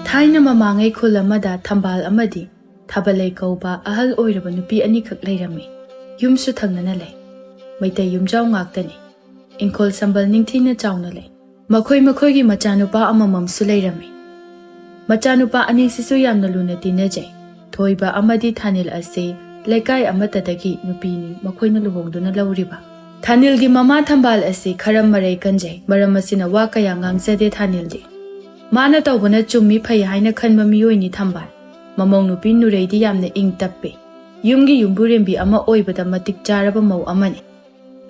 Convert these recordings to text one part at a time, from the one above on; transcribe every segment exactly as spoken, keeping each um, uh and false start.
ꯊꯥꯏꯅ ꯃꯃꯥꯡꯉꯩ ꯈꯨꯜ ꯑꯃꯗ ꯊꯝꯕꯥꯜ ꯑꯃꯗꯤ ꯊꯥꯕꯂꯩ ꯀꯧꯕ ꯑꯍꯜ ꯑꯣꯏꯔꯕ ꯅꯨꯄꯤ ꯑꯅꯤꯈꯛ ꯂꯩꯔꯝꯃꯤ꯫ ꯌꯨꯝꯁꯨ ꯊꯪꯅꯅ ꯂꯩ꯫ ꯃꯩꯇꯩ ꯌꯨꯝꯖꯥꯎ ꯉꯥꯛꯇꯅꯤ꯫ ꯏꯪꯈꯣꯜ ꯁꯝꯕꯜ ꯅꯤꯡꯊꯤꯅ ꯆꯥꯎꯅ ꯂꯩ꯫ ꯃꯈꯣꯏ ꯃꯈꯣꯏꯒꯤ ꯃꯆꯥꯅꯨꯄꯥ ꯑꯃꯃꯝꯁꯨ ꯂꯩꯔꯝꯃꯤ꯫ ꯃꯆꯥꯅꯨꯄꯥ ꯑꯅꯤꯁꯤꯁꯨ ꯌꯥꯝꯅ ꯂꯨꯅ ꯇꯤꯟꯅꯖꯩ꯫ ꯊꯣꯏꯕ ꯑꯃꯗꯤ ꯊꯥꯅꯤꯜ ꯑꯁꯤ ꯂꯩꯀꯥꯏ ꯑꯃꯠꯇꯗꯒꯤ ꯅꯨꯄꯤꯅꯤ ꯃꯈꯣꯏꯅ ꯂꯨꯍꯣꯡꯗꯨꯅ ꯂꯧꯔꯤꯕ꯫ ꯊꯥꯅꯤꯜꯒꯤ ꯃꯃꯥ ꯊꯝꯕꯥꯜ ꯑꯁꯤ ꯈꯔ ꯃꯔꯩ ꯀꯟꯖꯩ꯫ ꯃꯔꯝ ꯑꯁꯤꯅ ꯋꯥ ꯀꯌꯥ ꯉꯥꯡꯖꯗꯦ ꯊꯥꯅꯤꯜꯗꯤ꯫ ꯃꯥꯅ ꯇꯧꯕꯅ ꯆꯨꯝꯃꯤ ꯐꯩ ꯍꯥꯏꯅ ꯈꯟꯕ ꯃꯤꯑꯣꯏꯅꯤ ꯊꯝꯕꯥꯜ꯫ ꯃꯃꯧ ꯅꯨꯄꯤ ꯅꯨꯔꯩꯗꯤ ꯌꯥꯝꯅ ꯏꯪ ꯇꯞꯄꯤ꯫ ꯌꯨꯝꯒꯤ ꯌꯨꯝꯕꯨꯔꯦꯝꯕꯤ ꯑꯃ ꯑꯣꯏꯕꯗ ꯃꯇꯤꯛ ꯆꯥꯔꯕ ꯃꯧ ꯑꯃꯅꯤ꯫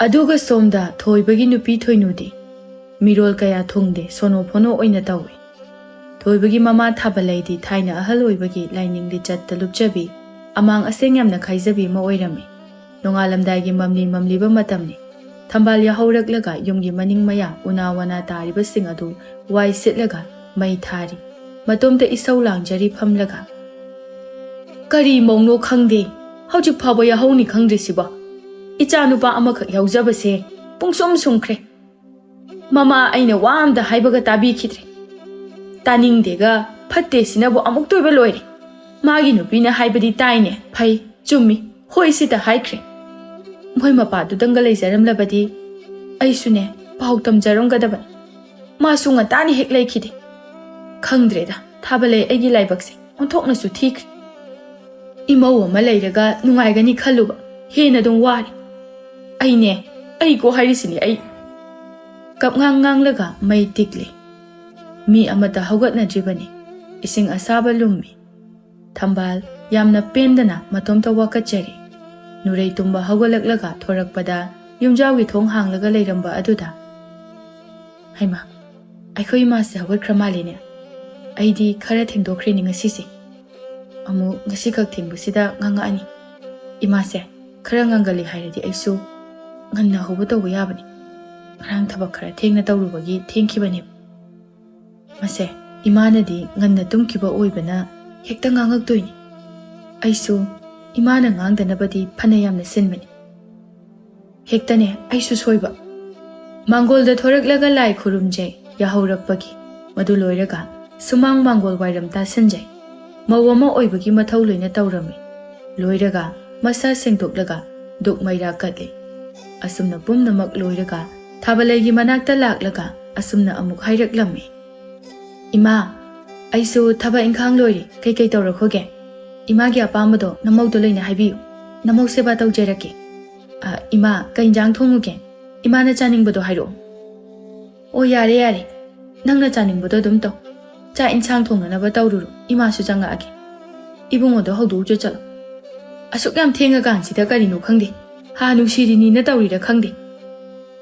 ꯑꯗꯨꯒ ꯁꯣꯝꯗ ꯊꯣꯏꯕꯒꯤ ꯅꯨꯄꯤ ꯊꯣꯏꯅꯨꯗꯤ ꯃꯤꯔꯣꯜ ꯀꯌꯥ ꯊꯨꯡꯗꯦ, ꯁꯣꯅꯣ ꯐꯣꯅꯣ ꯑꯣꯏꯅ ꯇꯧꯏ꯫ ꯊꯣꯏꯕꯒꯤ ꯃꯃꯥ ꯊꯥꯕꯂꯩꯗꯤ ꯊꯥꯏꯅ ꯑꯍꯜ ꯑꯣꯏꯕꯒꯤ ꯂꯥꯏꯅꯤꯡ ꯂꯤꯆꯠꯇ ꯂꯨꯞꯆꯕꯤ, ꯑꯃꯥꯡ ꯑꯁꯦꯡ ꯌꯥꯝꯅ ꯈꯥꯏꯖꯕꯤ ꯑꯃ ꯑꯣꯏꯔꯝꯃꯤ꯫ ꯅꯣꯡꯉꯥꯜꯂꯝꯗꯥꯏꯒꯤ ꯃꯝꯂꯤ ꯃꯝꯂꯤꯕ ꯃꯇꯝꯅꯤ꯫ ꯊꯝꯕꯥꯜ ꯌꯥꯍꯧꯔꯛꯂꯒ ꯌꯨꯝꯒꯤ ꯃꯅꯤꯡ ꯃꯌꯥ ꯎꯅꯥ ꯋꯥꯅꯥ ꯇꯥꯔꯤꯕꯁꯤꯡ ꯑꯗꯨ ꯋꯥꯏ ꯁꯤꯠꯂꯒ ꯃꯩ ꯊꯥꯔꯤ꯫ ꯃꯇꯣꯝꯇ ꯏꯁꯧ ꯂꯥꯡꯖꯔꯤ ꯐꯝꯂꯒ꯫ "ꯀꯔꯤ ꯃꯧꯅꯣ ꯈꯪꯗꯦ, ꯍꯧꯖꯤꯛ ꯐꯥꯎꯕ ꯌꯥꯍꯧꯅꯤ ꯈꯪꯗ꯭ꯔꯤꯁꯤꯕꯣ? ꯏꯆꯥ ꯅꯨꯄꯥ ꯑꯃꯈꯛ ꯌꯥꯎꯖꯕꯁꯦ ꯄꯨꯡꯁꯨꯝ ꯁꯨꯝꯈ꯭ꯔꯦ꯫ ꯃꯃꯥ ꯑꯩꯅ ꯋꯥ ꯑꯝꯇ ꯍꯥꯏꯕꯒ ꯇꯥꯕꯤꯈꯤꯗ꯭ꯔꯦ꯫ ꯇꯥꯅꯤꯡꯗꯦꯒ ꯐꯠꯇꯦ ꯁꯤꯅꯕꯨ ꯑꯃꯨꯛꯇꯣꯏꯕ ꯂꯣꯏꯔꯦ꯫ ꯃꯥꯒꯤ ꯅꯨꯄꯤꯅ ꯍꯥꯏꯕꯗꯤ ꯇꯥꯏꯅꯦ, ꯐꯩ, ꯆꯨꯝꯃꯤ, ꯍꯣꯏ ꯁꯤꯇ ꯍꯥꯏꯈ꯭ꯔꯦ꯫ ꯃꯣꯏ ꯃꯄꯥꯗꯨꯗꯪꯒ ꯂꯩꯖꯔꯝꯂꯕꯗꯤ ꯑꯩꯁꯨꯅꯦ ꯄꯥꯎ ꯇꯝꯖꯔꯝꯒꯗꯕꯅꯤ꯫ ꯃꯥꯁꯨ ꯉꯟꯇꯥꯅ ꯍꯦꯛ ꯂꯩꯈꯤꯗꯦ꯫ ꯈꯪꯗ꯭ꯔꯦꯗ, ꯊꯥꯕꯂꯩ ꯑꯩꯒꯤ ꯂꯥꯏꯕꯛꯁꯦ ꯑꯣꯟꯊꯣꯛꯅꯁꯨ ꯊꯤꯈ꯭ꯔꯦ꯫ ꯏꯃꯧ ꯑꯃ ꯂꯩꯔꯒ ꯅꯨꯡꯉꯥꯏꯒꯅꯤ ꯈꯜꯂꯨꯕ, ꯍꯦꯟꯅ ꯑꯗꯨꯝ ꯋꯥꯔꯦ꯫ ꯑꯩꯅꯦ, ꯑꯩ ꯀꯣ ꯍꯥꯏꯔꯤꯁꯤꯅꯦ ꯑꯩ꯫ ꯀꯞꯉꯥꯡ ꯉꯥꯡꯂꯒ ꯃꯩ ꯇꯤꯛꯂꯤ꯫ ꯃꯤ ꯑꯃꯠꯇ ꯍꯧꯒꯠꯅꯗ꯭ꯔꯤꯕꯅꯤ꯫ ꯏꯁꯤꯡ ꯑꯁꯥꯕ ꯂꯨꯝꯃꯤ꯫ ꯊꯝꯕꯥꯜ ꯌꯥꯝꯅ ꯄꯦꯟꯗꯅ ꯃꯇꯣꯝꯇ ꯋꯥꯀꯠꯆꯔꯤ꯫ ꯅꯨꯔꯩ ꯇꯨꯝꯕ ꯍꯧꯒꯠꯂꯛꯂꯒ ꯊꯣꯔꯛꯄꯗ ꯌꯨꯝꯖꯥꯎꯒꯤ ꯊꯣꯡ ꯍꯥꯡꯂꯒ ꯂꯩꯔꯝꯕ ꯑꯗꯨꯗ, "ꯍꯩꯃꯥ, ꯑꯩꯈꯣꯏ ꯏꯃꯥꯁꯦ ꯍꯧꯒꯠꯈ꯭ꯔ ꯃꯥꯜꯂꯦꯅꯦ꯫ ꯑꯩꯗꯤ ꯈꯔ ꯊꯦꯡꯗꯣꯛꯈ꯭ꯔꯦꯅꯦ ꯉꯁꯤꯁꯦ꯫ ꯑꯃꯨꯛ ꯉꯁꯤꯈꯛ ꯊꯦꯡꯕꯁꯤꯗ ꯉꯥꯡꯉꯛꯑꯅꯤ꯫ ꯏꯃꯥꯁꯦ ꯈꯔ ꯉꯥꯡꯒꯜꯂꯤ ꯍꯥꯏꯔꯗꯤ ꯑꯩꯁꯨ ꯉꯟꯅ ꯍꯧꯕ ꯇꯧꯕ ꯌꯥꯕꯅꯤ꯫ ꯉꯔꯥꯡ ꯊꯕꯛ ꯈꯔ ꯊꯦꯡꯅ ꯇꯧꯔꯨꯕꯒꯤ ꯊꯦꯡꯈꯤꯕꯅꯦꯕ꯫ ꯃꯁꯦ, ꯏꯃꯥꯅꯗꯤ ꯉꯟꯅ ꯇꯨꯝꯈꯤꯕ ꯑꯣꯏꯕꯅ ꯍꯦꯛꯇ ꯉꯥꯡꯉꯛꯇꯣꯏꯅꯤ꯫ ꯑꯩꯁꯨ ꯏꯃꯥꯅ ꯉꯥꯡꯗꯅꯕꯗꯤ ꯐꯅ ꯌꯥꯝꯅ ꯁꯤꯟꯕꯅꯤ꯫ ꯍꯦꯛꯇꯅꯦ ꯑꯩꯁꯨ ꯁꯣꯏꯕ꯫" ꯃꯥꯡꯒꯣꯜꯗ ꯊꯣꯔꯛꯂꯒ ꯂꯥꯏ ꯈꯨꯔꯨꯝꯖꯩ ꯌꯥꯍꯧꯔꯛꯄꯒꯤ꯫ ꯃꯗꯨ ꯂꯣꯏꯔꯒ ꯁꯨꯃꯥꯡ ꯃꯥꯡꯒꯣꯜ ꯋꯥꯏꯔꯝ ꯇꯥꯁꯤꯟꯖꯩ꯫ ꯃꯧ ꯑꯃ ꯑꯣꯏꯕꯒꯤ ꯃꯊꯧ ꯂꯣꯏꯅ ꯇꯧꯔꯝꯃꯤ꯫ ꯂꯣꯏꯔꯒ ꯃꯁꯥ ꯁꯦꯡꯗꯣꯛꯂꯒ ꯗꯨꯛ ꯃꯩꯔꯥ ꯀꯠꯂꯤ꯫ ꯑꯁꯨꯝꯅ ꯄꯨꯝꯅꯃꯛ ꯂꯣꯏꯔꯒ ꯊꯥꯕꯂꯩꯒꯤ ꯃꯅꯥꯛꯇ ꯂꯥꯛꯂꯒ ꯑꯁꯨꯝꯅ ꯑꯃꯨꯛ ꯍꯥꯏꯔꯛꯂꯝꯃꯤ꯫ "ꯏꯃꯥ, ꯑꯩꯁꯨ ꯊꯕꯛ ꯏꯪꯈꯥꯡ ꯂꯣꯏꯔꯦ, ꯀꯩꯀꯩ ꯇꯧꯔꯛꯈꯣꯒꯦ? ꯏꯃꯥꯒꯤ ꯑꯄꯥꯝꯕꯗꯣ ꯅꯃꯧꯗ ꯂꯣꯏꯅ ꯍꯥꯏꯕꯤꯌꯨ꯫ ꯅꯃꯧ ꯁꯦꯕꯥ ꯇꯧꯖꯔꯛꯀꯦ꯫ ꯑ, ꯏꯃꯥ, ꯀꯩ ꯏꯟꯖꯥꯡ ꯊꯣꯡꯉꯨꯒꯦ? ꯏꯃꯥꯅ ꯆꯥꯅꯤꯡꯕꯗꯣ ꯍꯥꯏꯔꯛꯑꯣ꯫" "ꯑꯣ, ꯌꯥꯔꯦ, ꯌꯥꯔꯦ꯫ ꯅꯪꯅ ꯆꯥꯅꯤꯡꯕꯗꯣ ꯑꯗꯨꯝ ꯇꯧ꯫ ꯆꯥꯛ ꯏꯟꯁꯥꯡ ꯊꯣꯡꯅꯅꯕ ꯇꯧꯔꯨꯔꯣ, ꯏꯃꯥꯁꯨ ꯆꯪꯉꯛꯑꯒꯦ꯫ ꯏꯕꯨꯡꯉꯣꯗꯣ ꯍꯧꯗꯣꯛꯎꯆꯣ ꯆꯠꯂꯣ꯫ ꯑꯁꯨꯛ ꯌꯥꯝ ꯊꯦꯡꯉꯀꯥꯟꯁꯤꯗ ꯀꯔꯤꯅꯣ ꯈꯪꯗꯦ꯫ ꯍꯥ ꯅꯨꯡꯁꯤꯔꯤꯅꯤꯅ ꯇꯧꯔꯤꯔ ꯈꯪꯗꯦ꯫"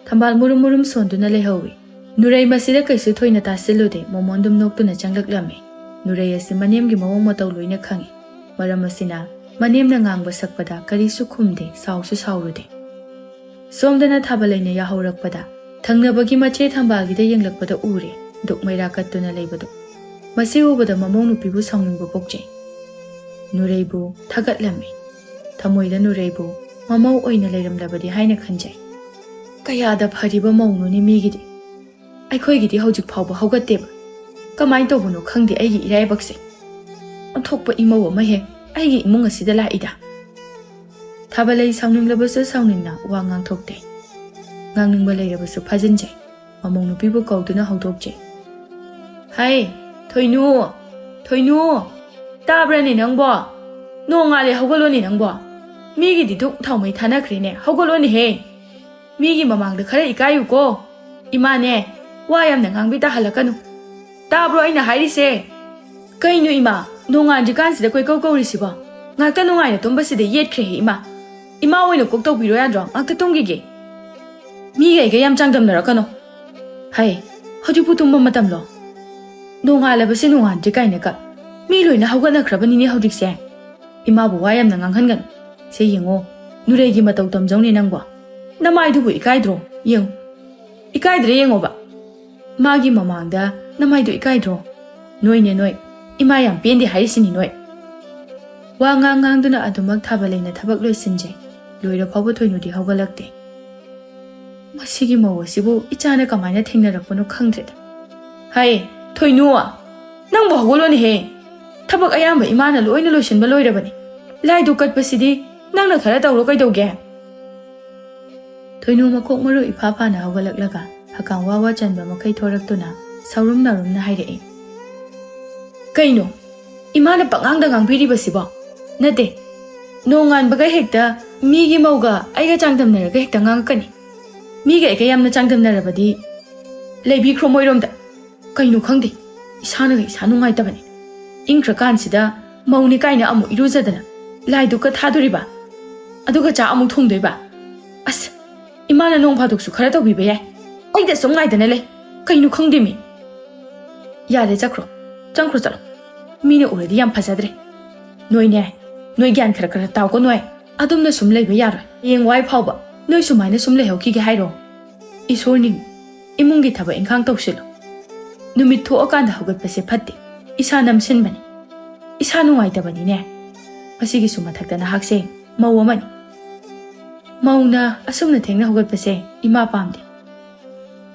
ꯊꯝꯕꯥꯜ ꯃꯨꯔꯨꯝ ꯃꯨꯔꯨꯝ ꯁꯣꯟꯗꯨꯅ ꯂꯩꯍꯧꯏ꯫ ꯅꯨꯔꯩ ꯃꯁꯤꯗ ꯀꯩꯁꯨ ꯊꯣꯏꯅ ꯇꯥꯁꯤꯜꯂꯨꯗꯦ, ꯃꯣꯃꯣꯟ ꯑꯗꯨꯝ ꯅꯣꯛꯇꯨꯅ ꯆꯪꯂꯛꯂꯝꯃꯤ꯫ ꯅꯨꯔꯩ ꯑꯁꯤ ꯃꯅꯦꯝꯒꯤ ꯃꯑꯣꯡ ꯃꯇꯧ ꯂꯣꯏꯅ ꯈꯪꯏ꯫ ꯃꯔꯝ ꯑꯁꯤꯅ ꯃꯅꯦꯝꯅ ꯉꯥꯡꯕ ꯁꯛꯄꯗ ꯀꯔꯤꯁꯨ ꯈꯨꯝꯗꯦ, ꯁꯥꯎꯁꯨ ꯁꯥꯎꯔꯨꯗꯦ꯫ ꯁꯣꯝꯗꯅ ꯊꯥꯕꯂꯩꯅ ꯌꯥꯍꯧꯔꯛꯄꯗ ꯊꯪꯅꯕꯒꯤ ꯃꯆꯦ ꯊꯝꯕꯥꯜꯒꯤꯗ ꯌꯦꯡꯂꯛꯄꯗ ꯎꯔꯦ, ꯗꯨꯛ ꯃꯩꯔꯥ ꯀꯠꯇꯨꯅ ꯂꯩꯕꯗꯨ꯫ ꯃꯁꯤ ꯎꯕꯗ ꯃꯃꯧ ꯅꯨꯄꯤꯕꯨ ꯁꯥꯎꯅꯤꯡꯕ ꯄꯣꯛꯆꯩ꯫ ꯅꯨꯔꯩꯕꯨ ꯊꯥꯒꯠꯂꯝꯃꯤ꯫ ꯊꯃꯣꯏꯗ ꯅꯨꯔꯩꯕꯨ ꯃꯃꯧ ꯑꯣꯏꯅ ꯂꯩꯔꯝꯂꯕꯗꯤ ꯍꯥꯏꯅ ꯈꯟꯖꯩ꯫ "ꯀꯌꯥꯗ ꯐꯔꯤꯕ ꯃꯧꯅꯣꯅꯦ ꯃꯤꯒꯤꯗꯤ꯫ ꯑꯩꯈꯣꯏꯒꯤꯗꯤ ꯍꯧꯖꯤꯛ ꯐꯥꯎꯕ ꯍꯧꯒꯠꯇꯦꯕ꯫ ꯀꯃꯥꯏꯅ ꯇꯧꯕꯅꯣ ꯈꯪꯗꯦ ꯑꯩꯒꯤ ꯏꯔꯥꯏꯕꯛꯁꯦ꯫ ꯑꯣꯟꯊꯣꯛꯄ ꯏꯃꯧ ꯑꯃ ꯍꯦꯛ ꯑꯩꯒꯤ ꯏꯃꯨꯡ ꯑꯁꯤꯗ ꯂꯥꯛꯏꯗ꯫" ꯊꯥꯕꯂꯩ ꯁꯥꯎꯅꯤꯡꯂꯕꯁꯨ ꯁꯥꯎꯅꯤꯡꯅ ꯋꯥ ꯉꯥꯡꯊꯣꯛꯇꯦ꯫ ꯉꯥꯡꯅꯤꯡꯕ ꯂꯩꯔꯕꯁꯨ ꯐꯥꯖꯤꯟꯖꯩ꯫ ꯃꯃꯧ ꯅꯨꯄꯤꯕꯨ ꯀꯧꯗꯨꯅ ꯍꯧꯗꯣꯛꯆꯩ꯫ "ꯍꯩ, ꯊꯣꯏꯅꯨ, ꯊꯣꯏꯅꯨ, ꯇꯥꯕ꯭ꯔꯅꯦ ꯅꯪꯕꯣ? ꯅꯣꯡꯉꯥꯜꯂꯦ, ꯍꯧꯒꯠꯂꯣꯅꯦ ꯅꯪꯕꯣ꯫ ꯃꯤꯒꯤꯗꯤ ꯙꯨꯛ ꯊꯥꯎꯃꯩ ꯊꯥꯅꯈ꯭ꯔꯦꯅꯦ, ꯍꯧꯒꯠꯂꯣꯅꯦꯍꯦ꯫ ꯃꯤꯒꯤ ꯃꯃꯥꯡꯗ ꯈꯔ ꯏꯀꯥꯏꯌꯨꯀꯣ꯫ ꯏꯃꯥꯅꯦ, ꯋꯥ ꯌꯥꯝꯅ ꯉꯥꯡꯕꯤ ꯇꯥꯍꯜꯂꯛꯀꯅꯨ꯫ ꯇꯥꯕ꯭ꯔꯣ ꯑꯩꯅ ꯍꯥꯏꯔꯤꯁꯦ? ꯀꯩꯅꯣ ꯏꯃꯥ, ꯅꯣꯡꯉꯥꯟꯗ꯭ꯔꯤꯀꯥꯟꯁꯤꯗ ꯀꯣꯏꯀꯧ ꯀꯧꯔꯤꯁꯤꯕꯣ? ꯉꯥꯛꯇ ꯅꯨꯡꯉꯥꯏꯅ ꯇꯨꯝꯕꯁꯤꯗ ꯌꯦꯠꯈ꯭ꯔꯦꯍꯦ ꯏꯃꯥ꯫ ꯏꯃꯥ ꯑꯣꯏꯅ ꯀꯣꯛ ꯇꯧꯕꯤꯔꯣ ꯌꯥꯗ꯭ꯔꯣ? ꯉꯥꯛꯇ ꯇꯨꯝꯈꯤꯒꯦ꯫" "ꯃꯤꯒ ꯑꯩꯒ ꯌꯥꯝ ꯆꯥꯡꯗꯝꯅꯔꯛꯀꯅꯣ꯫ ꯍꯩ, ꯍꯧꯖꯤꯛꯄꯨ ꯇꯨꯝꯕ ꯃꯇꯝꯂꯣ? ꯅꯣꯡꯉꯥꯜꯂꯕꯁꯦ ꯅꯣꯡꯉꯥꯟꯗ꯭ꯔꯤ ꯀꯥꯏꯅꯒ꯫ ꯃꯤ ꯂꯣꯏꯅ ꯍꯧꯒꯠꯅꯈ꯭ꯔꯕꯅꯤꯅꯦ ꯍꯧꯖꯤꯛꯁꯦ꯫ ꯏꯃꯥꯕꯨ ꯋꯥ ꯌꯥꯝꯅ ꯉꯥꯡꯍꯟꯒꯅꯨ꯫ ꯁꯦ ꯌꯦꯡꯉꯣ, ꯅꯨꯔꯩꯒꯤ ꯃꯇꯧ ꯇꯝꯖꯧꯅꯦ ꯅꯪꯕꯣ꯫ ꯅꯃꯥꯏꯗꯨꯕꯨ ꯏꯀꯥꯏꯗ꯭ꯔꯣ? ꯌꯦꯡꯉꯨ꯫ ꯏꯀꯥꯏꯗ꯭ꯔꯦ ꯌꯦꯡꯉꯣꯕ꯫ ꯃꯥꯒꯤ ꯃꯃꯥꯡꯗ ꯅꯃꯥꯏꯗꯨ ꯏꯀꯥꯏꯗ꯭ꯔꯣ? ꯅꯣꯏꯅꯦ ꯅꯣꯏ꯫ ꯏꯃꯥ ꯌꯥꯝ ꯄꯦꯟꯗꯦ ꯍꯥꯏꯔꯤꯁꯤꯅꯤ ꯅꯣꯏ꯫" ꯋꯥ ꯉꯥꯡ ꯉꯥꯡꯗꯨꯅ ꯑꯗꯨꯃꯛ ꯊꯥꯕꯂꯩꯅ ꯊꯕꯛ ꯂꯣꯏꯁꯤꯟꯖꯩ꯫ ꯂꯣꯏꯔ ꯐꯥꯎꯕ ꯊꯣꯏꯅꯨꯗꯤ ꯍꯧꯒꯠꯂꯛꯇꯦ꯫ "ꯃꯁꯤꯒꯤ ꯃꯧ ꯑꯁꯤꯕꯨ ꯏꯆꯥꯅ ꯀꯃꯥꯏꯅ ꯊꯦꯡꯅꯔꯛꯄꯅꯣ ꯈꯪꯗ꯭ꯔꯦꯗ꯫" "ꯍꯩ, ꯊꯣꯏꯅꯨ!" ꯅꯪꯕꯨ ꯍꯧꯒꯠꯂꯣꯅꯦꯍꯦ꯫ ꯊꯕꯛ ꯑꯌꯥꯝꯕ ꯏꯃꯥꯅ ꯂꯣꯏꯅ ꯂꯣꯏꯁꯤꯟꯕ ꯂꯣꯏꯔꯕꯅꯤ꯫ ꯂꯥꯏꯗꯨꯛ ꯀꯠꯄꯁꯤꯗꯤ ꯅꯪꯅ ꯈꯔ ꯇꯧꯔꯣ ꯀꯩꯗꯧꯒꯦ? ꯊꯣꯏꯅꯨ ꯃꯀꯣꯛ ꯃꯔꯨ ꯏꯐꯥ ꯐꯥꯅ ꯍꯧꯒꯠꯂꯛꯂꯒ ꯍꯀꯥꯝ ꯋꯥ ꯋꯥ ꯆꯟꯕ ꯃꯈꯩ ꯊꯣꯔꯛꯇꯨꯅ ꯁꯥꯎꯔꯨꯝ ꯅꯥꯎꯔꯨꯝꯅ ꯍꯥꯏꯔꯛꯏ꯫ ꯀꯩꯅꯣ? ꯏꯃꯥꯅ ꯄꯉꯥꯡꯗ ꯉꯥꯡꯕꯤꯔꯤꯕꯁꯤꯕꯣ? ꯅꯠꯇꯦ, ꯅꯣꯡꯉꯥꯟꯕꯒ ꯍꯦꯛꯇ ꯃꯤꯒꯤ ꯃꯧꯒ ꯑꯩꯒ ꯆꯥꯡꯗꯝꯅꯔꯒ ꯍꯦꯛꯇ ꯉꯥꯡꯉꯛꯀꯅꯤ꯫ ꯃꯤꯒ ꯑꯩꯒ ꯌꯥꯝꯅ ꯆꯥꯡꯗꯝꯅꯔꯕꯗꯤ ꯂꯩꯕꯤꯈ꯭ꯔꯣ ꯃꯣꯏꯔꯣꯝꯗ꯫ ꯀꯩꯅꯣ ꯈꯪꯗꯦ, ꯏꯁꯥꯅꯒ ꯏꯁꯥ ꯅꯨꯡꯉꯥꯏꯇꯕꯅꯦ꯫ ꯏꯪꯈ꯭ꯔꯀꯥꯟꯁꯤꯗ ꯃꯧꯅꯤ ꯀꯥꯏꯅ ꯑꯃꯨꯛ ꯏꯔꯨꯖꯗꯅ ꯂꯥꯏꯗꯨꯛꯀ ꯊꯥꯗꯣꯔꯤꯕ, ꯑꯗꯨꯒ ꯆꯥ ꯑꯃꯨꯛ ꯊꯣꯡꯗꯣꯏꯕ꯫ ꯑꯁ, ꯏꯃꯥꯅ ꯅꯣꯡ ꯐꯥꯗꯣꯛꯁꯨ ꯈꯔ ꯇꯧꯕꯤꯕ ꯌꯥꯏ꯫ ꯑꯩꯗ ꯁꯨꯝ ꯉꯥꯏꯗꯅ ꯂꯩ꯫ ꯀꯩꯅꯣ ꯈꯪꯗꯦꯃꯤ꯫ ꯌꯥꯔꯦ, ꯆꯠꯈ꯭ꯔꯣ, ꯆꯪꯈ꯭ꯔꯣ, ꯆꯠꯂꯣ꯫ ꯃꯤꯅ ꯎꯔꯗꯤ ꯌꯥꯝ ꯐꯖꯗ꯭ꯔꯦ꯫ ꯅꯣꯏꯅꯦ, ꯅꯣꯏ ꯒ꯭ꯌꯥꯟ ꯈꯔ ꯈꯔ ꯇꯥꯎꯀꯣ ꯅꯣꯏ꯫ ꯑꯗꯨꯝꯅ ꯁꯨꯝ ꯂꯩꯕ ꯌꯥꯔꯣꯏ꯫ ꯍꯌꯦꯡꯋꯥꯏ ꯐꯥꯎꯕ ꯅꯣꯏ ꯁꯨꯃꯥꯏꯅ ꯁꯨꯝ ꯂꯩꯍꯧꯈꯤꯒꯦ ꯍꯥꯏꯔꯣ? ꯏꯁꯣꯔ ꯅꯤꯡꯉꯨ, ꯏꯃꯨꯡꯒꯤ ꯊꯕꯛ ꯏꯪꯈꯥꯡ ꯇꯧꯁꯤꯜꯂꯨ꯫ ꯅꯨꯃꯤꯠ ꯊꯣꯛꯑꯀꯥꯟꯗ ꯍꯧꯒꯠꯄꯁꯦ ꯐꯠꯇꯦ꯫ ꯏꯁꯥ ꯅꯝꯁꯤꯟꯕꯅꯤ꯫ ꯏꯁꯥ ꯅꯨꯡꯉꯥꯏꯇꯕꯅꯤꯅꯦ꯫ ꯃꯁꯤꯒꯤꯁꯨ ꯃꯊꯛꯇ ꯅꯍꯥꯛꯁꯦ ꯃꯧ ꯑꯃꯅꯤ꯫ ꯃꯧꯅ ꯑꯁꯨꯝꯅ ꯊꯦꯡꯅ ꯍꯧꯒꯠꯄꯁꯦ ꯏꯃꯥ ꯄꯥꯝꯗꯦ꯫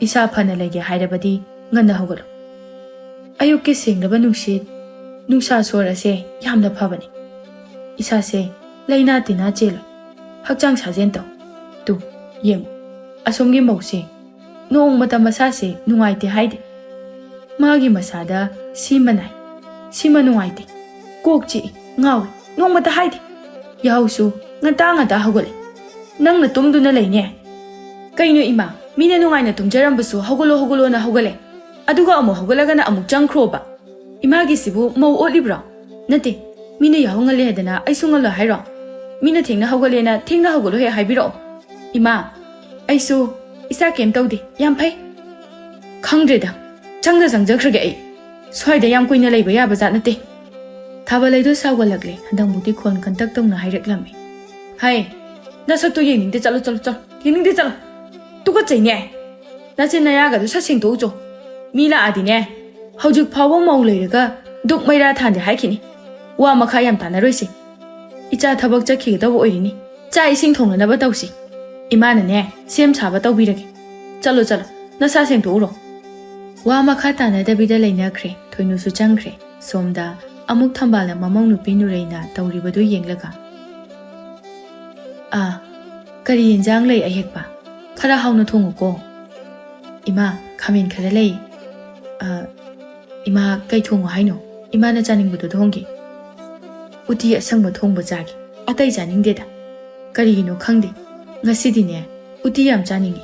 ꯏꯁꯥ ꯐꯅ ꯂꯩꯒꯦ ꯍꯥꯏꯔꯕꯗꯤ ꯉꯟꯅ ꯍꯧꯒꯠꯂꯨ꯫ ꯑꯌꯨꯛꯀꯤ ꯁꯦꯡꯂꯕ ꯅꯨꯡꯁꯤꯠ, ꯅꯨꯡꯁꯥ ꯁꯣꯔ ꯑꯁꯦ ꯌꯥꯝꯅ ꯐꯕꯅꯤ꯫ ꯏꯁꯥꯁꯦ ꯂꯥꯏꯅꯥ ꯇꯤꯟꯅ ꯆꯦꯜꯂꯣꯏ꯫ ꯍꯛꯆꯥꯡ ꯁꯥꯖꯦꯜ ꯇꯧ꯫ ꯇꯨ, ꯌꯦꯡꯉꯨ, ꯑꯁꯣꯝꯒꯤ ꯃꯧꯁꯦ ꯅꯣꯡꯃꯇ ꯃꯁꯥꯁꯦ ꯅꯨꯡꯉꯥꯏꯇꯦ ꯍꯥꯏꯗꯦ꯫ ꯃꯥꯒꯤ ꯃꯁꯥꯗ ꯁꯤꯃ ꯅꯥꯏ, ꯁꯤꯃ ꯅꯨꯡꯉꯥꯏꯇꯦ, ꯀꯣꯛ ꯆꯤꯛꯏ, ꯉꯥꯎꯏ, ꯅꯣꯡꯃꯇ ꯍꯥꯏꯗꯦ꯫ ꯌꯥꯍꯧꯁꯨ ꯉꯟꯇꯥ ꯉꯟꯇꯥ ꯍꯧꯒꯠꯂꯤ꯫ ꯅꯪꯅ ꯇꯨꯝꯗꯨꯅ ꯂꯩꯅꯦ꯫ ꯀꯩꯅꯣ ꯏꯃꯥ, ꯃꯤꯅ ꯅꯨꯡꯉꯥꯏꯅ ꯇꯨꯝꯖꯔꯝꯕꯁꯨ ꯍꯧꯒꯠꯂꯣ ꯍꯧꯒꯠꯂꯣꯅ ꯍꯧꯒꯠꯂꯦ, ꯑꯗꯨꯒ ꯑꯃꯨꯛ ꯍꯧꯒꯠꯂꯒꯅ ꯑꯃꯨꯛ ꯆꯪꯈ꯭ꯔꯣꯕ꯫ ꯏꯃꯥꯒꯤꯁꯤꯕꯨ ꯃꯧ ꯑꯣꯠꯂꯤꯕ꯭ꯔꯣ? ꯅꯠꯇꯦ, ꯃꯤꯅ ꯌꯥꯍꯧ ꯉꯜꯂꯦ ꯍꯥꯏꯗꯅ ꯑꯩꯁꯨ ꯉꯜꯂꯣ ꯍꯥꯏꯔꯣ? ꯃꯤꯅ ꯊꯦꯡꯅ ꯍꯧꯒꯠꯂꯦꯅ ꯊꯦꯡꯅ ꯍꯧꯒꯠꯂꯣ ꯍꯦꯛ ꯍꯥꯏꯕꯤꯔꯛꯑꯣ꯫ ꯏꯃꯥ, ꯑꯩꯁꯨ ꯏꯆꯥ ꯀꯩꯝ ꯇꯧꯗꯦ, ꯌꯥꯝ ꯐꯩ꯫ ꯈꯪꯗ꯭ꯔꯦꯗ, ꯆꯪꯗ ꯆꯪꯖꯈ꯭ꯔꯒꯦ ꯑꯩ꯫ ꯁ꯭ꯋꯥꯏꯗ ꯌꯥꯝ ꯀꯨꯏꯅ ꯂꯩꯕ ꯌꯥꯕ ꯖꯥꯠ ꯅꯠꯇꯦ꯫ ꯊꯥꯕꯂꯩꯗꯣ ꯁꯥꯎꯒꯠꯂꯛꯂꯦ꯫ ꯍꯟꯗꯛꯃꯨꯛꯇꯤ ꯈꯣꯟ ꯀꯟꯇꯛ ꯇꯧꯅ ꯍꯥꯏꯔꯛꯂꯝꯃꯤ꯫ ꯍꯥꯏ, ꯅꯁꯛꯇꯣ ꯌꯦꯡꯅꯤꯡꯗꯦ, ꯆꯠꯂꯣ, ꯆꯠꯂꯣ, ꯆꯠꯂꯣ, ꯌꯦꯡꯅꯤꯡꯗꯦ, ꯆꯠꯂꯣ꯫ ꯇꯨꯀꯠꯆꯩꯅꯦ꯫ ꯅꯆꯤꯟ ꯅꯌꯥꯒꯗꯣ ꯁꯠ ꯁꯦꯡꯗꯣꯛꯎꯆꯣ꯫ ꯃꯤ ꯂꯥꯛꯑꯗꯤꯅꯦ, ꯍꯧꯖꯤꯛ ꯐꯥꯎꯕ ꯃꯧ ꯂꯩꯔꯒ ꯗꯨꯛ ꯃꯩꯔꯥ ꯊꯥꯟꯗꯦ ꯍꯥꯏꯈꯤꯅꯤ꯫ ꯋꯥ ꯃꯈꯥ ꯌꯥꯝ ꯇꯥꯟꯅꯔꯣꯏꯁꯦ꯫ ꯏꯆꯥ ꯊꯕꯛ ꯆꯠꯈꯤꯒꯗꯧꯕ ꯑꯣꯏꯔꯤꯅꯤ꯫ ꯆꯥꯛ ꯏꯁꯤꯡ ꯊꯣꯡꯅꯅꯕ ꯇꯧꯁꯤ꯫ ꯏꯃꯥꯅꯅꯦ, ꯁꯦꯝ ꯁꯥꯕ ꯇꯧꯕꯤꯔꯒꯦ꯫ ꯆꯠꯂꯣ, ꯆꯠꯂꯣ, ꯅꯁꯥ ꯁꯦꯡꯗꯣꯛꯎꯔꯣ꯫ ꯋꯥ ꯃꯈꯥ ꯇꯥꯟꯅꯗꯕꯤꯗ ꯂꯩꯅꯈ꯭ꯔꯦ꯫ ꯊꯣꯏꯅꯨꯁꯨ ꯆꯪꯈ꯭ꯔꯦ꯫ ꯁꯣꯝꯗ ꯑꯃꯨꯛ ꯊꯝꯕꯥꯜꯅ ꯃꯃꯧ ꯅꯨꯄꯤ ꯅꯨꯔꯩꯅ ꯇꯧꯔꯤꯕꯗꯨ ꯌꯦꯡꯂꯒ, "ꯑꯥ, ꯀꯔꯤ ꯌꯦꯟꯖꯥꯡ ꯂꯩ ꯑꯍꯦꯛꯄ? ꯈꯔ ꯍꯥꯎꯅ ꯊꯣꯡꯉꯨꯀꯣ꯫" "ꯏꯃꯥ, ꯈꯥꯃꯦꯟ ꯈꯔ ꯂꯩ꯫" "ꯑꯥ, ꯏꯃꯥ, ꯀꯩ ꯊꯣꯡꯉꯣ ꯍꯥꯏꯅꯣ? ꯏꯃꯥꯅ ꯆꯥꯅꯤꯡꯕꯗꯣ ꯊꯣꯡꯒꯦ꯫" "ꯎꯇꯤ ꯑꯁꯪꯕ ꯊꯣꯡꯕ ꯆꯥꯒꯦ꯫ ꯑꯇꯩ ꯆꯥꯅꯤꯡꯗꯦꯗ꯫ ꯀꯔꯤꯒꯤꯅꯣ ꯈꯪꯗꯦ꯫ ꯉꯁꯤꯗꯤꯅꯦ, ꯎꯇꯤ ꯌꯥꯝ ꯆꯥꯅꯤꯡꯉꯤ꯫"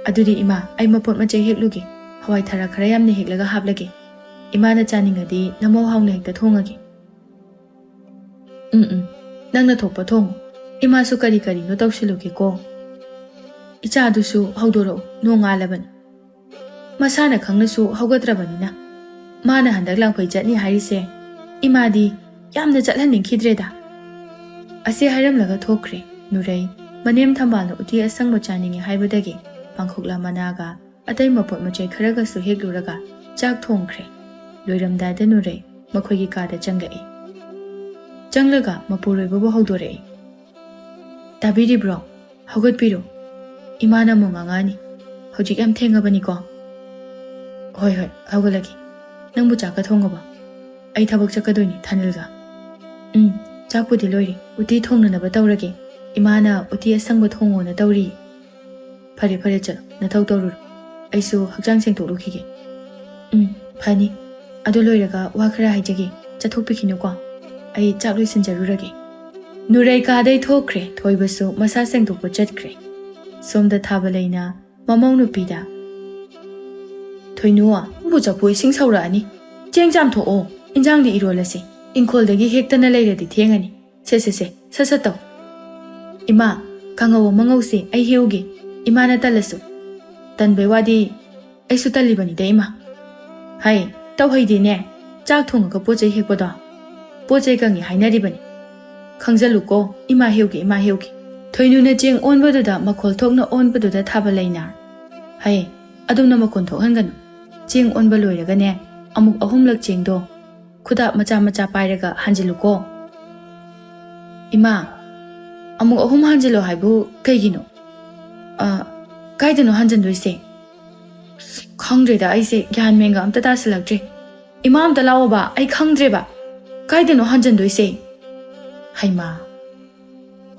"ꯑꯗꯨꯗꯤ ꯏꯃꯥ, ꯑꯩ ꯃꯄꯣꯠ ꯃꯆꯩ ꯍꯦꯛꯂꯨꯒꯦ꯫ ꯍꯋꯥꯏ ꯊꯔꯥꯛ ꯈꯔ ꯌꯥꯝꯅ ꯍꯦꯛꯂꯒ ꯍꯥꯞꯂꯒꯦ꯫ ꯏꯃꯥꯅ ꯆꯥꯅꯤꯡꯉꯗꯤ ꯅꯃꯧ ꯍꯥꯎꯅ ꯍꯦꯛꯇ ꯊꯣꯡꯉꯒꯦ꯫" "ꯎꯝ, ꯎꯝ, ꯅꯪꯅ ꯊꯣꯛꯄ ꯊꯣꯡꯉꯨ꯫ ꯏꯃꯥꯁꯨ ꯀꯔꯤ ꯀꯔꯤꯅꯣ ꯇꯧꯁꯤꯜꯂꯨꯒꯦꯀꯣ꯫" "ꯏꯆꯥꯗꯨꯁꯨ ꯍꯧꯗꯣꯔꯛꯎ, ꯅꯣꯡꯉꯥꯜꯂꯕꯅꯤ꯫ ꯃꯁꯥꯅ ꯈꯪꯅꯁꯨ ꯍꯧꯒꯠꯇ꯭ꯔꯕꯅꯤꯅ꯫" "ꯃꯥꯅ ꯍꯟꯗꯛ ꯂꯥꯡꯐꯩ ꯆꯠꯅꯤ ꯍꯥꯏꯔꯤꯁꯦ ꯏꯃꯥꯗꯤ ꯌꯥꯝꯅ ꯆꯠꯍꯟꯅꯤꯡꯈꯤꯗ꯭ꯔꯦꯗ꯫" ꯑꯁꯤ ꯍꯥꯏꯔꯝꯂꯒ ꯊꯣꯛꯈ꯭ꯔꯦ ꯅꯨꯔꯩ꯫ ꯃꯅꯦꯝ ꯊꯝꯕꯥꯜꯅ ꯎꯇꯤ ꯑꯁꯪꯕ ꯆꯥꯅꯤꯡꯉꯤ ꯍꯥꯏꯕꯗꯒꯤ ꯄꯥꯡꯈꯣꯛꯂꯥ ꯃꯅꯥꯒ ꯑꯇꯩ ꯃꯄꯣꯠ ꯃꯆꯩ ꯈꯔꯒꯁꯨ ꯍꯦꯛꯂꯨꯔꯒ ꯆꯥꯛ ꯊꯣꯡꯈ꯭ꯔꯦ꯫ ꯂꯣꯏꯔꯝꯗꯥꯏꯗ ꯅꯨꯔꯩ ꯃꯈꯣꯏꯒꯤ ꯀꯥꯗ ꯆꯪꯂꯛꯏ꯫ ꯆꯪꯂꯒ ꯃꯄꯨꯔꯣꯏꯕꯕꯨ ꯍꯧꯗꯣꯔꯛꯏ꯫ "ꯇꯥꯕꯤꯔꯤꯕ꯭ꯔꯣ? ꯍꯧꯒꯠꯄꯤꯔꯣ꯫ ꯏꯃꯥꯅ ꯑꯃꯨꯛ ꯉꯥꯡꯉꯛꯑꯅꯤ꯫ ꯍꯧꯖꯤꯛ ꯌꯥꯝ ꯊꯦꯡꯉꯕꯅꯤꯀꯣ꯫" "ꯍꯣꯏ, ꯍꯣꯏ, ꯍꯧꯒꯠꯂꯒꯦ꯫ ꯅꯪꯕꯨ ꯆꯥꯛꯀ ꯊꯣꯡꯉꯕꯣ?" "ꯑꯩ ꯊꯕꯛ ꯆꯠꯀꯗꯣꯏꯅꯤ ꯊꯥꯅꯤꯜꯒ꯫" "ꯎꯝ, ꯆꯥꯛꯄꯨꯗꯤ ꯂꯣꯏꯔꯦ꯫ ꯎꯇꯤ ꯊꯣꯡꯅꯅꯕ ꯇꯧꯔꯒꯦ꯫ ꯏꯃꯥꯅ ꯎꯇꯤ ꯑꯁꯪꯕ ꯊꯣꯡꯉꯣꯅ ꯇꯧꯔꯤ꯫" "ꯐꯔꯦ, ꯐꯔꯦ, ꯆꯠꯂꯣ, ꯅꯊꯧ ꯇꯧꯔꯨꯔꯣ꯫ ꯑꯩꯁꯨ ꯍꯛꯆꯥꯡ ꯁꯦꯡꯗꯣꯛꯂꯨꯈꯤꯒꯦ꯫" "ꯎꯝ, ꯐꯅꯤ꯫ ꯑꯗꯨ ꯂꯣꯏꯔꯒ ꯋꯥ ꯈꯔ ꯍꯥꯏꯖꯒꯦ꯫ ꯆꯠꯊꯣꯛꯄꯤꯈꯤꯅꯨꯀꯣ꯫ ꯑꯩ ꯆꯥꯛ ꯂꯣꯏꯁꯤꯟꯖꯔꯨꯔꯒꯦ꯫" ꯅꯨꯔꯩ ꯀꯥꯗꯩ ꯊꯣꯛꯈ꯭ꯔꯦ꯫ ꯊꯣꯏꯕꯁꯨ ꯃꯁꯥ ꯁꯦꯡꯗꯣꯛꯄ ꯆꯠꯈ꯭ꯔꯦ꯫ ꯁꯣꯝꯗ ꯊꯥꯕꯂꯩꯅ ꯃꯃꯧ ꯅꯨꯄꯤꯗ, "ꯊꯣꯏꯅꯨ, ꯅꯪꯕꯨ ꯆꯐꯨ ꯏꯁꯤꯡ ꯁꯧꯔꯛꯑꯅꯤ꯫ ꯆꯦꯡ ꯆꯥꯝꯊꯣꯛꯑꯣ, ꯏꯟꯖꯥꯡꯗꯤ ꯏꯔꯣꯜꯂꯁꯤ꯫ ꯏꯪꯈꯣꯜꯗꯒꯤ ꯍꯦꯛꯇꯅ ꯂꯩꯔꯗꯤ ꯊꯦꯡꯉꯅꯤ꯫ ꯁꯦ, ꯁꯦ, ꯁꯦ, ꯁꯠ ꯁꯠ ꯇꯧ꯫" "ꯏꯃꯥ, ꯀꯥꯡꯉꯧ ꯑꯃ ꯉꯧꯁꯦ, ꯑꯩ ꯍꯦꯛꯎꯒꯦ, ꯏꯃꯥꯅ ꯇꯜꯂꯁꯨ꯫" "ꯇꯟꯕꯩ ꯋꯥꯗꯤ, ꯑꯩꯁꯨ ꯇꯜꯂꯤꯕꯅꯤꯗ ꯏꯃꯥ꯫" "ꯍꯩ, ꯇꯧꯍꯩꯗꯦꯅꯦ, ꯆꯥꯛ ꯊꯣꯡꯉꯒ ꯄꯣꯠ ꯆꯩ ꯍꯦꯛꯄꯗꯣ꯫ ꯄꯣꯠ ꯆꯩ ꯀꯪꯉꯤ ꯍꯥꯏꯅꯔꯤꯕꯅꯤ꯫ ꯈꯪꯖꯜꯂꯨꯀꯣ, ꯏꯃꯥ ꯍꯦꯛꯎꯒꯦ, ꯏꯃꯥ ꯍꯦꯛꯎꯒꯦ꯫" ꯊꯣꯏꯅꯨꯅ ꯆꯦꯡ ꯑꯣꯟꯕꯗꯨꯗ, ꯃꯈꯣꯜ ꯊꯣꯛꯅ ꯑꯣꯟꯕꯗꯨꯗ ꯊꯥꯕꯂꯩꯅ, "ꯍꯩ, ꯑꯗꯨꯝꯅ ꯃꯈꯣꯟ ꯊꯣꯛꯍꯟꯒꯅꯨ꯫ ꯆꯦꯡ ꯑꯣꯟꯕ ꯂꯣꯏꯔꯒꯅꯦ, ꯑꯃꯨꯛ ꯑꯍꯨꯝꯂꯛ ꯆꯦꯡꯗꯣ ꯈꯨꯗꯥꯞ ꯃꯆꯥ ꯃꯆꯥ ꯄꯥꯏꯔꯒ ꯍꯥꯟꯖꯤꯜꯂꯨꯀꯣ꯫" "ꯏꯃꯥ, ꯑꯃꯨꯛ ꯑꯍꯨꯝ ꯍꯥꯟꯖꯤꯜꯂꯣ ꯍꯥꯏꯕꯨ ꯀꯩꯒꯤꯅꯣ?" "ꯑ, ꯀꯥꯏꯗꯅꯣ ꯍꯥꯟꯖꯤꯟꯗꯣꯏꯁꯦ?" ꯈꯪꯗ꯭ꯔꯦꯗ, ꯑꯩꯁꯦ ꯒ꯭ꯌꯥꯟ ꯃꯦꯟꯒ ꯑꯝꯇ ꯇꯥꯁꯤꯜꯂꯛꯇ꯭ꯔꯦ꯫ ꯏꯃꯥ, ꯑꯝꯇ ꯂꯥꯛꯑꯣꯕ, ꯑꯩ ꯈꯪꯗ꯭ꯔꯦꯕ꯫ ꯀꯥꯏꯗꯅꯣ ꯍꯟꯖꯟꯗꯣꯏꯁꯦ? ꯍꯩꯃꯥ,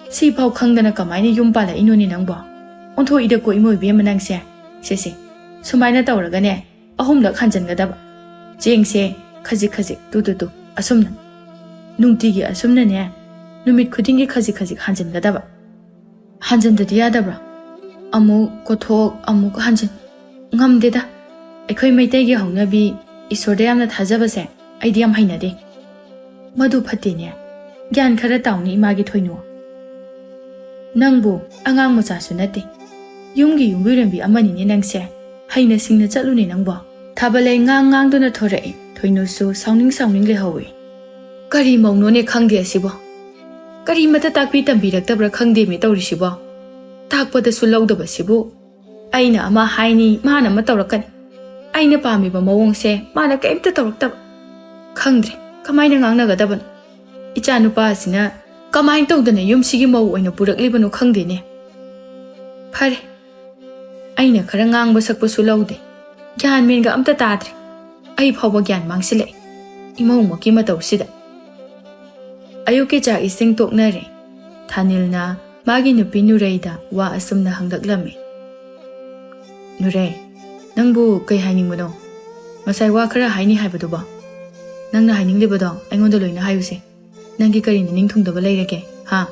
ꯁꯤꯐꯥꯎ ꯈꯪꯗꯅ ꯀꯃꯥꯏꯅ ꯌꯨꯝ ꯄꯥꯜꯂꯛꯏꯅꯣꯅꯦ ꯅꯪꯕꯣ? ꯑꯣꯟꯊꯣꯛꯏꯗꯀꯣ ꯏꯃꯣꯏꯕꯤ ꯑꯃ ꯅꯪꯁꯦ꯫ ꯁꯦ ꯁꯦ, ꯁꯨꯃꯥꯏꯅ ꯇꯧꯔꯒꯅꯦ, ꯑꯍꯨꯝꯂꯛ ꯍꯟꯖꯟꯒꯗꯕ꯫ ꯆꯦꯡꯁꯦ ꯈꯖꯤꯛ ꯈꯖꯤꯛ, ꯇꯨ ꯇꯨ ꯇꯨ, ꯑꯁꯨꯝꯅ꯫ ꯅꯨꯡꯇꯤꯒꯤ ꯑꯁꯨꯝꯅꯅꯦ, ꯅꯨꯃꯤꯠ ꯈꯨꯗꯤꯡꯒꯤ ꯈꯖꯤꯛ ꯈꯖꯤꯛ ꯍꯟꯖꯟꯒꯗꯕ꯫ ꯍꯟꯖꯟꯗꯗꯤ ꯌꯥꯗꯕ꯭ꯔꯥ? ꯑꯃꯨꯛ ꯀꯣꯊꯣꯛ, ꯑꯃꯨꯛ ꯍꯟꯖꯟ꯫ ꯉꯝꯗꯦꯗ꯫ ꯑꯩꯈꯣꯏ ꯃꯩꯇꯩꯒꯤ ꯍꯧꯅꯕꯤ, ꯏꯁꯣꯔꯗ ꯌꯥꯝꯅ ꯊꯥꯖꯕꯁꯦ ꯑꯩꯗꯤ ꯌꯥꯝ ꯍꯩꯅꯗꯦ꯫ ꯃꯗꯨ ꯐꯠꯇꯦꯅꯦ꯫ ꯒ꯭ꯌꯥꯟ ꯈꯔ ꯇꯥꯎꯅꯦ ꯏꯃꯥꯒꯤ ꯊꯣꯏꯅꯨ꯫ ꯅꯪꯕꯨ ꯑꯉꯥꯡ ꯃꯆꯥꯁꯨ ꯅꯠꯇꯦ꯫ ꯌꯨꯝꯒꯤ ꯌꯨꯝꯕꯨꯔꯦꯝꯕꯤ ꯑꯃꯅꯤꯅꯦ ꯅꯪꯁꯦ꯫ ꯍꯩꯅ ꯁꯤꯡꯅ ꯆꯠꯂꯨꯅꯦ ꯅꯪꯕꯣ꯫ ꯊꯥꯕꯂꯩ ꯉꯥꯡ ꯉꯥꯡꯗꯨꯅ ꯊꯣꯔꯛꯏ꯫ ꯊꯣꯏꯅꯨꯁꯨ ꯁꯥꯎꯅꯤꯡ ꯁꯥꯎꯅꯤꯡ ꯂꯩꯍꯧꯏ꯫ ꯀꯔꯤ ꯃꯧꯅꯣꯅꯦ ꯈꯪꯗꯦ ꯑꯁꯤꯕꯣ꯫ ꯀꯔꯤꯃꯇ ꯇꯥꯛꯄꯤ ꯇꯝꯕꯤꯔꯛꯇꯕ꯭ꯔꯥ ꯈꯪꯗꯦꯃꯤ ꯇꯧꯔꯤꯁꯤꯕꯣ꯫ ꯇꯥꯛꯄꯗꯁꯨ ꯂꯧꯗꯕꯁꯤꯕꯨ꯫ ꯑꯩꯅ ꯑꯃ ꯍꯥꯏꯅꯤ, ꯃꯥꯅ ꯑꯃ ꯇꯧꯔꯛꯀꯅꯤ꯫ ꯑꯩꯅ ꯄꯥꯝꯃꯤꯕ ꯃꯑꯣꯡꯁꯦ ꯃꯥꯅ ꯀꯩꯝꯇ ꯇꯧꯔꯛꯇꯕ꯫ ꯈꯪꯗ꯭ꯔꯦ, ꯀꯃꯥꯏꯅ ꯉꯥꯡꯅꯒꯗꯕꯅꯣ? ꯏꯆꯥ ꯅꯨꯄꯥ ꯑꯁꯤꯅ ꯀꯃꯥꯏꯅ ꯇꯧꯗꯅ ꯌꯨꯝꯁꯤꯒꯤ ꯃꯧ ꯑꯣꯏꯅ ꯄꯨꯔꯛꯂꯤꯕꯅꯣ ꯈꯪꯗꯦꯅꯦ꯫ ꯐꯔꯦ, ꯑꯩꯅ ꯈꯔ ꯉꯥꯡꯕ ꯁꯛꯄꯁꯨ ꯂꯧꯗꯦ꯫ ꯒ꯭ꯌꯥꯟ ꯃꯦꯟꯒ ꯑꯝꯇ ꯇꯥꯗ꯭ꯔꯦ꯫ ꯑꯩ ꯐꯥꯎꯕ ꯒ꯭ꯌꯥꯟ ꯃꯥꯡꯁꯤꯜꯂꯛꯑꯦ ꯏꯃꯧꯃꯛꯀꯤ ꯃꯇꯧꯁꯤꯗ꯫ ꯑꯌꯨꯛꯀꯤ ꯆꯥꯛ ꯏꯁꯤꯡ ꯇꯣꯛꯅꯔꯦ꯫ ꯊꯥꯅꯤꯜꯅ ꯃꯥꯒꯤ ꯅꯨꯄꯤ ꯅꯨꯔꯩꯗ ꯋꯥ ꯑꯁꯨꯝꯅ ꯍꯪꯂꯛꯂꯝꯃꯤ꯫ ꯅꯨꯔꯩ, ꯅꯪꯕꯨ ꯀꯩ ꯍꯥꯏꯅꯤꯡꯕꯅꯣ? ꯉꯁꯥꯏ ꯋꯥ ꯈꯔ ꯍꯥꯏꯅꯤ ꯍꯥꯏꯕꯗꯨꯕꯣ? ꯅꯪꯅ ꯍꯥꯏꯅꯤꯡꯂꯤꯕꯗꯣ ꯑꯩꯉꯣꯟꯗ ꯂꯣꯏꯅ ꯍꯥꯏꯌꯨꯁꯦ꯫ ꯅꯪꯒꯤ ꯀꯔꯤ ꯅꯤꯡ ꯊꯨꯡꯗꯕ ꯂꯩꯔꯒꯦ, ꯍꯥ?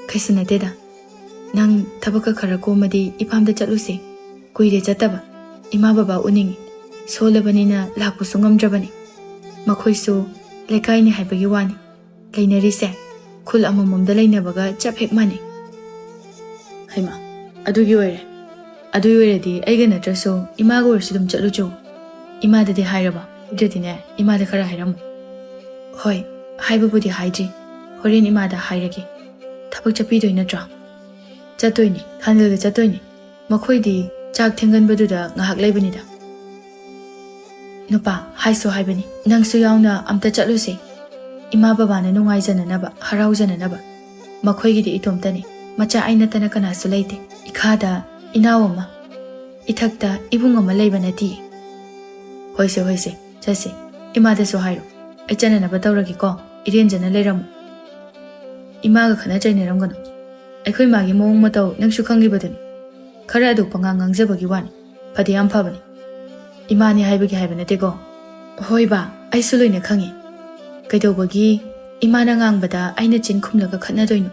ꯀꯩꯁꯨ ꯅꯠꯇꯦꯗ꯫ ꯅꯪ ꯊꯕꯛꯀ ꯈꯔ ꯀꯣꯝꯃꯗꯤ ꯏꯄꯥꯝꯗ ꯆꯠꯂꯨꯁꯦ꯫ ꯀꯨꯏꯔꯦ ꯆꯠꯇꯕ꯫ ꯏꯃꯥ ꯕꯕꯥ ꯎꯅꯤꯡꯉꯤ꯫ ꯁꯣꯜꯂꯕꯅꯤꯅ ꯂꯥꯛꯄꯁꯨ ꯉꯝꯗ꯭ꯔꯕꯅꯤ꯫ ꯃꯈꯣꯏꯁꯨ ꯂꯩꯀꯥꯏꯅꯤ ꯍꯥꯏꯕꯒꯤ ꯋꯥꯅꯤ꯫ ꯂꯩꯅꯔꯤꯁꯦ ꯈꯨꯜ ꯑꯃꯃꯝꯗ ꯂꯩꯅꯕꯒ ꯆꯞ ꯍꯦꯛ ꯃꯥꯟꯅꯩ꯫ ꯍꯩꯃꯥ, ꯑꯗꯨꯒꯤ ꯑꯣꯏꯔꯦ꯫ ꯑꯗꯨꯒꯤ ꯑꯣꯏꯔꯗꯤ ꯑꯩꯒ ꯅꯠꯇ꯭ꯔꯁꯨ ꯏꯃꯥꯒ ꯑꯣꯏꯔꯁꯨ ꯑꯗꯨꯝ ꯆꯠꯂꯨ ꯆꯣ꯫ ꯏꯃꯥꯗꯗꯤ ꯍꯥꯏꯔꯕ? ꯑꯗꯨꯗꯤꯅꯦ, ꯏꯃꯥꯗ ꯈꯔ ꯍꯥꯏꯔꯝꯃꯨ꯫ ꯍꯣꯏ, ꯍꯥꯏꯕꯕꯨꯗꯤ ꯍꯥꯏꯗ꯭ꯔꯤ꯫ ꯍꯣꯔꯦꯟ ꯏꯃꯥꯗ ꯍꯥꯏꯔꯒꯦ꯫ ꯊꯕꯛ ꯆꯠꯄꯤꯗꯣꯏ ꯅꯠꯇ꯭ꯔꯣ? ꯆꯠꯇꯣꯏꯅꯤ, ꯊꯥꯅꯤꯜꯒ ꯆꯠꯇꯣꯏꯅꯤ꯫ ꯃꯈꯣꯏꯗꯤ ꯆꯥꯛ ꯊꯦꯡꯒꯟꯕꯗꯨꯗ ꯉꯥꯏꯍꯥꯛ ꯂꯩꯕꯅꯤꯗ꯫ ꯅꯨꯄꯥ, ꯍꯥꯏꯁꯨ ꯍꯥꯏꯕꯅꯤ, ꯅꯪꯁꯨ ꯌꯥꯎꯅ ꯑꯝꯇ ꯆꯠꯂꯨꯁꯦ꯫ ꯏꯃꯥ ꯕꯕꯥꯅ ꯅꯨꯡꯉꯥꯏꯖꯅꯅꯕ, ꯍꯔꯥꯎꯖꯅꯅꯕ꯫ ꯃꯈꯣꯏꯒꯤꯗꯤ ꯏꯇꯣꯝꯇꯅꯤ, ꯃꯆꯥ ꯑꯩ ꯅꯠꯇꯅ ꯀꯅꯥꯁꯨ ꯂꯩꯇꯦ꯫ ꯏꯈꯥꯗ ꯏꯅꯥꯎ ꯑꯃ꯫ ꯏꯊꯛꯇ ꯏꯕꯨꯡ ꯑꯃ ꯂꯩꯕ ꯅꯠꯇꯤꯌꯦ꯫ "ꯍꯣꯏꯁꯦ, ꯍꯣꯏꯁꯦ, ꯆꯠꯁꯦ꯫ ꯏꯃꯥꯗꯁꯨ ꯍꯥꯏꯔꯣ꯫ ꯑꯩ ꯆꯠꯅꯅꯕ ꯇꯧꯔꯒꯦꯀꯣ꯫ ꯏꯔꯦꯟꯖꯅ ꯂꯩꯔꯝꯃꯨ꯫ ꯏꯃꯥꯒ ꯈꯠꯅ ꯆꯩꯅꯔꯝꯒꯅꯨ꯫ ꯑꯩꯈꯣꯏ ꯃꯥꯒꯤ ꯃꯑꯣꯡ ꯃꯇꯧ ꯅꯪꯁꯨ ꯈꯪꯂꯤꯕꯗꯨꯅꯤ꯫ ꯈꯔ ꯑꯗꯨ ꯄꯉꯥꯡ ꯉꯥꯡꯖꯕꯒꯤ ꯋꯥꯅꯤ꯫ ꯐꯗꯤ ꯌꯥꯝ ꯐꯕꯅꯤ꯫ ꯏꯃꯥꯅꯤ ꯍꯥꯏꯕꯒꯤ ꯍꯥꯏꯕ ꯅꯠꯇꯦꯀꯣ꯫ ꯍꯣꯏ ꯕꯥ, ꯑꯩꯁꯨ ꯂꯣꯏꯅ ꯈꯪꯉꯤ꯫ ꯀꯩꯗꯧꯕꯒꯤ ꯏꯃꯥꯅ ꯉꯥꯡꯕꯗ ꯑꯩꯅ ꯆꯤꯟ ꯈꯨꯝꯂꯒ ꯈꯠꯅꯗꯣꯏꯅꯣ?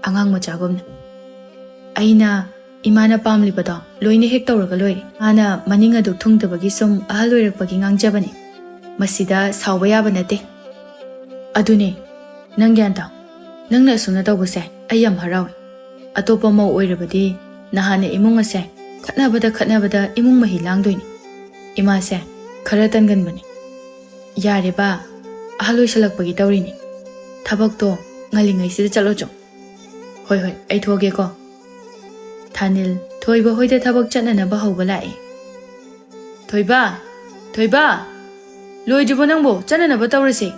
ꯑꯉꯥꯡ ꯃꯆꯥꯒꯨꯝꯅ꯫ ꯑꯩꯅ ꯏꯃꯥꯅ ꯄꯥꯝꯂꯤꯕꯗꯣ ꯂꯣꯏꯅ ꯍꯦꯛ ꯇꯧꯔꯒ ꯂꯣꯏꯔꯦ꯫ ꯃꯥꯅ ꯃꯅꯤꯡ ꯑꯗꯨ ꯊꯨꯡꯗꯕꯒꯤ ꯁꯨꯝ ꯑꯍꯜ ꯑꯣꯏꯔꯛꯄꯒꯤ ꯉꯥꯡꯖꯕꯅꯤ꯫ ꯃꯁꯤꯗ ꯁꯥꯎꯕ ꯌꯥꯕ ꯅꯠꯇꯦ꯫ ꯑꯗꯨꯅꯦ, ꯅꯪ ꯒ꯭ꯌꯥꯟ ꯇꯥꯎ꯫ ꯅꯪꯅ ꯑꯁꯨꯝꯅ ꯇꯧꯕꯁꯦ ꯑꯩ ꯌꯥꯝ ꯍꯔꯥꯎꯏ꯫ ꯑꯇꯣꯞꯄ ꯃꯧ ꯑꯣꯏꯔꯕꯗꯤ ꯅꯍꯥꯟꯅ ꯏꯃꯨꯡ ꯑꯁꯦ ꯈꯠꯅꯕꯗ ꯈꯠꯅꯕꯗ ꯏꯃꯨꯡ ꯃꯍꯤ ꯂꯥꯡꯗꯣꯏꯅꯤ꯫ ꯏꯃꯥꯁꯦ ꯈꯔ ꯇꯟꯒꯟꯕꯅꯤ꯫ ꯌꯥꯔꯦ ꯕꯥ, ꯑꯍꯜ ꯑꯣꯏꯁꯜꯂꯛꯄꯒꯤ ꯇꯧꯔꯤꯅꯤ꯫ ꯊꯕꯛꯇꯣ ꯉꯜꯂꯤꯉꯩꯁꯤꯗ ꯆꯠꯂꯣ ꯆꯣ꯫ ꯍꯣꯏ ꯍꯣꯏ, ꯑꯩ ꯊꯣꯛꯑꯒꯦꯀꯣ꯫ ꯊꯥꯅꯤꯜ ꯊꯣꯏꯕ ꯍꯣꯏꯗ ꯊꯕꯛ ꯆꯠꯅꯅꯕ ꯍꯧꯕ ꯂꯥꯛꯑꯦ꯫ "ꯊꯣꯏꯕ, ꯊꯣꯏꯕ, ꯂꯣꯏꯗ꯭ꯔꯤꯕꯣ ꯅꯪꯕꯣ? ꯆꯠꯅꯅꯕ ꯇꯧꯔꯁꯦ꯫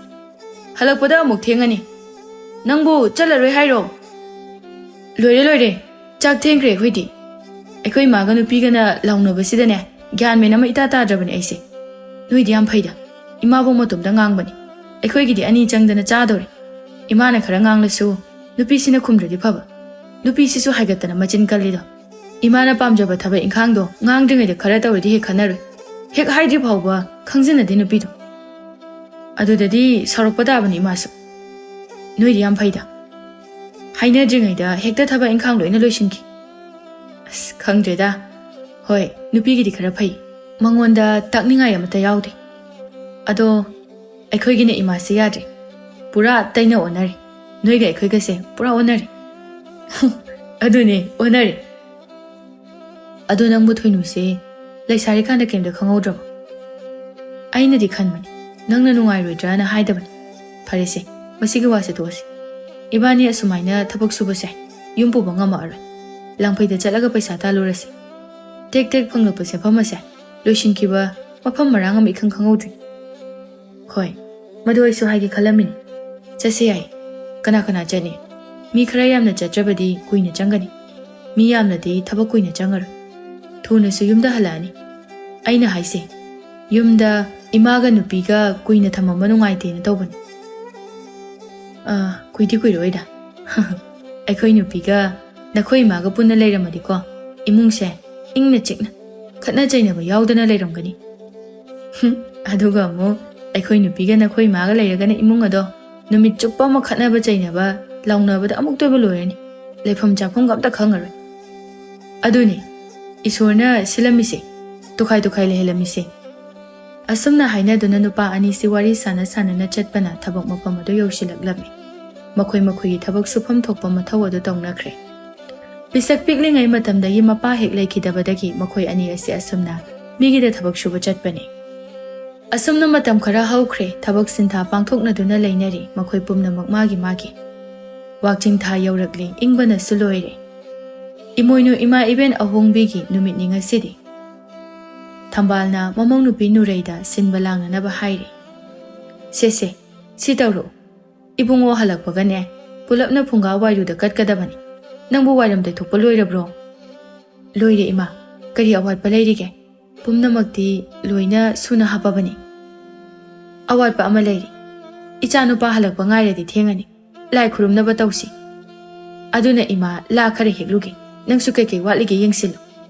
ꯍꯜꯂꯛꯄꯗ ꯑꯃꯨꯛ ꯊꯦꯡꯉꯅꯤ꯫ ꯅꯪꯕꯨ ꯆꯠꯂꯔꯣꯏ ꯍꯥꯏꯔꯣ?" "ꯂꯣꯏꯔꯦ, ꯂꯣꯏꯔꯦ꯫ ꯆꯥꯛ ꯊꯦꯡꯈ꯭ꯔꯦ ꯑꯩꯈꯣꯏꯗꯤ꯫ ꯑꯩꯈꯣꯏ ꯏꯃꯥꯒ ꯅꯨꯄꯤꯒꯅ ꯂꯥꯎꯅꯕꯁꯤꯗꯅꯦ, ꯒ꯭ꯌꯥꯟ ꯃꯦꯟ ꯑꯃ ꯏꯇꯥ ꯇꯥꯗ꯭ꯔꯕꯅꯦ ꯑꯩꯁꯦ꯫ ꯅꯣꯏꯗꯤ ꯌꯥꯝ ꯐꯩꯗ, ꯏꯃꯥꯕꯨ ꯃꯇꯣꯝꯇ ꯉꯥꯡꯕꯅꯤ꯫ ꯑꯩꯈꯣꯏꯒꯤꯗꯤ ꯑꯅꯤ ꯆꯪꯗꯅ ꯆꯥꯗꯧꯔꯦ꯫ ꯏꯃꯥꯅ ꯈꯔ ꯉꯥꯡꯂꯁꯨ ꯅꯨꯄꯤꯁꯤꯅ ꯈꯨꯝꯗ꯭ꯔꯗꯤ ꯐꯕ꯫ ꯅꯨꯄꯤꯁꯤꯁꯨ ꯍꯥꯏꯒꯠꯇꯅ ꯃꯆꯤꯟ ꯀꯜꯂꯤꯗꯣ꯫ ꯏꯃꯥꯅ ꯄꯥꯝꯖꯕ ꯊꯕꯛ ꯏꯪꯈꯥꯡꯗꯣ ꯉꯥꯡꯗ꯭ꯔꯤꯉꯩꯗ ꯈꯔ ꯇꯧꯔꯗꯤ ꯍꯦꯛ ꯈꯟꯅꯔꯣꯏ꯫ ꯍꯦꯛ ꯍꯥꯏꯗ꯭ꯔꯤ ꯐꯥꯎꯕ ꯈꯪꯖꯟꯅꯗꯦ ꯅꯨꯄꯤꯗꯣ꯫ ꯑꯗꯨꯗꯗꯤ ꯁꯥꯎꯔꯛꯄ ꯇꯥꯕꯅꯤ ꯏꯃꯥꯁꯨ꯫ ꯅꯣꯏꯗꯤ ꯌꯥꯝ ꯐꯩꯗ꯫ ꯍꯥꯏꯅꯗ꯭ꯔꯤꯉꯩꯗ ꯍꯦꯛꯇ ꯊꯕꯛ ꯏꯪꯈꯥꯡ ꯂꯣꯏꯅ ꯂꯣꯏꯁꯤꯟꯈꯤ꯫ ꯑꯁ, ꯈꯪꯗ꯭ꯔꯦꯗ꯫ ꯍꯣꯏ, ꯅꯨꯄꯤꯒꯤꯗꯤ ꯈꯔ ꯐꯩ꯫ ꯃꯉꯣꯟꯗ ꯇꯥꯛꯅꯤꯡꯉꯥꯏ ꯑꯃꯠꯇ ꯌꯥꯎꯗꯦ꯫ ꯑꯗꯣ ꯑꯩꯈꯣꯏꯒꯤꯅ ꯏꯃꯥꯁꯦ ꯌꯥꯗ꯭ꯔꯦ꯫ ꯄꯨꯔꯥ ꯇꯩꯅ ꯑꯣꯟꯅꯔꯦ꯫ ꯅꯣꯏꯒ ꯑꯩꯈꯣꯏꯒꯁꯦ ꯄꯨꯔꯥ ꯑꯣꯟꯅꯔꯦ꯫ ꯑꯗꯨꯅꯦ, ꯑꯣꯟꯅꯔꯦ꯫ ꯑꯗꯣ ꯅꯪꯕꯨ ꯊꯣꯏꯅꯨꯁꯦ ꯂꯩꯁꯥꯔꯤꯀꯥꯟꯗ ꯀꯩꯝꯇ ꯈꯪꯍꯧꯗ꯭ꯔꯕꯣ? ꯑꯩꯅꯗꯤ ꯈꯟꯕꯅꯤ, ꯅꯪꯅ ꯅꯨꯡꯉꯥꯏꯔꯣꯏꯗ꯭ꯔꯥꯅ ꯍꯥꯏꯗꯕꯅꯤ꯫ ꯐꯔꯦꯁꯦ, ꯃꯁꯤꯒꯤ ꯋꯥꯁꯦ ꯇꯣꯛꯑꯁꯤ꯫ ꯏꯕꯥꯅꯤ ꯑꯁꯨꯃꯥꯏꯅ ꯊꯕꯛ ꯁꯨꯕꯁꯦ ꯌꯨꯝ ꯄꯨꯕ ꯉꯝꯃꯛꯑꯔꯣꯏ꯫ ꯂꯥꯡꯐꯩꯗ ꯆꯠꯂꯒ ꯄꯩꯁꯥ ꯇꯥꯜꯂꯨꯔꯁꯤ꯫ ꯇꯦꯛ ꯇꯦꯛ ꯐꯪꯂꯛꯄ ꯁꯦꯟꯐꯝ ꯑꯁꯦ ꯂꯣꯏꯁꯤꯟꯈꯤꯕ ꯃꯐꯝ ꯃꯔꯥꯡ ꯑꯃ ꯏꯈꯪ ꯈꯪꯍꯧꯗ꯭ꯔꯤ꯫ ꯍꯣꯏ, ꯃꯗꯨ ꯑꯩꯁꯨ ꯍꯥꯏꯒꯦ ꯈꯜꯂꯝꯃꯤꯅꯤ꯫ ꯆꯠꯁꯦ ꯌꯥꯏ꯫ ꯀꯅꯥ ꯀꯅꯥ ꯆꯠꯅꯤ? ꯃꯤ ꯈꯔ ꯌꯥꯝꯅ ꯆꯠꯇ꯭ꯔꯕꯗꯤ ꯀꯨꯏꯅ ꯆꯪꯒꯅꯤ꯫ ꯃꯤ ꯌꯥꯝꯅꯗꯤ ꯊꯕꯛ ꯀꯨꯏꯅ ꯆꯪꯉꯔꯣꯏ꯫ ꯊꯨꯅꯁꯨ ꯌꯨꯝꯗ ꯍꯜꯂꯛꯑꯅꯤ꯫ ꯑꯩꯅ ꯍꯥꯏꯁꯦ, ꯌꯨꯝꯗ ꯏꯃꯥꯒ ꯅꯨꯄꯤꯒ ꯀꯨꯏꯅ ꯊꯝꯃꯝꯕ ꯅꯨꯡꯉꯥꯏꯇꯦꯅ ꯇꯧꯕꯅꯤ꯫ ꯑꯥ, ꯀꯨꯏꯗꯤ ꯀꯨꯏꯔꯣꯏꯗ꯫ ꯑꯩꯈꯣꯏ ꯅꯨꯄꯤꯒ ꯅꯈꯣꯏ ꯏꯃꯥꯒ ꯄꯨꯟꯅ ꯂꯩꯔꯝꯃꯗꯤꯀꯣ, ꯏꯃꯨꯡꯁꯦ ꯏꯪꯅ ꯆꯤꯛꯅ, ꯈꯠꯅ ꯆꯩꯅꯕ ꯌꯥꯎꯗꯅ ꯂꯩꯔꯝꯒꯅꯤ꯫ ꯍꯨꯝ, ꯑꯗꯨꯒ ꯑꯃꯨꯛ ꯑꯩꯈꯣꯏ ꯅꯨꯄꯤꯒ ꯅꯈꯣꯏ ꯏꯃꯥꯒ ꯂꯩꯔꯒꯅ ꯏꯃꯨꯡ ꯑꯗꯣ ꯅꯨꯃꯤꯠ ꯆꯨꯞꯄ ꯑꯃ ꯈꯠꯅꯕ ꯆꯩꯅꯕ, ꯂꯥꯎꯅꯕꯗ ꯑꯃꯨꯛꯇꯣꯏꯕ ꯂꯣꯏꯔꯅꯤ꯫ ꯂꯩꯐꯝ ꯆꯥꯐꯝꯒ ꯑꯝꯇ ꯈꯪꯉꯔꯣꯏ꯫ ꯑꯗꯨꯅꯤ, ꯏꯁꯣꯔꯅ ꯁꯤꯜꯂꯝꯃꯤꯁꯦ, ꯇꯨꯈꯥꯏ ꯇꯨꯈꯥꯏ ꯂꯩꯍꯜꯂꯝꯃꯤꯁꯦ꯫ ꯑꯁꯨꯝꯅ ꯍꯥꯏꯅꯗꯨꯅ ꯅꯨꯄꯥ ꯑꯅꯤꯁꯤ ꯋꯥꯔꯤ ꯁꯥꯟꯅ ꯁꯥꯟꯅꯅ ꯆꯠꯄꯅ ꯊꯕꯛ ꯃꯐꯝ ꯑꯗꯨ ꯌꯧꯁꯤꯜꯂꯛꯂꯝꯃꯤ꯫ ꯃꯈꯣꯏ ꯃꯈꯣꯏꯒꯤ ꯊꯕꯛ ꯁꯨꯐꯝ ꯊꯣꯛꯄ ꯃꯊꯧ ꯑꯗꯨ ꯇꯧꯅꯈ꯭ꯔꯦ꯫ ꯄꯤꯁꯛ ꯄꯤꯛꯂꯤꯉꯩ ꯃꯇꯝꯗꯒꯤ ꯃꯄꯥ ꯍꯦꯛ ꯂꯩꯈꯤꯗꯕꯗꯒꯤ ꯃꯈꯣꯏ ꯑꯅꯤ ꯑꯁꯤ ꯑꯁꯨꯝꯅ ꯃꯤꯒꯤꯗ ꯊꯕꯛ ꯁꯨꯕ ꯆꯠꯄꯅꯤ꯫ ꯑꯁꯨꯝꯅ ꯃꯇꯝ ꯈꯔ ꯍꯧꯈ꯭ꯔꯦ, ꯊꯕꯛ ꯁꯤꯟꯊꯥ ꯄꯥꯡꯊꯣꯛꯅꯗꯨꯅ ꯂꯩꯅꯔꯤ ꯃꯈꯣꯏ ꯄꯨꯝꯅꯃꯛ ꯃꯥꯒꯤ ꯃꯥꯒꯤ꯫ ꯋꯥꯛꯆꯤꯡ ꯊꯥ ꯌꯧꯔꯛꯂꯦ, ꯏꯪꯕꯅꯁꯨ ꯂꯣꯏꯔꯦ꯫ ꯏꯃꯣꯏꯅꯨ ꯏꯃꯥ ꯏꯕꯦꯟ ꯑꯍꯣꯡꯕꯤꯒꯤ ꯅꯨꯃꯤꯠꯅꯤ ꯉꯁꯤꯗꯤ꯫ ꯊꯝꯕꯥꯜꯅ ꯃꯃꯧ ꯅꯨꯄꯤ ꯅꯨꯔꯩꯗ ꯁꯤꯟꯕ ꯂꯥꯡꯅꯅꯕ ꯍꯥꯏꯔꯤ꯫ "ꯁꯦ ꯁꯦ, ꯁꯤ ꯇꯧꯔꯛꯎ꯫ ꯏꯕꯨꯡꯉꯣ ꯍꯜꯂꯛꯄꯒꯅꯦ, ꯄꯨꯂꯞꯅ ꯐꯨꯡꯒꯥ ꯋꯥꯏꯔꯨꯗ ꯀꯠꯀꯗꯕꯅꯤ꯫ ꯅꯪꯕꯨ ꯋꯥꯏꯔꯝ ꯇꯩꯊꯣꯛꯄ ꯂꯣꯏꯔꯕ꯭ꯔꯣ?" "ꯂꯣꯏꯔꯦ ꯏꯃꯥ, ꯀꯔꯤ ꯑꯋꯥꯠꯄ ꯂꯩꯔꯤꯒꯦ? ꯄꯨꯝꯅꯃꯛꯇꯤ ꯂꯣꯏꯅ ꯁꯨꯅ ꯍꯥꯞꯄꯕꯅꯤ꯫ ꯑꯋꯥꯠꯄ ꯑꯃ ꯂꯩꯔꯤ꯫ ꯏꯆꯥ ꯅꯨꯄꯥ ꯍꯜꯂꯛꯄ ꯉꯥꯏꯔꯗꯤ ꯊꯦꯡꯉꯅꯤ꯫ ꯂꯥꯏ ꯈꯨꯔꯨꯝꯅꯕ ꯇꯧꯁꯤ꯫ ꯑꯗꯨꯅ ꯏꯃꯥ, ꯂꯥ ꯈꯔ ꯍꯦꯛꯂꯨꯒꯦ꯫ ꯅꯪꯁꯨ ꯀꯩꯀꯩ ꯋꯥꯠꯂꯤꯒꯦ ꯌꯦꯡꯁꯤꯜꯂꯨ꯫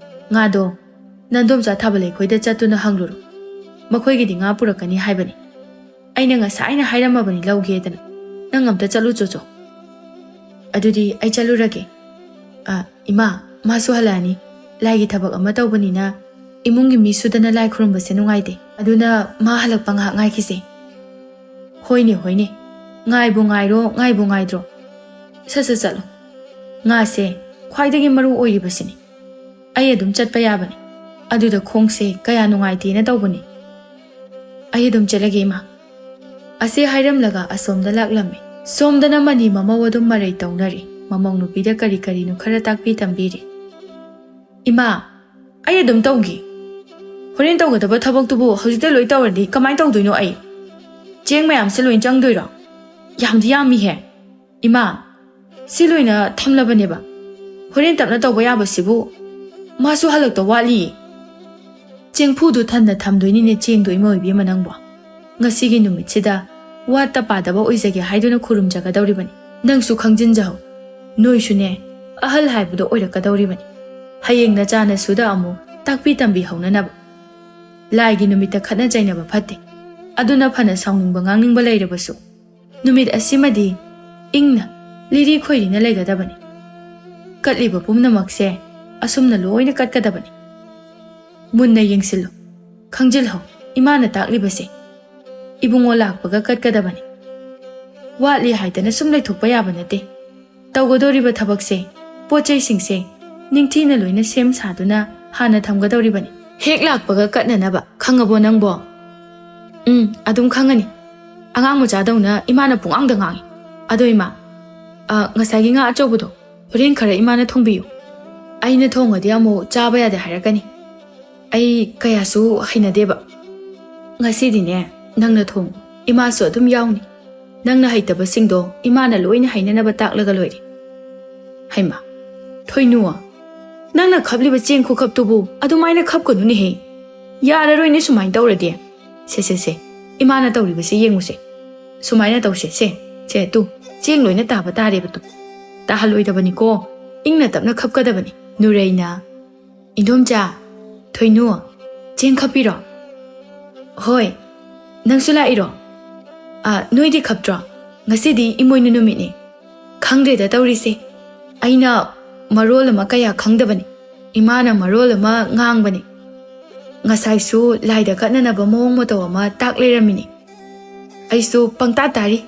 ꯉꯥꯗꯣ ꯅꯟꯗꯣꯝꯆꯥ ꯊꯥꯕ ꯂꯩꯈꯣꯏꯗ ꯆꯠꯇꯨꯅ ꯍꯪꯂꯨꯔꯣ꯫ ꯃꯈꯣꯏꯒꯤꯗꯤ ꯉꯥ ꯄꯨꯔꯛꯀꯅꯤ ꯍꯥꯏꯕꯅꯤ꯫ ꯑꯩꯅ ꯉꯁꯥꯏꯅ ꯍꯥꯏꯔꯝꯃꯕꯅꯤ ꯂꯧꯒꯦꯗꯅ꯫ ꯅꯪ ꯑꯝꯇ ꯆꯠꯂꯨ ꯆꯣꯆꯣ꯫ ꯑꯗꯨꯗꯤ ꯑꯩ ꯆꯠꯂꯨꯔꯒꯦ꯫ ꯑ, ꯏꯃꯥ, ꯃꯥꯁꯨ ꯍꯜꯂꯛꯑꯅꯤ꯫ ꯂꯥꯏꯒꯤ ꯊꯕꯛ ꯑꯃ ꯇꯧꯕꯅꯤꯅ ꯏꯃꯨꯡꯒꯤ ꯃꯤ ꯁꯨꯗꯅ ꯂꯥꯏ ꯈꯨꯔꯨꯝꯕꯁꯦ ꯅꯨꯡꯉꯥꯏꯇꯦ꯫ ꯑꯗꯨꯅ ꯃꯥ ꯍꯜꯂꯛꯄ ꯉꯥꯏꯍꯥꯛ ꯉꯥꯏꯈꯤꯁꯦ꯫ ꯍꯣꯏꯅꯦ, ꯍꯣꯏꯅꯦ꯫ ꯉꯥꯏꯕꯨ ꯉꯥꯏꯔꯣ, ꯉꯥꯏꯕꯨ ꯉꯥꯏꯗ꯭ꯔꯣ꯫ ꯁꯠ ꯁꯠ ꯆꯠꯂꯣ꯫ ꯉꯥꯁꯦ ꯈ꯭ꯋꯥꯏꯗꯒꯤ ꯃꯔꯨ ꯑꯣꯏꯔꯤꯕꯁꯤꯅꯤ꯫ ꯑꯩ ꯑꯗꯨꯝ ꯆꯠꯄ ꯌꯥꯕꯅꯤ꯫ ꯑꯗꯨꯗ ꯈꯣꯡꯁꯦ ꯀꯌꯥ ꯅꯨꯡꯉꯥꯏꯇꯦꯅ ꯇꯧꯕꯅꯤ꯫ ꯑꯩ ꯑꯗꯨꯝ ꯆꯠꯂꯒꯦ, ꯏꯃꯥ꯫ ꯑꯁꯤ ꯍꯥꯏꯔꯝꯂꯒ ꯑꯁꯣꯝꯗ ꯂꯥꯛꯂꯝꯃꯤ꯫ ꯁꯣꯝꯗꯅ ꯃꯅꯤ ꯃꯃꯧ ꯑꯗꯨꯝ ꯃꯔꯩ ꯇꯧꯅꯔꯤ꯫ ꯃꯃꯧ ꯅꯨꯄꯤꯗ ꯀꯔꯤ ꯀꯔꯤꯅꯣ ꯈꯔ ꯇꯥꯛꯄꯤ ꯇꯝꯕꯤꯔꯤ꯫ "ꯏꯃꯥ, ꯑꯩ ꯑꯗꯨꯝ ꯇꯧꯒꯦ꯫ ꯍꯣꯔꯦꯟ ꯇꯧꯒꯗꯕ ꯊꯕꯛꯇꯨꯕꯨ ꯍꯧꯖꯤꯛꯇ ꯂꯣꯏ ꯇꯧꯔꯗꯤ ꯀꯃꯥꯏꯅ ꯇꯧꯗꯣꯏꯅꯣ ꯑꯩ? ꯆꯦꯡ ꯃꯌꯥꯝꯁꯦ ꯂꯣꯏ ꯆꯪꯗꯣꯏꯔꯣ? ꯌꯥꯝꯗꯤ ꯌꯥꯝꯃꯤꯍꯦ꯫ ꯏꯃꯥ, ꯁꯤ ꯂꯣꯏꯅ ꯊꯝꯂꯕꯅꯦꯕ꯫ ꯍꯣꯔꯦꯟ ꯇꯞꯅ ꯇꯧꯕ ꯌꯥꯕꯁꯤꯕꯨ?" ꯃꯥꯁꯨ ꯍꯜꯂꯛꯇ ꯋꯥꯠꯂꯤꯌꯦ꯫ ꯆꯦꯡꯐꯨꯗꯨ ꯊꯟꯅ ꯊꯝꯗꯣꯏꯅꯤꯅꯦ ꯆꯦꯡꯗꯣ, ꯏꯃꯧ ꯏꯕꯦꯝꯃ ꯅꯪꯕꯣ꯫ ꯉꯁꯤꯒꯤ ꯅꯨꯃꯤꯠꯁꯤꯗ ꯋꯥꯠꯇ ꯄꯥꯗꯕ ꯑꯣꯏꯖꯒꯦ ꯍꯥꯏꯗꯨꯅ ꯈꯨꯔꯨꯝꯖꯒꯗꯧꯔꯤꯕꯅꯤ꯫ ꯅꯪꯁꯨ ꯈꯪꯖꯤꯟꯖꯍꯧ, ꯅꯣꯏꯁꯨꯅꯦ ꯑꯍꯜ ꯍꯥꯏꯕꯗꯣ ꯑꯣꯏꯔꯛꯀꯗꯧꯔꯤꯕꯅꯤ꯫ ꯍꯌꯦꯡ ꯅꯆꯥ ꯅꯁꯨꯗ ꯑꯃꯨꯛ ꯇꯥꯛꯄꯤ ꯇꯝꯕꯤꯍꯧꯅꯅꯕ꯫ ꯂꯥꯏꯒꯤ ꯅꯨꯃꯤꯠꯇ ꯈꯠꯅ ꯆꯩꯅꯕ ꯐꯠꯇꯦ꯫ ꯑꯗꯨꯅ ꯐꯅ ꯁꯥꯎꯅꯤꯡꯕ ꯉꯥꯡꯅꯤꯡꯕ ꯂꯩꯔꯕꯁꯨ, ꯅꯨꯃꯤꯠ ꯑꯁꯤꯃꯗꯤ ꯏꯪꯅ ꯂꯤꯔꯤ ꯈꯣꯏꯔꯤꯅ ꯂꯩꯒꯗꯕꯅꯤ꯫ ꯀꯠꯂꯤꯕ ꯄꯨꯝꯅꯃꯛꯁꯦ ꯑꯁꯨꯝꯅ ꯂꯣꯏꯅ ꯀꯠꯀꯗꯕꯅꯤ꯫ ꯃꯨꯟꯅ ꯌꯦꯡꯁꯤꯜꯂꯨ, ꯈꯪꯖꯤꯜꯍꯧ, ꯏꯃꯥꯅ ꯇꯥꯛꯂꯤꯕꯁꯦ꯫ ꯏꯕꯨꯡꯉꯣ ꯂꯥꯛꯄꯒ ꯀꯠꯀꯗꯕꯅꯤ꯫ ꯋꯥꯠꯂꯤ ꯍꯥꯏꯗꯅ ꯁꯨꯝ ꯂꯩꯊꯣꯛꯄ ꯌꯥꯕ ꯅꯠꯇꯦ꯫ ꯇꯧꯒꯗꯧꯔꯤꯕ ꯊꯕꯛꯁꯦ, ꯄꯣꯠ ꯆꯩꯁꯤꯡꯁꯦ ꯅꯤꯡꯊꯤꯅ ꯂꯣꯏꯅ ꯁꯦꯝ ꯁꯥꯗꯨꯅ ꯍꯥꯟꯅ ꯊꯝꯒꯗꯧꯔꯤꯕꯅꯤ꯫ ꯍꯦꯛ ꯂꯥꯛꯄꯒ ꯀꯠꯅꯅꯕ, ꯈꯪꯉꯕꯣ ꯅꯪꯕꯣ? ꯎꯝ, ꯑꯗꯨꯝ ꯈꯪꯉꯅꯤ꯫ ꯑꯉꯥꯡ ꯃꯆꯥꯗꯧꯅ ꯏꯃꯥꯅ ꯄꯨꯡꯉꯥꯡꯗ ꯉꯥꯡꯉꯤ꯫ ꯑꯗꯣ ꯏꯃꯥ, ꯑ, ꯉꯁꯥꯏꯒꯤ ꯉꯥ ꯑꯆꯧꯕꯗꯣ ꯍꯣꯔꯦꯟ ꯈꯔ ꯏꯃꯥꯅ ꯊꯣꯡꯕꯤꯌꯨ꯫ ꯑꯩꯅ ꯊꯣꯡꯉꯗꯤ ꯑꯃꯨꯛ ꯆꯥꯕ ꯌꯥꯗꯦ ꯍꯥꯏꯔꯛꯀꯅꯤ꯫ ꯑꯩ ꯀꯌꯥꯁꯨ ꯍꯩꯅꯗꯦꯕ꯫ ꯉꯁꯤꯗꯤꯅꯦ, ꯅꯪꯅ ꯊꯣꯡꯉꯨ, ꯏꯃꯥꯁꯨ ꯑꯗꯨꯝ ꯌꯥꯎꯅꯤ꯫ ꯅꯪꯅ ꯍꯩꯇꯕꯁꯤꯡꯗꯣ ꯏꯃꯥꯅ ꯂꯣꯏꯅ ꯍꯩꯅꯅꯕ ꯇꯥꯛꯂꯒ ꯂꯣꯏꯔꯦ꯫ ꯍꯩꯃꯥ, ꯊꯣꯏꯅꯨ, ꯅꯪꯅ ꯈꯞꯂꯤꯕ ꯆꯦꯡ ꯈꯨꯈꯞꯇꯨꯕꯨ ꯑꯗꯨꯃꯥꯏꯅ ꯈꯞꯀꯅꯨꯅꯦꯍꯦ꯫ ꯌꯥꯔꯔꯣꯏꯅꯦ ꯁꯨꯃꯥꯏꯅ ꯇꯧꯔꯗꯤ꯫ ꯁꯦ, ꯁꯦ, ꯁꯦ, ꯏꯃꯥꯅ ꯇꯧꯔꯤꯕꯁꯦ ꯌꯦꯡꯉꯨꯁꯦ꯫ ꯁꯨꯃꯥꯏꯅ ꯇꯧꯁꯦ, ꯁꯦ, ꯁꯦ, ꯇꯨ, ꯆꯦꯡ ꯂꯣꯏꯅ ꯇꯥꯕ ꯇꯥꯔꯦꯕ ꯇꯨ꯫ ꯇꯥꯍꯜꯂꯣꯏꯗꯕꯅꯤꯀꯣ, ꯏꯪꯅ ꯇꯞꯅ ꯈꯞꯀꯗꯕꯅꯤ꯫ ꯅꯨꯔꯩꯅ, "ꯏꯟꯗꯣꯝꯆꯥ, ꯊꯣꯏꯅꯨ, ꯆꯦꯡ ꯈꯞꯄꯤꯔꯣ?" "ꯍꯣꯏ, ꯅꯪꯁꯨ ꯂꯥꯛꯏꯔꯣ? ꯑ, ꯅꯣꯏꯗꯤ ꯈꯞꯇ꯭ꯔꯣ? ꯉꯁꯤꯗꯤ ꯏꯃꯣꯏꯅꯨ ꯅꯨꯃꯤꯠꯅꯤ꯫ ꯈꯪꯗ꯭ꯔꯦꯗ ꯇꯧꯔꯤꯁꯦ꯫ ꯑꯩꯅ ꯃꯔꯣꯜ ꯑꯃ ꯀꯌꯥ ꯈꯪꯗꯕꯅꯤ꯫ ꯏꯃꯥꯅ ꯃꯔꯣꯜ ꯑꯃ ꯉꯥꯡꯕꯅꯤ꯫ ꯉꯁꯥꯏꯁꯨ ꯂꯥꯏꯗ ꯀꯠꯅꯅꯕ ꯃꯑꯣꯡ ꯃꯇꯧ ꯑꯃ ꯇꯥꯛ ꯂꯩꯔꯝꯃꯤꯅꯤ꯫ ꯑꯩꯁꯨ ꯄꯪꯇꯥ ꯇꯥꯔꯤ꯫"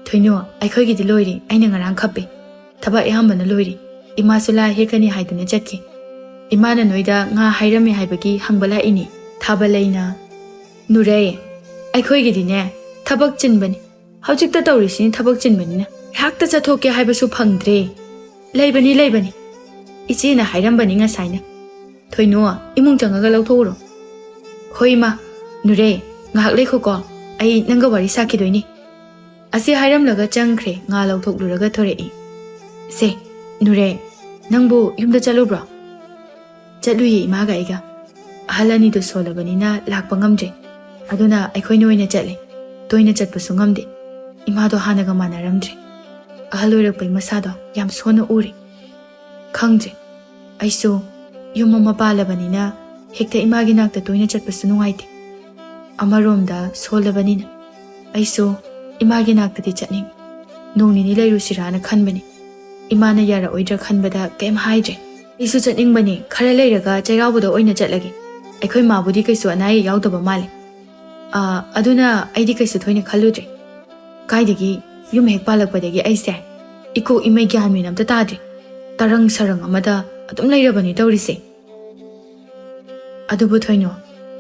"ꯊꯣꯏꯅꯨ, ꯑꯩꯈꯣꯏꯒꯤꯗꯤ ꯂꯣꯏꯔꯦ꯫ ꯑꯩꯅ ꯉꯔꯥꯡ ꯈꯞꯄꯦ꯫ ꯊꯕꯛ ꯑꯌꯥꯝꯕꯅ ꯂꯣꯏꯔꯦ꯫ ꯏꯃꯥꯁꯨ ꯂꯥ ꯍꯦꯛꯀꯅꯤ ꯍꯥꯏꯗꯨꯅ ꯆꯠꯈꯤ꯫ ꯏꯃꯥꯅ ꯅꯣꯏꯗ ꯉꯥ ꯍꯥꯏꯔꯝꯃꯦ ꯍꯥꯏꯕꯒꯤ ꯍꯪꯕ ꯂꯥꯛꯏꯅꯤ꯫" ꯊꯥꯕꯂꯩꯅ, "ꯅꯨꯔꯩ, ꯑꯩꯈꯣꯏꯒꯤꯗꯤꯅꯦ ꯊꯕꯛ ꯆꯤꯟꯕꯅꯤ꯫ ꯍꯧꯖꯤꯛꯇ ꯇꯧꯔꯤꯁꯤꯅꯤ ꯊꯕꯛ ꯆꯤꯟꯕꯅꯤꯅ꯫ ꯉꯥꯏꯍꯥꯛꯇ ꯆꯠꯊꯣꯛꯀꯦ ꯍꯥꯏꯕꯁꯨ ꯐꯪꯗ꯭ꯔꯦ꯫" "ꯂꯩꯕꯅꯤ, ꯂꯩꯕꯅꯤ꯫ ꯏꯆꯦꯅ ꯍꯥꯏꯔꯝꯕꯅꯤ ꯉꯁꯥꯏꯅ꯫ ꯊꯣꯏꯅꯨ, ꯏꯃꯨꯡ ꯆꯪꯉꯒ ꯂꯧꯊꯣꯛꯎꯔꯣ꯫" "ꯍꯣꯏ, ꯏꯃꯥ꯫ ꯅꯨꯔꯩ, ꯉꯥꯏꯍꯥꯛ ꯂꯩꯈꯣꯀꯣ꯫ ꯑꯩ ꯅꯪꯒ ꯋꯥꯔꯤ ꯁꯥꯈꯤꯗꯣꯏꯅꯤ꯫" ꯑꯁꯤ ꯍꯥꯏꯔꯝꯂꯒ ꯆꯪꯈ꯭ꯔꯦ꯫ ꯉꯥ ꯂꯧꯊꯣꯛꯂꯨꯔꯒ ꯊꯣꯔꯛꯏ꯫ "ꯁꯦ, ꯅꯨꯔꯩ, "ꯅꯪꯕꯨ ꯌꯨꯝꯗ ꯆꯠꯂꯨꯕ꯭ꯔꯣ?" "ꯆꯠꯂꯨꯏꯌꯦ, ꯏꯃꯥꯒ ꯑꯩꯒ꯫ ꯑꯍꯜ ꯑꯅꯤꯗꯨ ꯁꯣꯜꯂꯕꯅꯤꯅ ꯂꯥꯛꯄ ꯉꯝꯗ꯭ꯔꯦ꯫ ꯑꯗꯨꯅ ꯑꯩꯈꯣꯏꯅ ꯑꯣꯏꯅ ꯆꯠꯂꯦ꯫ ꯇꯣꯏꯅ ꯆꯠꯄꯁꯨ ꯉꯝꯗꯦ꯫ ꯏꯃꯥꯗꯣ ꯍꯥꯟꯅꯒ ꯃꯥꯟꯅꯔꯝꯗ꯭ꯔꯦ꯫ ꯑꯍꯜ ꯑꯣꯏꯔꯛꯄꯩ ꯃꯁꯥꯗꯣ ꯌꯥꯝ ꯁꯣꯟꯅ ꯎꯔꯦ꯫ ꯈꯪꯗ꯭ꯔꯦ꯫ ꯑꯩꯁꯨ ꯌꯨꯝ ꯑꯃ ꯄꯥꯜꯂꯕꯅꯤꯅ ꯍꯦꯛꯇ ꯏꯃꯥꯒꯤ ꯅꯥꯛꯇ ꯇꯣꯏꯅ ꯆꯠꯄꯁꯨ ꯅꯨꯡꯉꯥꯏꯇꯦ꯫ ꯑꯃꯔꯣꯝꯗ ꯁꯣꯜꯂꯕꯅꯤꯅ ꯑꯩꯁꯨ ꯏꯃꯥꯒꯤ ꯅꯥꯛꯇꯗꯤ ꯆꯠꯅꯤꯡ꯫ ꯅꯣꯡ ꯅꯤꯅꯤ ꯂꯩꯔꯨꯁꯤꯔꯥꯅ ꯈꯟꯕꯅꯤ꯫ ꯏꯃꯥꯅ ꯌꯥꯔꯛꯑꯣꯏꯗ꯭ꯔꯥ ꯈꯟꯕꯗ ꯀꯩꯝ ꯍꯥꯏꯗ꯭ꯔꯦ꯫ ꯑꯩꯁꯨ ꯆꯠꯅꯤꯡꯕꯅꯤ꯫ ꯈꯔ ꯂꯩꯔꯒ ꯆꯩꯔꯥꯎꯕꯗ ꯑꯣꯏꯅ ꯆꯠꯂꯒꯦ꯫ ꯑꯩꯈꯣꯏ ꯃꯥꯕꯨꯗꯤ ꯀꯩꯁꯨ ꯑꯅꯥ ꯑꯌꯦꯛ ꯌꯥꯎꯗꯕ ꯃꯥꯜꯂꯦ꯫ ꯑꯥ, ꯑꯗꯨꯅ ꯑꯩꯗꯤ ꯀꯩꯁꯨ ꯊꯣꯏꯅ ꯈꯜꯂꯨꯗ꯭ꯔꯦ꯫ ꯀꯥꯏꯗꯒꯤ, ꯌꯨꯝ ꯍꯦꯛ ꯄꯥꯜꯂꯛꯄꯗꯒꯤ ꯑꯩꯁꯦ ꯏꯀꯣꯛ ꯏꯃꯩ ꯒ꯭ꯌꯥꯟ ꯃꯦꯟ ꯑꯝꯇ ꯇꯥꯗ꯭ꯔꯦ꯫ ꯇꯔꯪ ꯁꯔꯪ ꯑꯃꯗ ꯑꯗꯨꯝ ꯂꯩꯔꯕꯅꯤ ꯇꯧꯔꯤꯁꯦ꯫ ꯑꯗꯨꯕꯨ ꯊꯣꯏꯅꯣ,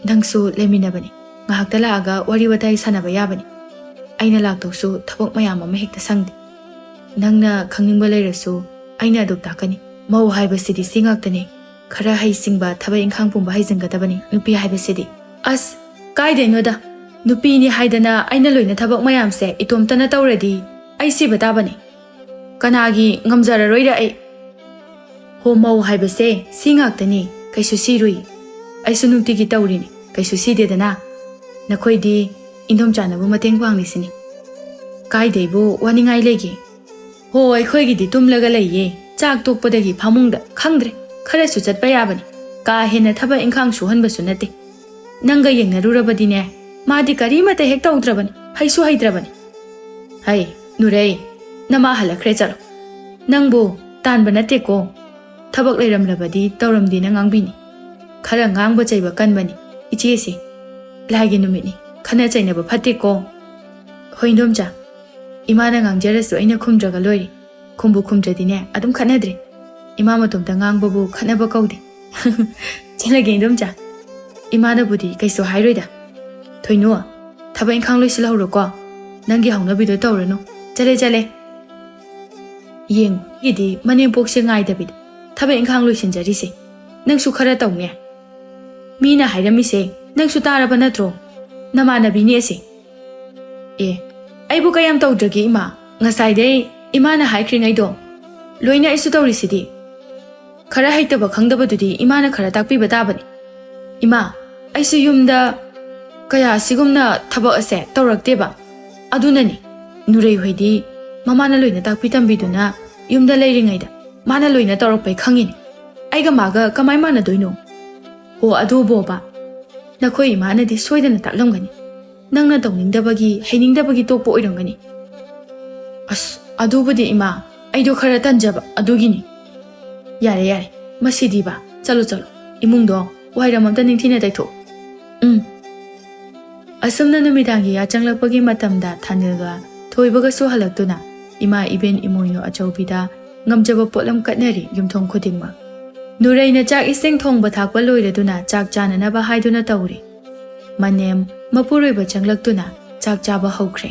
ꯅꯪꯁꯨ ꯂꯩꯃꯤꯟꯅꯕꯅꯤ꯫ ꯉꯥꯏꯍꯥꯛꯇ ꯂꯥꯛꯑꯒ ꯋꯥꯔꯤ ꯋꯥꯇꯥꯏ ꯁꯥꯟꯅꯕ ꯌꯥꯕꯅꯤ꯫ ꯑꯩꯅ ꯂꯥꯛꯇꯧꯁꯨ ꯊꯕꯛ ꯃꯌꯥꯝ ꯑꯃ ꯍꯦꯛꯇ ꯁꯪꯗꯦ꯫ ꯅꯪꯅ ꯈꯪꯅꯤꯡꯕ ꯂꯩꯔꯁꯨ ꯑꯩꯅ ꯑꯗꯨꯝ ꯇꯥꯛꯀꯅꯤ꯫ ꯃꯧ ꯍꯥꯏꯕꯁꯤꯗꯤ ꯁꯤ ꯉꯥꯛꯇꯅꯤ꯫ ꯈꯔ ꯍꯩꯁꯤꯡꯕ, ꯊꯕꯛ ꯏꯪꯈꯥꯡ ꯄꯨꯝꯕ ꯍꯩꯖꯤꯟꯒꯗꯕꯅꯤ ꯅꯨꯄꯤ ꯍꯥꯏꯕꯁꯤꯗꯤ꯫ ꯑꯁ, ꯀꯥꯏꯗꯩꯅꯣꯗ꯫ ꯅꯨꯄꯤꯅꯤ ꯍꯥꯏꯗꯅ ꯑꯩꯅ ꯂꯣꯏꯅ ꯊꯕꯛ ꯃꯌꯥꯝꯁꯦ ꯏꯇꯣꯝꯇꯅ ꯇꯧꯔꯗꯤ ꯑꯩ ꯁꯤꯕ ꯇꯥꯕꯅꯤ꯫ ꯀꯅꯥꯒꯤ ꯉꯝꯖꯔꯔꯣꯏꯗ ꯑꯩ꯫ ꯍꯣ, ꯃꯧ ꯍꯥꯏꯕꯁꯦ ꯁꯤ ꯉꯥꯛꯇꯅꯤ, ꯀꯩꯁꯨ ꯁꯤꯔꯨꯏ꯫ ꯑꯩꯁꯨ ꯅꯨꯡꯇꯤꯒꯤ ꯇꯧꯔꯤꯅꯤ, ꯀꯩꯁꯨ ꯁꯤꯗꯦꯗꯅ꯫ ꯅꯈꯣꯏꯗꯤ ꯏꯟꯗꯣꯝꯆꯥꯅꯕꯨ ꯃꯇꯦꯡ ꯄꯥꯡꯂꯤꯁꯤꯅꯤ꯫ ꯀꯥꯏꯗꯩꯕꯨ ꯋꯥꯅꯤꯡꯉꯥꯏ ꯂꯩꯒꯦ? ꯍꯣ, ꯑꯩꯈꯣꯏꯒꯤꯗꯤ ꯇꯨꯝꯂꯒ ꯂꯩꯌꯦ꯫ ꯆꯥꯛ ꯇꯣꯛꯄꯗꯒꯤ ꯐꯃꯨꯡꯗ꯫ ꯈꯪꯗ꯭ꯔꯦ, ꯈꯔꯁꯨ ꯆꯠꯄ ꯌꯥꯕꯅꯤ꯫ ꯀꯥ ꯍꯦꯟꯅ ꯊꯕꯛ ꯏꯪꯈꯥꯡ ꯁꯨꯍꯟꯕꯁꯨ ꯅꯠꯇꯦ꯫ ꯅꯪꯒ ꯌꯦꯡꯅꯔꯨꯔꯕꯗꯤꯅꯦ, ꯃꯥꯗꯤ ꯀꯔꯤꯃꯠꯇ ꯍꯦꯛ ꯇꯧꯗ꯭ꯔꯕꯅꯤ, ꯍꯩꯁꯨ ꯍꯩꯇ꯭ꯔꯕꯅꯤ꯫ ꯍꯩ, ꯅꯨꯔꯩ, ꯅꯃꯥ ꯍꯜꯂꯛꯈ꯭ꯔꯦ, ꯆꯠꯂꯣ꯫ ꯅꯪꯕꯨ ꯇꯥꯟꯕ ꯅꯠꯇꯦꯀꯣ꯫ ꯊꯕꯛ ꯂꯩꯔꯝꯂꯕꯗꯤ ꯇꯧꯔꯝꯗꯦꯅ ꯉꯥꯡꯕꯤꯅꯤ꯫ ꯈꯔ ꯉꯥꯡꯕ ꯆꯩꯕ ꯀꯟꯕꯅꯤ ꯏꯆꯦꯁꯦ꯫ ꯂꯥꯏꯒꯤ ꯅꯨꯃꯤꯠꯅꯤ, ꯈꯠꯅ ꯆꯩꯅꯕ ꯐꯠꯇꯦꯀꯣ꯫ ꯍꯣꯏ, ꯏꯟꯗꯣꯝꯆꯥ, ꯏꯃꯥꯅ ꯉꯥꯡꯖꯔꯁꯨ ꯑꯩꯅ ꯈꯨꯝꯗ꯭ꯔꯒ ꯂꯣꯏꯔꯦ꯫ ꯈꯨꯝꯕꯨ ꯈꯨꯝꯗ꯭ꯔꯗꯤꯅꯦ, ꯑꯗꯨꯝ ꯈꯠꯅꯗ꯭ꯔꯦ꯫ ꯏꯃꯥ ꯃꯇꯣꯝꯇ ꯉꯥꯡꯕꯕꯨ ꯈꯠꯅꯕ ꯀꯧꯗꯦ꯫ ꯆꯠꯂꯒꯦ, ꯏꯟꯗꯣꯝꯆꯥ꯫ ꯏꯃꯥꯅꯕꯨꯗꯤ ꯀꯩꯁꯨ ꯍꯥꯏꯔꯣꯏꯗ꯫ ꯊꯣꯏꯅꯨ, ꯊꯕꯛ ꯏꯪꯈꯥꯡ ꯂꯣꯏꯁꯤꯜꯍꯧꯔꯣꯀꯣ꯫ ꯅꯪꯒꯤ ꯍꯧꯅꯕꯤꯗꯣ ꯇꯧꯔꯅꯨ꯫ ꯆꯠꯂꯦ, ꯆꯠꯂꯦ꯫ ꯌꯦꯡꯉꯨ, ꯑꯩꯒꯤꯗꯤ ꯃꯅꯦꯝꯄꯣꯛꯁꯦ ꯉꯥꯏꯗꯕꯤꯗ ꯊꯕꯛ ꯏꯪꯈꯥꯡ ꯂꯣꯏꯁꯤꯟꯖꯔꯤꯁꯦ꯫ ꯅꯪꯁꯨ ꯈꯔ ꯇꯧꯅꯦ꯫ ꯃꯤꯅ ꯍꯥꯏꯔꯝꯃꯤꯁꯦ ꯅꯪꯁꯨ ꯇꯥꯔꯕ ꯅꯠꯇ꯭ꯔꯣ? ꯅꯃꯥꯟꯅꯕꯤꯅꯦ ꯑꯁꯤ꯫ ꯑꯦ, ꯑꯩꯕꯨ ꯀꯌꯥꯝ ꯇꯧꯗ꯭ꯔꯒꯦ ꯏꯃꯥ? ꯉꯁꯥꯏꯗꯩ ꯏꯃꯥꯅ ꯍꯥꯏꯈ꯭ꯔꯤꯉꯩꯗꯣ ꯂꯣꯏꯅ ꯑꯩꯁꯨ ꯇꯧꯔꯤꯁꯤꯗꯤ꯫ ꯈꯔ ꯍꯩꯇꯕ ꯈꯪꯗꯕꯗꯨꯗꯤ ꯏꯃꯥꯅ ꯈꯔ ꯇꯥꯛꯄꯤꯕ ꯇꯥꯕꯅꯤ꯫ ꯏꯃꯥ, ꯑꯩꯁꯨ ꯌꯨꯝꯗ ꯀꯌꯥ ꯁꯤꯒꯨꯝꯅ ꯊꯕꯛ ꯑꯁꯦ ꯇꯧꯔꯛꯇꯦꯕ꯫ ꯑꯗꯨꯅꯅꯤ, ꯅꯨꯔꯩ ꯍꯣꯏꯗꯤ ꯃꯃꯥꯅ ꯂꯣꯏꯅ ꯇꯥꯛꯄꯤ ꯇꯝꯕꯤꯗꯨꯅ ꯌꯨꯝꯗ ꯂꯩꯔꯤꯉꯩꯗ ꯃꯥꯅ ꯂꯣꯏꯅ ꯇꯧꯔꯛꯄꯩ ꯈꯪꯉꯤꯅꯤ꯫ ꯑꯩꯒ ꯃꯥꯒ ꯀꯃꯥꯏ ꯃꯥꯟꯅꯗꯣꯏꯅꯣ? ꯍꯣ, ꯑꯗꯨꯕꯣꯕ, ꯅꯈꯣꯏ ꯏꯃꯥꯅꯗꯤ ꯁꯣꯏꯗꯅ ꯇꯥꯛꯂꯝꯒꯅꯤ꯫ ꯅꯪꯅ ꯇꯧꯅꯤꯡꯗꯕꯒꯤ, ꯍꯩꯅꯤꯡꯗꯕꯒꯤ ꯇꯣꯛꯄ ꯑꯣꯏꯔꯝꯒꯅꯤ꯫ ꯑꯁ, ꯑꯗꯨꯕꯨꯗꯤ ꯏꯃꯥ, ꯑꯩꯗꯣ ꯈꯔ ꯇꯟꯖꯕ ꯑꯗꯨꯒꯤꯅꯤ꯫ ꯌꯥꯔꯦ, ꯌꯥꯔꯦ, ꯃꯁꯤꯗꯤꯕ, ꯆꯠꯂꯣ, ꯆꯠꯂꯣ, ꯏꯃꯨꯡꯗꯣ ꯋꯥꯏꯔꯝ ꯑꯝꯇ ꯅꯤꯡꯊꯤꯅ ꯇꯩꯊꯣꯛꯎ꯫ ꯎꯝ꯫ ꯑꯁꯨꯝꯅ ꯅꯨꯃꯤꯗꯥꯡꯒꯤ ꯌꯥ ꯆꯪꯂꯛꯄꯒꯤ ꯃꯇꯝꯗ ꯊꯥꯅꯤꯜꯒ ꯊꯣꯏꯕꯒꯁꯨ ꯍꯜꯂꯛꯇꯨꯅ ꯏꯃꯥ ꯏꯕꯦꯟ ꯏꯃꯣꯏꯅꯨ ꯑꯆꯧꯕꯤꯗ ꯉꯝꯖꯕ ꯄꯣꯠꯂꯝ ꯀꯠꯅꯔꯤ ꯌꯨꯝꯊꯣꯡ ꯈꯨꯗꯤꯡꯃꯛ꯫ ꯅꯨꯔꯩꯅ ꯆꯥꯛ ꯏꯁꯤꯡ ꯊꯣꯡꯕ ꯊꯥꯛꯄ ꯂꯣꯏꯔꯗꯨꯅ ꯆꯥꯛ ꯆꯥꯅꯅꯕ ꯍꯥꯏꯗꯨꯅ ꯇꯧꯔꯤ꯫ ꯃꯅꯦꯝ ꯃꯄꯨꯔꯣꯏꯕ ꯆꯪꯂꯛꯇꯨꯅ ꯆꯥꯛ ꯆꯥꯕ ꯍꯧꯈ꯭ꯔꯦ꯫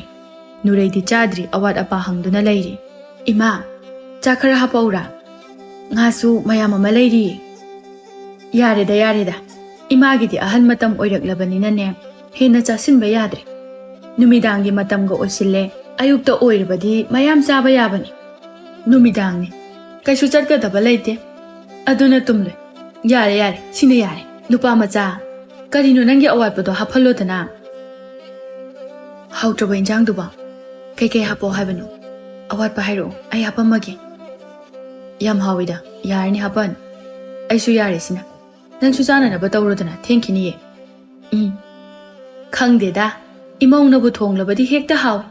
ꯅꯨꯔꯩꯗꯤ ꯆꯥꯗ꯭ꯔꯤ, ꯑꯋꯥꯠ ꯑꯄꯥ ꯍꯪꯗꯨꯅ ꯂꯩꯔꯤ꯫ "ꯏꯃꯥ, ꯆꯥꯛ ꯈꯔ ꯍꯥꯞꯄꯛꯎꯔꯥ? ꯉꯥꯁꯨ ꯃꯌꯥꯝ ꯑꯃ ꯂꯩꯔꯤꯌꯦ꯫" "ꯌꯥꯔꯦꯗ, ꯌꯥꯔꯦꯗ꯫ ꯏꯃꯥꯒꯤꯗꯤ ꯑꯍꯟ ꯃꯇꯝ ꯑꯣꯏꯔꯛꯂꯕꯅꯤꯅꯅꯦ, ꯍꯦꯟꯅ ꯆꯥꯁꯤꯟꯕ ꯌꯥꯗ꯭ꯔꯦ꯫ ꯅꯨꯃꯤꯗꯥꯡꯒꯤ ꯃꯇꯝꯒ ꯑꯣꯏꯁꯤꯜꯂꯦ, ꯑꯌꯨꯛꯇ ꯑꯣꯏꯔꯕꯗꯤ ꯃꯌꯥꯝ ꯆꯥꯕ ꯌꯥꯕꯅꯤ꯫ ꯅꯨꯃꯤꯗꯥꯡꯅꯤ, ꯀꯩꯁꯨ ꯆꯠꯀꯗꯕ ꯂꯩꯇꯦ꯫ ꯑꯗꯨꯅ ꯇꯨꯝꯂꯦ꯫ ꯌꯥꯔꯦ, ꯌꯥꯔꯦ, ꯁꯤꯅ ꯌꯥꯔꯦ꯫ ꯅꯨꯄꯥ ꯃꯆꯥ, ꯀꯔꯤꯅꯣ ꯅꯪꯒꯤ ꯑꯋꯥꯠꯄꯗꯣ ꯍꯥꯞꯍꯜꯂꯣꯗꯅ꯫" "ꯍꯥꯎꯇ꯭ꯔꯕ ꯏꯟꯖꯥꯡꯗꯨꯕꯣ? ꯀꯩꯀꯩ ꯍꯥꯞꯄꯛꯑꯣ ꯍꯥꯏꯕꯅꯣ? ꯑꯋꯥꯠꯄ ꯍꯥꯏꯔꯛꯑꯣ, ꯑꯩ ꯍꯥꯞꯄꯝꯃꯒꯦ꯫" "ꯌꯥꯝ ꯍꯥꯎꯋꯤꯗ, ꯌꯥꯔꯅꯤ ꯍꯥꯞꯄꯛꯑꯅꯨ꯫ ꯑꯩꯁꯨ ꯌꯥꯔꯦ ꯁꯤꯅ꯫ ꯅꯪꯁꯨ ꯆꯥꯅꯅꯕ ꯇꯧꯔꯣꯗꯅ, ꯊꯦꯡꯈꯤꯅꯤꯌꯦ꯫" "ꯎꯝ, ꯈꯪꯗꯦꯗ, ꯏꯃꯧꯅꯕꯨ ꯊꯣꯡꯂꯕꯗꯤ ꯍꯦꯛꯇ ꯍꯥꯎꯏ꯫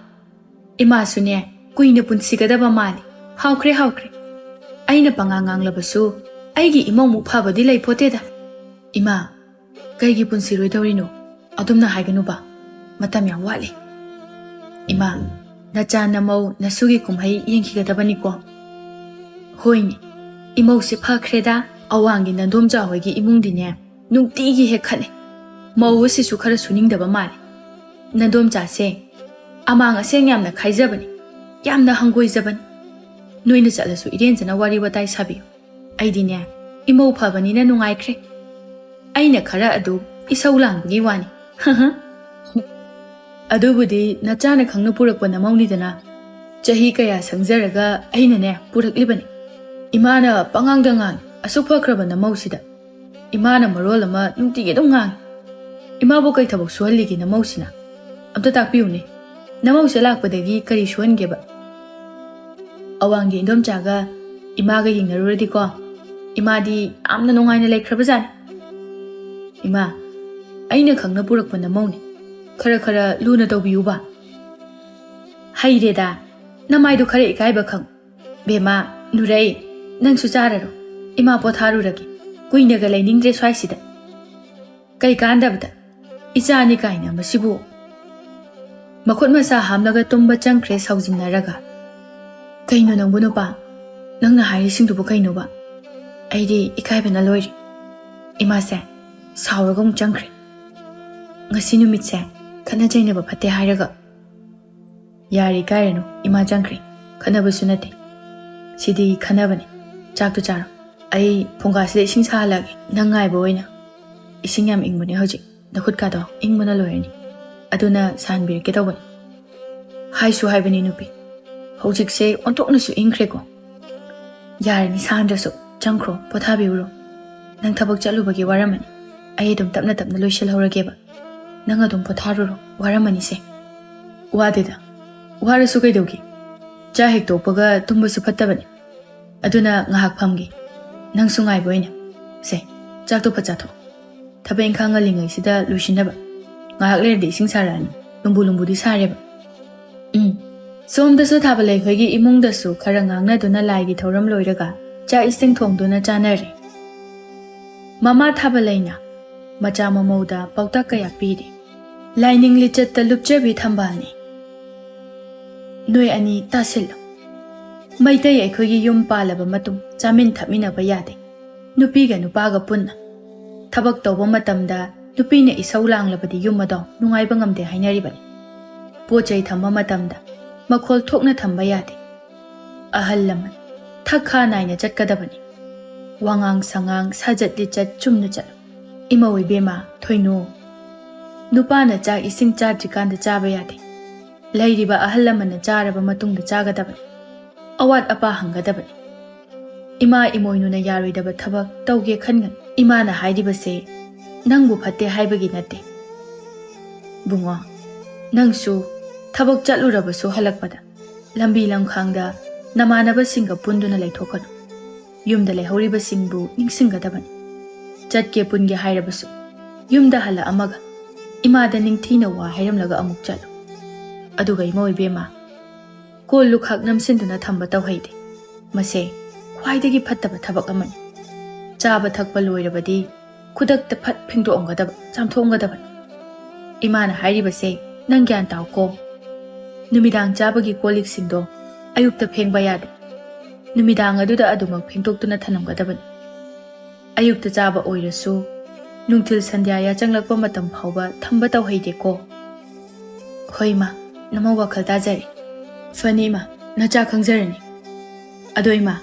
ꯏꯃꯥꯁꯨꯅꯦ, ꯀꯨꯏꯅ ꯄꯨꯟꯁꯤꯒꯗꯕ ꯃꯥꯜꯂꯤ꯫ ꯍꯥꯎꯈ꯭ꯔꯦ, ꯍꯥꯎꯈ꯭ꯔꯦ꯫ ꯑꯩꯅ ꯄꯉꯥꯡ ꯉꯥꯡꯂꯕꯁꯨ ꯑꯩꯒꯤ ꯏꯃꯧꯃꯨꯛ ꯐꯕꯗꯤ ꯂꯩꯄꯣꯠꯇꯦꯗ꯫" "ꯏꯃꯥ, ꯀꯩꯒꯤ ꯄꯨꯟꯁꯤꯔꯣꯏꯗꯧꯔꯤꯅꯣ? ꯑꯗꯨꯝꯅ ꯍꯥꯏꯒꯅꯨꯕ, ꯃꯇꯝ ꯌꯥꯝ ꯋꯥꯠꯂꯤ꯫" "ꯏꯃꯥ, ꯅꯆꯥ ꯅꯃꯧ ꯅꯁꯨꯒꯤ ꯀꯨꯝꯍꯩ ꯌꯦꯡꯈꯤꯒꯗꯕꯅꯤꯀꯣ꯫" "ꯍꯣꯏꯅꯦ, ꯏꯃꯧꯁꯦ ꯐꯈ꯭ꯔꯦꯗ꯫ ꯑꯋꯥꯡꯒꯤ ꯅꯟꯗꯣꯝꯆꯥ ꯍꯣꯏꯒꯤ ꯏꯃꯨꯡꯗꯤꯅꯦ, ꯅꯨꯡꯇꯤꯒꯤ ꯍꯦꯛ ꯈꯠꯅꯩ꯫ ꯃꯧ ꯑꯁꯤꯁꯨ ꯈꯔ ꯁꯨꯅꯤꯡꯗꯕ ꯃꯥꯜꯂꯤ꯫ ꯅꯟꯗꯣꯝꯆꯥꯁꯦ ꯑꯃꯥꯡ ꯑꯁꯦꯡ ꯌꯥꯝꯅ ꯈꯥꯏꯖꯕꯅꯤ, ꯌꯥꯝꯅ ꯍꯪꯒꯣꯏꯖꯕꯅꯤ꯫ ꯅꯣꯏꯅ ꯆꯠꯂꯁꯨ ꯏꯔꯦꯟꯖꯅ ꯋꯥꯔꯤ ꯋꯥꯇꯥꯏ ꯁꯥꯕꯤꯌꯨ꯫ ꯑꯩꯗꯤꯅꯦ, ꯏꯃꯧ ꯐꯕꯅꯤꯅ ꯅꯨꯡꯉꯥꯏꯈ꯭ꯔꯦ꯫ ꯑꯩꯅ ꯈꯔ ꯑꯗꯨ ꯏꯁꯧ ꯂꯥꯡꯕꯒꯤ ꯋꯥꯅꯤ꯫" "ꯑꯗꯨꯕꯨꯗꯤ ꯅꯆꯥꯅ ꯈꯪꯅ ꯄꯨꯔꯛꯄ ꯅꯃꯧꯅꯤꯗꯅ꯫ ꯆꯍꯤ ꯀꯌꯥ ꯁꯪꯖꯔꯒ ꯑꯩꯅꯅꯦ ꯄꯨꯔꯛꯂꯤꯕꯅꯤ꯫ ꯏꯃꯥꯅ ꯄꯉꯥꯡꯗ ꯉꯥꯡꯉꯤ꯫ ꯑꯁꯨꯛ ꯐꯈ꯭ꯔꯕ ꯅꯃꯧꯁꯤꯗ ꯏꯃꯥꯅ ꯃꯔꯣꯜ ꯑꯃ ꯅꯨꯡꯇꯤꯒꯤ ꯑꯗꯨꯝ ꯉꯥꯡꯉꯤ꯫ ꯏꯃꯥꯕꯨ ꯀꯩ ꯊꯕꯛ ꯁꯨꯍꯜꯂꯤꯒꯦ ꯅꯃꯧꯁꯤꯅ? ꯑꯝꯇ ꯇꯥꯛꯄꯤꯌꯨꯅꯦ꯫ ꯅꯃꯧꯁꯦ ꯂꯥꯛꯄꯗꯒꯤ ꯀꯔꯤ ꯁꯨꯍꯟꯒꯦꯕ? ꯑꯋꯥꯡꯒꯤ ꯏꯟꯗꯣꯝꯆꯥꯒ ꯏꯃꯥꯒ ꯌꯦꯡꯅꯔꯨꯔꯗꯤꯀꯣ, ꯏꯃꯥꯗꯤ ꯌꯥꯝꯅ ꯅꯨꯡꯉꯥꯏꯅ ꯂꯩꯈ꯭ꯔꯕꯖꯥꯠꯅꯤ꯫ ꯏꯃꯥ, ꯑꯩꯅ ꯈꯪꯅ ꯄꯨꯔꯛꯄ ꯅꯃꯧꯅꯤ꯫ ꯈꯔ ꯈꯔ ꯂꯨꯅ ꯇꯧꯕꯤꯌꯨꯕ꯫ ꯍꯩꯔꯦꯗ, ꯅꯃꯥꯏꯗꯣ ꯈꯔ ꯏꯀꯥꯏꯕ ꯈꯪ꯫ ꯕꯦꯝꯃ, ꯅꯨꯔꯩ, ꯅꯪꯁꯨ ꯆꯥꯔꯔꯣ꯫ ꯏꯃꯥ ꯄꯣꯊꯥꯔꯨꯔꯒꯦ꯫ ꯀꯨꯏꯅꯒ ꯂꯩꯅꯤꯡꯗ꯭ꯔꯦ ꯁ꯭ꯋꯥꯏꯁꯤꯗ꯫ ꯀꯩ ꯀꯥꯟꯗꯕꯗ? ꯏꯆꯥꯅꯤ ꯀꯥꯏꯅ ꯃꯁꯤꯕꯨ꯫ ꯃꯈꯨꯠ ꯃꯁꯥ ꯍꯥꯝꯂꯒ ꯇꯨꯝꯕ ꯆꯪꯈ꯭ꯔꯦ ꯁꯥꯎꯖꯤꯟꯅꯔꯒ꯫ ꯀꯩꯅꯣ ꯅꯪꯕꯨ ꯅꯨꯄꯥ? ꯅꯪꯅ ꯍꯥꯏꯔꯤꯁꯤꯡꯗꯨꯕꯨ ꯀꯩꯅꯣꯕ? ꯑꯩꯗꯤ ꯏꯀꯥꯏꯕꯅ ꯂꯣꯏꯔꯦ꯫ ꯏꯃꯥꯁꯦ ꯁꯥꯎꯔꯒ ꯑꯃꯨꯛ ꯆꯪꯈ꯭ꯔꯦ꯫ ꯉꯁꯤ ꯅꯨꯃꯤꯠꯁꯦ ꯈꯠꯅ ꯆꯩꯅꯕ ꯐꯠꯇꯦ ꯍꯥꯏꯔꯒ꯫ ꯌꯥꯔꯦ, ꯏꯀꯥꯏꯔꯅꯨ, ꯏꯃꯥ ꯆꯪꯈ꯭ꯔꯦ꯫ ꯈꯠꯅꯕꯁꯨ ꯅꯠꯇꯦ꯫ ꯁꯤꯗꯤ ꯈꯠꯅꯕꯅꯤ꯫ ꯆꯥꯛꯇꯨ ꯆꯥꯔꯣ꯫ ꯑꯩ ꯐꯨꯡꯒꯥꯁꯤꯗ ꯏꯁꯤꯡ ꯁꯥꯍꯜꯂꯛꯑꯒꯦ꯫ ꯅꯪ ꯉꯥꯏꯕ ꯑꯣꯏꯅ꯫ ꯏꯁꯤꯡ ꯌꯥꯝ ꯏꯪꯕꯅꯦ ꯍꯧꯖꯤꯛ꯫ ꯅꯈꯨꯠꯀꯥꯗꯣ ꯏꯪꯕꯅ ꯂꯣꯏꯔꯅꯤ꯫ ꯑꯗꯨꯅ ꯁꯥꯍꯟꯕꯤꯔꯛꯀꯦ ꯇꯧꯕꯅꯤ꯫ ꯍꯥꯏꯁꯨ ꯍꯥꯏꯕꯅꯤ ꯅꯨꯄꯤ꯫ ꯍꯧꯖꯤꯛꯁꯦ ꯑꯣꯟꯊꯣꯛꯅꯁꯨ ꯏꯪꯈ꯭ꯔꯦꯀꯣ꯫ ꯌꯥꯔꯅꯤ ꯁꯥꯍꯟꯗ꯭ꯔꯁꯨ꯫ ꯆꯪꯈ꯭ꯔꯣ, ꯄꯣꯊꯥꯕꯤꯔꯨꯔꯣ꯫ ꯅꯪ ꯊꯕꯛ ꯆꯠꯂꯨꯕꯒꯤ ꯋꯥꯔꯝꯃꯅꯤ꯫ ꯑꯩ ꯑꯗꯨꯝ ꯇꯞꯅ ꯇꯞꯅ ꯂꯣꯏꯁꯤꯜꯍꯧꯔꯒꯦꯕ꯫ ꯅꯪ ꯑꯗꯨꯝ ꯄꯣꯊꯥꯔꯨꯔꯣ, ꯋꯥꯔꯝꯃꯅꯤꯁꯦ꯫ ꯋꯥꯗꯦꯗ꯫ ꯋꯥꯔꯁꯨ ꯀꯩꯗꯧꯒꯦ? ꯆꯥꯛ ꯍꯦꯛ ꯇꯣꯛꯄꯒ ꯇꯨꯝꯕꯁꯨ ꯐꯠꯇꯕꯅꯤ꯫ ꯑꯗꯨꯅ ꯉꯥꯏꯍꯥꯛ ꯐꯝꯒꯦ꯫ ꯅꯪꯁꯨ ꯉꯥꯏꯕ ꯑꯣꯏꯅ꯫ ꯁꯦ, ꯆꯥꯛꯇꯣ ꯐꯠ ꯆꯥꯊꯣꯛ꯫ ꯊꯕꯛ ꯏꯪꯈꯥꯡ ꯉꯜꯂꯤꯉꯩꯁꯤꯗ ꯂꯣꯏꯁꯤꯟꯅꯕ꯫ ꯉꯥꯏꯍꯥꯛ ꯂꯩꯔꯗꯤ ꯏꯁꯤꯡ ꯁꯥꯔꯛꯑꯅꯤ꯫ ꯂꯨꯝꯕꯨ ꯂꯨꯝꯕꯨꯗꯤ ꯁꯥꯔꯦꯕ꯫ ꯎꯝ꯫ ꯁꯣꯝꯗꯁꯨ ꯊꯥꯕꯂꯩ ꯈꯣꯏꯒꯤ ꯏꯃꯨꯡꯗꯁꯨ ꯈꯔ ꯉꯥꯡꯅꯗꯨꯅ ꯂꯥꯏꯒꯤ ꯊꯧꯔꯝ ꯂꯣꯏꯔꯒ ꯆꯥꯛ ꯏꯁꯤꯡ ꯊꯣꯡꯗꯨꯅ ꯆꯥꯅꯔꯦ꯫ ꯃꯃꯥ ꯊꯥꯕꯂꯩꯅ ꯃꯆꯥ ꯃꯃꯧꯗ ꯄꯥꯎꯇꯥꯛ ꯀꯌꯥ ꯄꯤꯔꯤ꯫ ꯂꯥꯏꯅꯤꯡ ꯂꯤꯆꯠꯇ ꯂꯨꯞꯆꯕꯤ ꯊꯝꯕꯥꯜꯅꯤ꯫ ꯅꯣꯏ ꯑꯅꯤ ꯇꯥꯁꯤꯜꯂꯨ꯫ ꯃꯩꯇꯩ ꯑꯩꯈꯣꯏꯒꯤ ꯌꯨꯝ ꯄꯥꯜꯂꯕ ꯃꯇꯨꯡ ꯆꯥꯃꯤꯟ ꯊꯛꯃꯤꯟꯅꯕ ꯌꯥꯗꯦ꯫ ꯅꯨꯄꯤꯒ ꯅꯨꯄꯥꯒ ꯄꯨꯟꯅ ꯊꯕꯛ ꯇꯧꯕ ꯃꯇꯝꯗ ꯅꯨꯄꯤꯅ ꯏꯁꯧ ꯂꯥꯡꯂꯕꯗꯤ ꯌꯨꯝ ꯑꯗꯣ ꯅꯨꯡꯉꯥꯏꯕ ꯉꯝꯗꯦ ꯍꯥꯏꯅꯔꯤꯕꯅꯤ꯫ ꯄꯣꯠ ꯆꯩ ꯊꯝꯕ ꯃꯇꯝꯗ ꯃꯈꯣꯜ ꯊꯣꯛꯅ ꯊꯝꯕ ꯌꯥꯗꯦ꯫ ꯑꯍꯜ ꯂꯃꯟ ꯊꯛ ꯈꯥ ꯅꯥꯏꯅ ꯆꯠꯀꯗꯕꯅꯤ꯫ ꯋꯥꯉꯥꯡ ꯁꯉꯥꯡ, ꯁꯥꯖꯠ ꯂꯤꯆꯠ ꯆꯨꯝꯅ ꯆꯠꯂꯨ꯫ ꯏꯃꯧ ꯏꯕꯦꯝꯃ ꯊꯣꯏꯅꯨ, ꯅꯨꯄꯥꯅ ꯆꯥꯛ ꯏꯁꯤꯡ ꯆꯥꯗ꯭ꯔꯤꯀꯥꯟꯗ ꯆꯥꯕ ꯌꯥꯗꯦ꯫ ꯂꯩꯔꯤꯕ ꯑꯍꯜ ꯂꯃꯟꯅ ꯆꯥꯔꯕ ꯃꯇꯨꯡꯗ ꯆꯥꯒꯗꯕꯅꯤ꯫ ꯑꯋꯥꯠ ꯑꯄꯥ ꯍꯪꯒꯗꯕꯅꯤ꯫ ꯏꯃꯥ ꯏꯃꯣꯏꯅꯨꯅ ꯌꯥꯔꯣꯏꯗꯕ ꯊꯕꯛ ꯇꯧꯒꯦ ꯈꯟꯒꯅꯨ꯫ ꯏꯃꯥꯅ ꯍꯥꯏꯔꯤꯕꯁꯦ ꯅꯪꯕꯨ ꯐꯠꯇꯦ ꯍꯥꯏꯕꯒꯤ ꯅꯠꯇꯦ꯫ ꯕꯨꯡꯉꯣ, ꯅꯪꯁꯨ ꯊꯕꯛ ꯆꯠꯂꯨꯔꯕꯁꯨ ꯍꯜꯂꯛꯄꯗ ꯂꯝꯕꯤ ꯂꯝꯈꯥꯡꯗ ꯅꯃꯥꯟꯅꯕꯁꯤꯡꯒ ꯄꯨꯟꯗꯨꯅ ꯂꯩꯊꯣꯛꯀꯅꯨ꯫ ꯌꯨꯝꯗ ꯂꯩꯍꯧꯔꯤꯕꯁꯤꯡꯕꯨ ꯅꯤꯡꯁꯤꯡꯒꯗꯕꯅꯤ꯫ ꯆꯠꯀꯦ ꯄꯨꯟꯒꯦ ꯍꯥꯏꯔꯕꯁꯨ ꯌꯨꯝꯗ ꯍꯜꯂꯛꯑꯝꯃꯒ ꯏꯃꯥꯗ ꯅꯤꯡꯊꯤꯅ ꯋꯥ ꯍꯥꯏꯔꯝꯂꯒ ꯑꯃꯨꯛ ꯆꯠꯂꯨ꯫ ꯑꯗꯨꯒ ꯏꯃꯧ ꯏꯕꯦꯝꯃ, ꯀꯣꯜ ꯂꯨꯈꯥꯛ ꯅꯝꯁꯤꯟꯗꯨꯅ ꯊꯝꯕ ꯇꯧꯍꯩꯗꯦ꯫ ꯃꯁꯦ ꯈ꯭ꯋꯥꯏꯗꯒꯤ ꯐꯠꯇꯕ ꯊꯕꯛ ꯑꯃꯅꯤ꯫ ꯆꯥꯕ ꯊꯛꯄ ꯂꯣꯏꯔꯕꯗꯤ ꯈꯨꯗꯛꯇ ꯐꯠ ꯐꯦꯡꯗꯣꯛꯑꯝꯒꯗꯕ, ꯆꯥꯝꯊꯣꯛꯑꯝꯒꯗꯕꯅꯤ꯫ ꯏꯃꯥꯅ ꯍꯥꯏꯔꯤꯕꯁꯦ ꯅꯪ ꯒ꯭ꯌꯥꯟ ꯇꯥꯎꯀꯣ꯫ ꯅꯨꯃꯤꯗꯥꯡ ꯆꯥꯕꯒꯤ ꯀꯣꯜ ꯂꯤꯛꯁꯤꯡꯗꯣ ꯑꯌꯨꯛꯇ ꯐꯦꯡꯕ ꯌꯥꯗꯦ꯫ ꯅꯨꯃꯤꯗꯥꯡ ꯑꯗꯨꯗ ꯑꯗꯨꯃꯛ ꯐꯦꯡꯗꯣꯛꯇꯨꯅ ꯊꯝꯂꯝꯒꯗꯕꯅꯤ꯫ ꯑꯌꯨꯛꯇ ꯆꯥꯕ ꯑꯣꯏꯔꯁꯨ ꯅꯨꯡꯊꯤꯜ ꯁꯟꯙ꯭ꯌꯥ ꯌꯥꯆꯪꯂꯛꯄ ꯃꯇꯝ ꯐꯥꯎꯕ ꯊꯝꯕ ꯇꯧꯍꯩꯗꯦꯀꯣ꯫ ꯍꯣꯏ ꯏꯃꯥ, ꯅꯃꯧ ꯋꯥꯈꯜ ꯇꯥꯖꯔꯦ꯫ ꯐꯅꯤ ꯏꯃꯥ, ꯅꯆꯥ ꯈꯪꯖꯔꯅꯤ꯫ ꯑꯗꯣ ꯏꯃꯥ,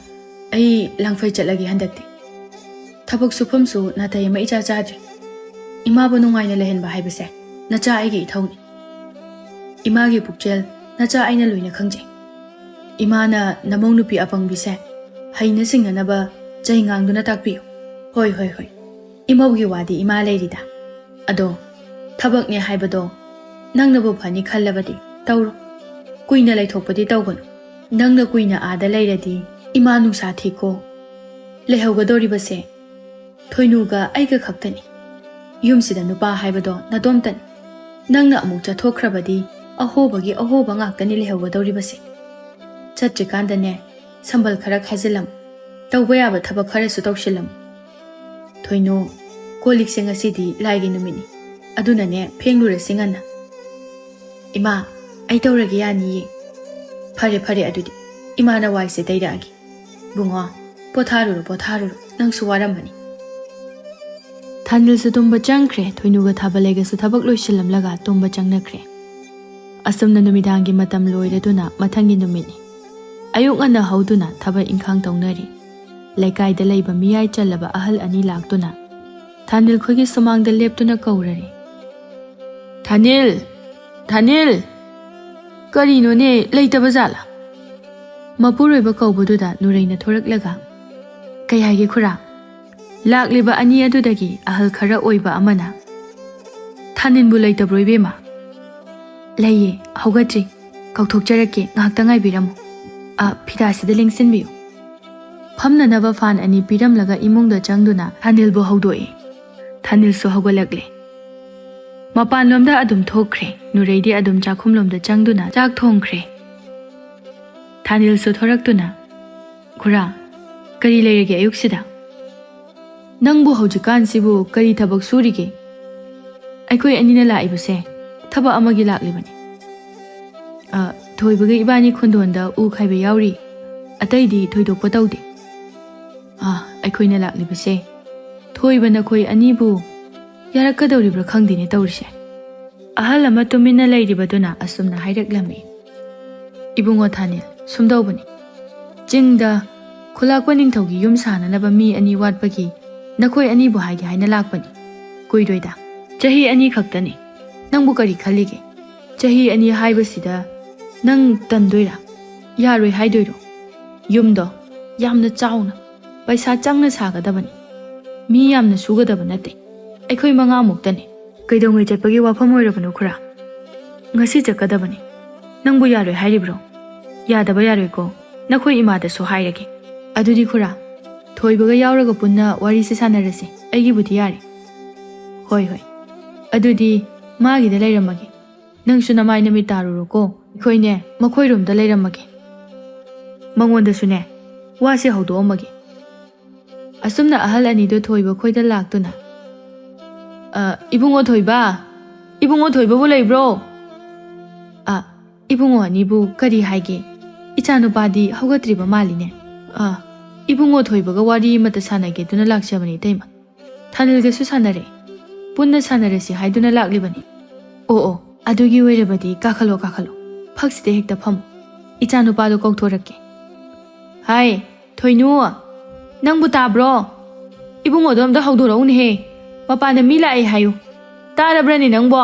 ꯑꯩ ꯂꯥꯡꯐꯩ ꯆꯠꯂꯒꯦ ꯍꯟꯗꯛꯇꯤ꯫ ꯊꯕꯛ ꯁꯨꯐꯝꯁꯨ ꯅꯥꯇꯩ ꯑꯃ ꯏꯆꯥ ꯆꯥꯗ꯭ꯔꯦ꯫ ꯏꯃꯥꯕꯨ ꯅꯨꯡꯉꯥꯏꯅ ꯂꯩꯍꯟꯕ ꯍꯥꯏꯕꯁꯦ ꯅꯆꯥ ꯑꯩꯒꯤ ꯏꯊꯧꯅꯤ꯫ ꯏꯃꯥꯒꯤ ꯄꯨꯛꯆꯦꯜ ꯅꯆꯥ ꯑꯩꯅ ꯂꯣꯏꯅ ꯈꯪꯖꯩ꯫ ꯏꯃꯥꯅ ꯅꯃꯧ ꯅꯨꯄꯤ ꯑꯄꯪꯕꯤꯁꯦ ꯍꯩꯅ ꯁꯤꯡꯅꯅꯕ ꯆꯩ ꯉꯥꯡꯗꯨꯅ ꯇꯥꯛꯄꯤꯌꯨ꯫ ꯍꯣꯏ, ꯍꯣꯏ, ꯍꯣꯏ꯫ ꯏꯃꯧꯒꯤ ꯋꯥꯗꯤ ꯏꯃꯥ ꯂꯩꯔꯤꯗ꯫ ꯑꯗꯣ ꯊꯕꯛꯅꯦ ꯍꯥꯏꯕꯗꯣ ꯅꯪꯅꯕꯨ ꯐꯅꯤ ꯈꯜꯂꯕꯗꯤ ꯇꯧꯔꯣ꯫ ꯀꯨꯏꯅ ꯂꯩꯊꯣꯛꯄꯗꯤ ꯇꯧꯒꯅꯨ꯫ ꯅꯪꯅ ꯀꯨꯏꯅ ꯑꯥꯗ ꯂꯩꯔꯗꯤ ꯏꯃꯥ ꯅꯨꯡꯁꯥ ꯊꯤꯀꯣ꯫ ꯂꯩꯍꯧꯒꯗꯧꯔꯤꯕꯁꯦ ꯊꯣꯏꯅꯨꯒ ꯑꯩꯒ ꯈꯛꯇꯅꯤ꯫ ꯌꯨꯝꯁꯤꯗ ꯅꯨꯄꯥ ꯍꯥꯏꯕꯗꯣ ꯅꯇꯣꯝꯇꯅꯤ꯫ ꯅꯪꯅ ꯑꯃꯨꯛ ꯆꯠꯊꯣꯛꯈ꯭ꯔꯕꯗꯤ ꯑꯍꯣꯕꯒꯤ ꯑꯍꯣꯕ ꯉꯥꯛꯇꯅꯤ ꯂꯩꯍꯧꯒꯗꯧꯔꯤꯕꯁꯦ꯫ ꯆꯠꯇ꯭ꯔꯤꯀꯥꯟꯗꯅꯦ, ꯁꯝꯕꯜ ꯈꯔ ꯈꯥꯖꯤꯜꯂꯝꯃꯨ꯫ ꯇꯧꯕ ꯌꯥꯕ ꯊꯕꯛ ꯈꯔꯁꯨ ꯇꯧꯁꯤꯜꯂꯝꯃꯨ꯫ ꯊꯣꯏꯅꯨ, ꯀꯣꯜ ꯂꯤꯛꯁꯦ ꯉꯁꯤꯗꯤ ꯂꯥꯏꯒꯤ ꯅꯨꯃꯤꯠꯅꯤ꯫ ꯑꯗꯨꯅꯅꯦ, ꯐꯦꯡꯂꯨꯔꯁꯤ ꯉꯟꯅ꯫ ꯏꯃꯥ, ꯑꯩ ꯇꯧꯔꯒꯦ ꯌꯥꯅꯤꯌꯦ꯫ ꯐꯔꯦ, ꯐꯔꯦ, ꯑꯗꯨꯗꯤ ꯏꯃꯥꯅ ꯋꯥꯏꯁꯦ ꯇꯩꯔꯛꯑꯒꯦ꯫ ꯕꯨꯡꯉꯣ, ꯄꯣꯊꯥꯔꯨꯔꯣ, ꯄꯣꯊꯥꯔꯨꯔꯣ, ꯅꯪꯁꯨ ꯋꯥꯔꯝꯃꯅꯤ꯫ ꯊꯥꯅꯤꯜꯁꯨ ꯇꯨꯝꯕ ꯆꯪꯈ꯭ꯔꯦ꯫ ꯊꯣꯏꯅꯨꯒ ꯊꯥꯕꯂꯩꯒꯁꯨ ꯊꯕꯛ ꯂꯣꯏꯁꯤꯜꯂꯝꯂꯒ ꯇꯨꯝꯕ ꯆꯪꯅꯈ꯭ꯔꯦ꯫ ꯑꯁꯨꯝꯅ ꯅꯨꯃꯤꯗꯥꯡꯒꯤ ꯃꯇꯝ ꯂꯣꯏꯔꯗꯨꯅ ꯃꯊꯪꯒꯤ ꯅꯨꯃꯤꯠꯅꯤ꯫ ꯑꯌꯨꯛ ꯉꯟꯅ ꯍꯧꯗꯨꯅ ꯊꯕꯛ ꯏꯪꯈꯥꯡ ꯇꯧꯅꯔꯤ꯫ ꯂꯩꯀꯥꯏꯗ ꯂꯩꯕ ꯃꯤꯌꯥꯏ ꯆꯜꯂꯕ ꯑꯍꯜ ꯑꯅꯤ ꯂꯥꯛꯇꯨꯅ ꯊꯥꯅꯤꯜ ꯈꯣꯏꯒꯤ ꯁꯨꯃꯥꯡꯗ ꯂꯦꯞꯇꯨꯅ ꯀꯧꯔꯔꯤ꯫ "ꯊꯥꯅꯤꯜ! ꯊꯥꯅꯤꯜ! ꯀꯔꯤꯅꯣꯅꯦ, ꯂꯩꯇꯕ ꯖꯥꯠꯂꯥ?" ꯃꯄꯨꯔꯣꯏꯕ ꯀꯧꯕꯗꯨꯗ ꯅꯨꯔꯩꯅ ꯊꯣꯔꯛꯂꯒ, "ꯀꯩ ꯍꯥꯏꯒꯦ ꯈꯨꯔꯥ?" ꯂꯥꯛꯂꯤꯕ ꯑꯅꯤ ꯑꯗꯨꯗꯒꯤ ꯑꯍꯜ ꯈꯔ ꯑꯣꯏꯕ ꯑꯃꯅ, "ꯊꯥꯅꯤꯜꯕꯨ ꯂꯩꯇꯕ꯭ꯔꯣ ꯏꯕꯦꯝꯃ?" "ꯂꯩꯌꯦ, ꯍꯧꯒꯠꯇ꯭ꯔꯤ꯫ ꯀꯧꯊꯣꯛꯆꯔꯛꯀꯦ, ꯉꯥꯏꯍꯥꯛꯇ ꯉꯥꯏꯕꯤꯔꯝꯃꯨ꯫ ꯑ, ꯐꯤꯗꯥꯁꯤꯗ ꯂꯦꯡꯁꯤꯟꯕꯤꯌꯨ꯫" ꯐꯝꯅꯅꯕ ꯐꯥꯟ ꯑꯅꯤ ꯄꯤꯔꯝꯂꯒ ꯏꯃꯨꯡꯗ ꯆꯪꯗꯨꯅ ꯊꯥꯅꯤꯜꯕꯨ ꯍꯧꯗꯣꯛꯏ꯫ ꯊꯥꯅꯤꯜꯁꯨ ꯍꯧꯒꯠꯂꯛꯂꯦ꯫ ꯃꯄꯥꯟꯂꯣꯝꯗ ꯑꯗꯨꯝ ꯊꯣꯛꯈ꯭ꯔꯦ꯫ ꯅꯨꯔꯩꯗꯤ ꯑꯗꯨꯝ ꯆꯥꯛꯈꯨꯝꯂꯣꯝꯗ ꯆꯪꯗꯨꯅ ꯆꯥꯛ ꯊꯣꯡꯈ꯭ꯔꯦ꯫ ꯊꯥꯅꯤꯜꯁꯨ ꯊꯣꯔꯛꯇꯨꯅ, "ꯈꯨꯔꯥ, ꯀꯔꯤ ꯂꯩꯔꯒꯦ ꯑꯌꯨꯛꯁꯤꯗ? ꯅꯪꯕꯨ ꯍꯧꯖꯤꯛꯀꯥꯟꯁꯤꯕꯨ ꯀꯔꯤ ꯊꯕꯛ ꯁꯨꯔꯤꯒꯦ?" "ꯑꯩꯈꯣꯏ ꯑꯅꯤꯅ ꯂꯥꯛꯏꯕꯁꯦ ꯊꯕꯛ ꯑꯃꯒꯤ ꯂꯥꯛꯂꯤꯕꯅꯤ꯫ ꯑ, ꯊꯣꯏꯕꯒ ꯏꯕꯥꯅꯤ ꯈꯨꯟꯗꯣꯟꯗ ꯎ ꯈꯥꯏꯕ ꯌꯥꯎꯔꯤ꯫ ꯑꯇꯩꯗꯤ ꯊꯣꯏꯗꯣꯛꯄ ꯇꯧꯗꯦ꯫ ꯑ, ꯑꯩꯈꯣꯏꯅ ꯂꯥꯛꯂꯤꯕꯁꯦ ꯊꯣꯏꯕ ꯅꯈꯣꯏ ꯑꯅꯤꯕꯨ ꯌꯥꯔꯛꯀꯗꯧꯔꯤꯕ꯭ꯔꯥ ꯈꯪꯗꯦꯅꯦ ꯇꯧꯔꯤꯁꯦ꯫" ꯑꯍꯜ ꯑꯃ ꯇꯨꯃꯤꯟꯅ ꯂꯩꯔꯤꯕꯗꯨꯅ ꯑꯁꯨꯝꯅ ꯍꯥꯏꯔꯛꯂꯝꯃꯤ, "ꯏꯕꯨꯡꯉꯣ ꯊꯥꯅꯤꯜ, ꯁꯨꯝꯗꯧꯕꯅꯤ꯫ ꯆꯤꯡꯗ ꯈꯨꯂꯥꯛꯄ ꯅꯤꯡꯊꯧꯒꯤ ꯌꯨꯝ ꯁꯥꯅꯅꯕ ꯃꯤ ꯑꯅꯤ ꯋꯥꯠꯄꯒꯤ ꯅꯈꯣꯏ ꯑꯅꯤꯕꯨ ꯍꯥꯏꯒꯦ ꯍꯥꯏꯅ ꯂꯥꯛꯄꯅꯤ꯫ ꯀꯨꯏꯔꯣꯏꯗ, ꯆꯍꯤ ꯑꯅꯤ ꯈꯛꯇꯅꯤ꯫ ꯅꯪꯕꯨ ꯀꯔꯤ ꯈꯜꯂꯤꯒꯦ? ꯆꯍꯤ ꯑꯅꯤ ꯍꯥꯏꯕꯁꯤꯗ ꯅꯪ ꯇꯟꯗꯣꯏꯔꯥ? ꯌꯥꯔꯣꯏ ꯍꯥꯏꯗꯣꯏꯔꯣ? ꯌꯨꯝꯗꯣ ꯌꯥꯝꯅ ꯆꯥꯎꯅ, ꯄꯩꯁꯥ ꯆꯪꯅ ꯁꯥꯒꯗꯕꯅꯤ꯫ ꯃꯤ ꯌꯥꯝꯅ ꯁꯨꯒꯗꯕ ꯅꯠꯇꯦ꯫ ꯑꯩꯈꯣꯏ ꯃꯉꯥꯃꯨꯛꯇꯅꯤ꯫" "ꯀꯩꯗꯧꯉꯩ ꯆꯠꯄꯒꯤ ꯋꯥꯐꯝ ꯑꯣꯏꯔꯕꯅꯣ ꯈꯨꯔꯥ? ꯉꯁꯤ ꯆꯠꯀꯗꯕꯅꯤ꯫ ꯅꯪꯕꯨ ꯌꯥꯔꯣꯏ ꯍꯥꯏꯔꯤꯕ꯭ꯔꯣ? ꯌꯥꯗꯕ ꯌꯥꯔꯣꯏꯀꯣ꯫ ꯅꯈꯣꯏ ꯏꯃꯥꯗꯁꯨ ꯍꯥꯏꯔꯒꯦ꯫" "ꯑꯗꯨꯗꯤ ꯈꯨꯔꯥ, ꯊꯣꯏꯕꯒ ꯌꯥꯎꯔꯒ ꯄꯨꯟꯅ ꯋꯥꯔꯤꯁꯦ ꯁꯥꯟꯅꯔꯁꯤ꯫ ꯑꯩꯒꯤꯕꯨꯗꯤ ꯌꯥꯔꯦ꯫" "ꯍꯣꯏ, ꯍꯣꯏ꯫ ꯑꯗꯨꯗꯤ ꯃꯥꯒꯤꯗ ꯂꯩꯔꯝꯃꯒꯦ꯫ ꯅꯪꯁꯨ ꯅꯃꯥꯏ ꯅꯃꯤꯠ ꯇꯥꯔꯨꯔꯣꯀꯣ꯫ ꯑꯩꯈꯣꯏꯅꯦ, ꯃꯈꯣꯏꯔꯣꯝꯗ ꯂꯩꯔꯝꯃꯒꯦ꯫ ꯃꯉꯣꯟꯗꯁꯨꯅꯦ, ꯋꯥꯁꯦ ꯍꯧꯗꯣꯛꯑꯝꯃꯒꯦ꯫" ꯑꯁꯨꯝꯅ ꯑꯍꯜ ꯑꯅꯤꯗꯣ ꯊꯣꯏꯕ ꯈꯣꯏꯗ ꯂꯥꯛꯇꯨꯅ, "ꯑ, ꯏꯕꯨꯡꯉꯣ ꯊꯣꯏꯕ, ꯏꯕꯨꯡꯉꯣ ꯊꯣꯏꯕꯕꯨ ꯂꯩꯕ꯭ꯔꯣ?" "ꯑ, ꯏꯕꯨꯡꯉꯣ ꯑꯅꯤꯕꯨ ꯀꯔꯤ ꯍꯥꯏꯒꯦ? ꯏꯆꯥꯅꯨꯄꯥꯗꯤ ꯍꯧꯒꯠꯇ꯭ꯔꯤꯕ ꯃꯥꯜꯂꯤꯅꯦ꯫ ꯑ, ꯏꯕꯨꯡꯉꯣ ꯊꯣꯏꯕꯒ ꯋꯥꯔꯤ ꯑꯃꯇ ꯁꯥꯟꯅꯒꯦꯗꯨꯅ ꯂꯥꯛꯆꯕꯅꯤ ꯏꯇꯩꯃ꯫ ꯊꯥꯅꯤꯜꯒꯁꯨ ꯁꯥꯟꯅꯔꯦ꯫ ꯄꯨꯟꯅ ꯁꯥꯟꯅꯔꯁꯤ ꯍꯥꯏꯗꯨꯅ ꯂꯥꯛꯂꯤꯕꯅꯤ꯫" "ꯑꯣ, ꯑꯣ, ꯑꯗꯨꯒꯤ ꯑꯣꯏꯔꯕꯗꯤ ꯀꯥꯈꯠꯂꯣ, ꯀꯥꯈꯠꯂꯣ꯫ ꯐꯛꯁꯤꯗ ꯍꯦꯛꯇ ꯐꯝꯃꯨ꯫ ꯏꯆꯥꯅꯨꯄꯥꯗꯣ ꯀꯧꯊꯣꯔꯛꯀꯦ꯫ ꯍꯥꯏ, ꯊꯣꯏꯅꯨ, ꯅꯪꯕꯨ ꯇꯥꯕ꯭ꯔꯣ? ꯏꯕꯨꯡꯉꯣꯗꯣ ꯑꯝꯇ ꯍꯧꯗꯣꯔꯛꯎꯅꯦꯍꯦ꯫ ꯃꯄꯥꯟꯗ ꯃꯤ ꯂꯥꯛꯑꯦ ꯍꯥꯏꯌꯨ꯫ ꯇꯥꯔꯕ꯭ꯔꯅꯦ ꯅꯪꯕꯣ?"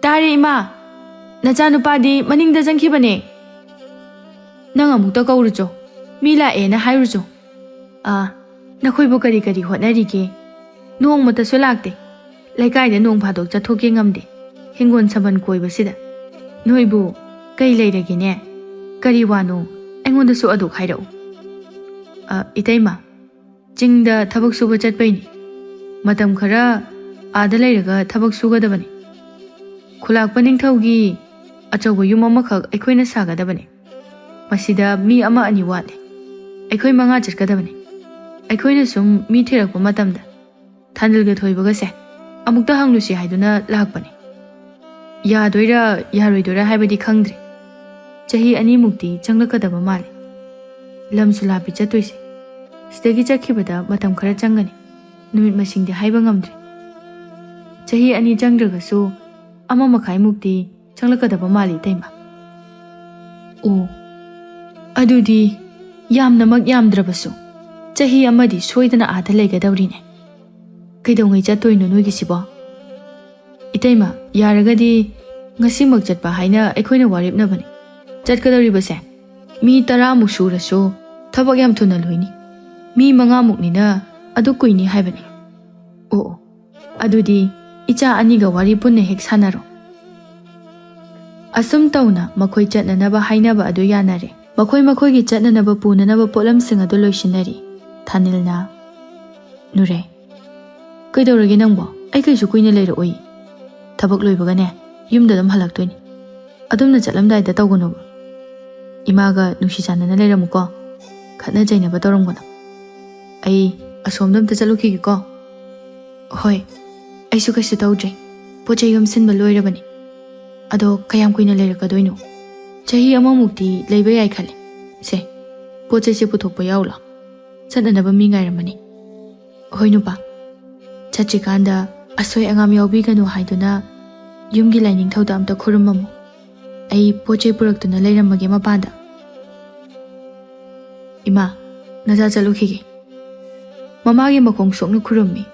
"ꯇꯥꯔꯦ, ꯏꯃꯥ꯫ ꯅꯆꯥꯅꯨꯄꯥꯗꯤ ꯃꯅꯤꯡꯗ ꯆꯪꯈꯤꯕꯅꯦ꯫ ꯅꯪ ꯑꯃꯨꯛꯇ ꯀꯧꯔꯨꯆꯣ꯫ ꯃꯤ ꯂꯥꯛꯑꯦꯅ ꯍꯥꯏꯔꯨꯆꯣ꯫" ꯑꯥ, ꯅꯈꯣꯏꯕꯨ ꯀꯔꯤ ꯀꯔꯤ ꯍꯣꯠꯅꯔꯤꯒꯦ? ꯅꯣꯡꯃꯇꯁꯨ ꯂꯥꯛꯇꯦ꯫ ꯂꯩꯀꯥꯏꯗ ꯅꯣꯡ ꯐꯥꯗꯣꯛ ꯆꯠꯊꯣꯛꯀꯦ ꯉꯝꯗꯦ꯫ ꯍꯤꯡꯒꯣꯜ ꯁꯝꯕꯜ ꯀꯣꯏꯕꯁꯤꯗ꯫ ꯅꯣꯏꯕꯨ ꯀꯩ ꯂꯩꯔꯒꯦꯅꯦ? ꯀꯔꯤ ꯋꯥꯅꯣ? ꯑꯩꯉꯣꯟꯗꯁꯨ ꯑꯗꯨꯛ ꯍꯥꯏꯔꯛꯎ꯫ ꯑ, ꯏꯇꯩꯃ, ꯆꯤꯡꯗ ꯊꯕꯛ ꯁꯨꯕ ꯆꯠꯄꯩꯅꯤ꯫ ꯃꯇꯝ ꯈꯔ ꯑꯥꯗ ꯂꯩꯔꯒ ꯊꯕꯛ ꯁꯨꯒꯗꯕꯅꯤ꯫ ꯈꯨꯂꯥꯛꯄ ꯅꯤꯡꯊꯧꯒꯤ ꯑꯆꯧꯕ ꯌꯨꯝ ꯑꯃꯈꯛ ꯑꯩꯈꯣꯏꯅ ꯁꯥꯒꯗꯕꯅꯤ꯫ ꯃꯁꯤꯗ ꯃꯤ ꯑꯃ ꯑꯅꯤ ꯋꯥꯠꯂꯤ꯫ ꯑꯩꯈꯣꯏ ꯃꯉꯥ ꯆꯠꯀꯗꯕꯅꯤ꯫ ꯑꯩꯈꯣꯏꯅ ꯁꯨꯝ ꯃꯤ ꯊꯤꯔꯛꯄ ꯃꯇꯝꯗ ꯊꯥꯅꯤꯜꯒ ꯊꯣꯏꯕꯒꯁꯦ ꯑꯃꯨꯛꯇ ꯍꯪꯂꯨꯁꯤ ꯍꯥꯏꯗꯨꯅ ꯂꯥꯛꯄꯅꯤ꯫ ꯌꯥꯗꯣꯏꯔꯥ ꯌꯥꯔꯣꯏꯗꯣꯏꯔꯥ ꯍꯥꯏꯕꯗꯤ ꯈꯪꯗ꯭ꯔꯦ꯫ ꯆꯍꯤ ꯑꯅꯤꯃꯨꯛꯇꯤ ꯆꯪꯂꯛꯀꯗꯕ ꯃꯥꯜꯂꯤ꯫ ꯂꯝꯁꯨ ꯂꯥꯞꯄꯤ ꯆꯠꯇꯣꯏꯁꯦ꯫ ꯁꯤꯗꯒꯤ ꯆꯠꯈꯤꯕꯗ ꯃꯇꯝ ꯈꯔ ꯆꯪꯒꯅꯤ꯫ ꯅꯨꯃꯤꯠ ꯃꯁꯤꯡꯗꯤ ꯍꯥꯏꯕ ꯉꯝꯗ꯭ꯔꯦ꯫ ꯆꯍꯤ ꯑꯅꯤ ꯆꯪꯗ꯭ꯔꯒꯁꯨ ꯑꯃ ꯃꯈꯥꯏꯃꯨꯛꯇꯤ ꯆꯪꯂꯛꯀꯗꯕ ꯃꯥꯜꯂꯤ, ꯏꯇꯩꯃ꯫ ꯑꯣ, ꯑꯗꯨꯗꯤ ꯌꯥꯝꯅꯃꯛ ꯌꯥꯝꯗ꯭ꯔꯕꯁꯨ ꯆꯍꯤ ꯑꯃꯗꯤ ꯁꯣꯏꯗꯅ ꯑꯥꯗ ꯂꯩꯒꯗꯧꯔꯤꯅꯦ꯫ ꯀꯩꯗꯧꯉꯩ ꯆꯠꯇꯣꯏꯅꯣ ꯅꯣꯏꯒꯤꯁꯤꯕꯣ? ꯏꯇꯩꯃ, ꯌꯥꯔꯒꯗꯤ ꯉꯁꯤꯃꯛ ꯆꯠꯄ ꯍꯥꯏꯅ ꯑꯩꯈꯣꯏꯅ ꯋꯥꯔꯦꯞꯅꯕꯅꯤ꯫ ꯆꯠꯀꯗꯧꯔꯤꯕꯁꯦ ꯃꯤ ꯇꯔꯥꯃꯨꯛ ꯁꯨꯔꯁꯨ ꯊꯕꯛ ꯌꯥꯝ ꯊꯨꯅ ꯂꯣꯏꯅꯤ꯫ ꯃꯤ ꯃꯉꯥꯃꯨꯛꯅꯤꯅ ꯑꯗꯨ ꯀꯨꯏꯅꯤ ꯍꯥꯏꯕꯅꯤ꯫ ꯑꯣ, ꯑꯣ, ꯑꯗꯨꯗꯤ ꯏꯆꯥ ꯑꯅꯤꯒ ꯋꯥꯔꯤ ꯄꯨꯟꯅ ꯍꯦꯛ ꯁꯥꯟꯅꯔꯣ꯫ ꯑꯁꯨꯝ ꯇꯧꯅ ꯃꯈꯣꯏ ꯆꯠꯅꯅꯕ ꯍꯥꯏꯅꯕ ꯑꯗꯨ ꯌꯥꯅꯔꯦ꯫ ꯃꯈꯣꯏ ꯃꯈꯣꯏꯒꯤ ꯆꯠꯅꯅꯕ ꯄꯨꯅꯅꯕ ꯄꯣꯠꯂꯝꯁꯤꯡ ꯑꯗꯨ ꯂꯣꯏꯁꯤꯟꯅꯔꯤ꯫ ꯊꯥꯅꯤꯜꯅ, "ꯅꯨꯔꯦ, ꯀꯩꯗꯧꯔꯒꯦ ꯅꯪꯕꯣ? ꯑꯩ ꯀꯩꯁꯨ ꯀꯨꯏꯅ ꯂꯩꯔꯛꯑꯣꯏ꯫ ꯊꯕꯛ ꯂꯣꯏꯕꯒꯅꯦ ꯌꯨꯝꯗ ꯑꯗꯨꯝ ꯍꯜꯂꯛꯇꯣꯏꯅꯤ꯫ ꯑꯗꯨꯝꯅ ꯆꯠꯂꯝꯗꯥꯏꯗ ꯇꯧꯒꯅꯣꯕ꯫ ꯏꯃꯥꯒ ꯅꯨꯡꯁꯤ ꯆꯥꯟꯅꯅ ꯂꯩꯔꯝꯃꯨꯀꯣ꯫ ꯈꯠꯅ ꯆꯩꯅꯕ ꯇꯧꯔꯝꯒꯅꯨ꯫ ꯑꯩ ꯑꯁꯣꯝꯗ ꯑꯝꯇ ꯆꯠꯂꯨꯈꯤꯒꯦꯀꯣ꯫" "ꯍꯣꯏ, ꯑꯩꯁꯨ ꯀꯩꯁꯨ ꯇꯧꯗ꯭ꯔꯦ꯫ ꯄꯣꯠ ꯆꯩ ꯌꯣꯝꯁꯤꯟꯕ ꯂꯣꯏꯔꯕꯅꯤ꯫ ꯑꯗꯣ ꯀꯌꯥꯝ ꯀꯨꯏꯅ ꯂꯩꯔꯛꯀꯗꯣꯏꯅꯣ?" "ꯆꯍꯤ ꯑꯃꯃꯨꯛꯇꯤ ꯂꯩꯕ ꯌꯥꯏ ꯈꯜꯂꯦ꯫ ꯁꯦ, ꯄꯣꯠ ꯆꯩꯁꯦ ꯄꯨꯊꯣꯛꯄ ꯌꯥꯎꯂꯣ꯫ ꯆꯠꯅꯅꯕ ꯃꯤ ꯉꯥꯏꯔꯝꯃꯅꯤ꯫" "ꯍꯣꯏ ꯅꯨꯄꯥ, ꯆꯠꯇ꯭ꯔꯤꯀꯥꯟꯗ ꯑꯁꯣꯏ ꯑꯉꯥꯝ ꯌꯥꯎꯕꯤꯒꯅꯨ ꯍꯥꯏꯗꯨꯅ ꯌꯨꯝꯒꯤ ꯂꯥꯏꯅꯤꯡꯊꯧꯗ ꯑꯝꯇ ꯈꯨꯔꯨꯝꯃꯝꯃꯨ꯫ ꯑꯩ ꯄꯣꯠ ꯆꯩ ꯄꯨꯔꯛꯇꯨꯅ ꯂꯩꯔꯝꯃꯒꯦ ꯃꯄꯥꯟꯗ꯫" "ꯏꯃꯥ, ꯅꯆꯥ ꯆꯠꯂꯨꯈꯤꯒꯦ꯫" ꯃꯃꯥꯒꯤ ꯃꯈꯣꯡ ꯁꯣꯛꯅ ꯈꯨꯔꯨꯝꯃꯤ꯫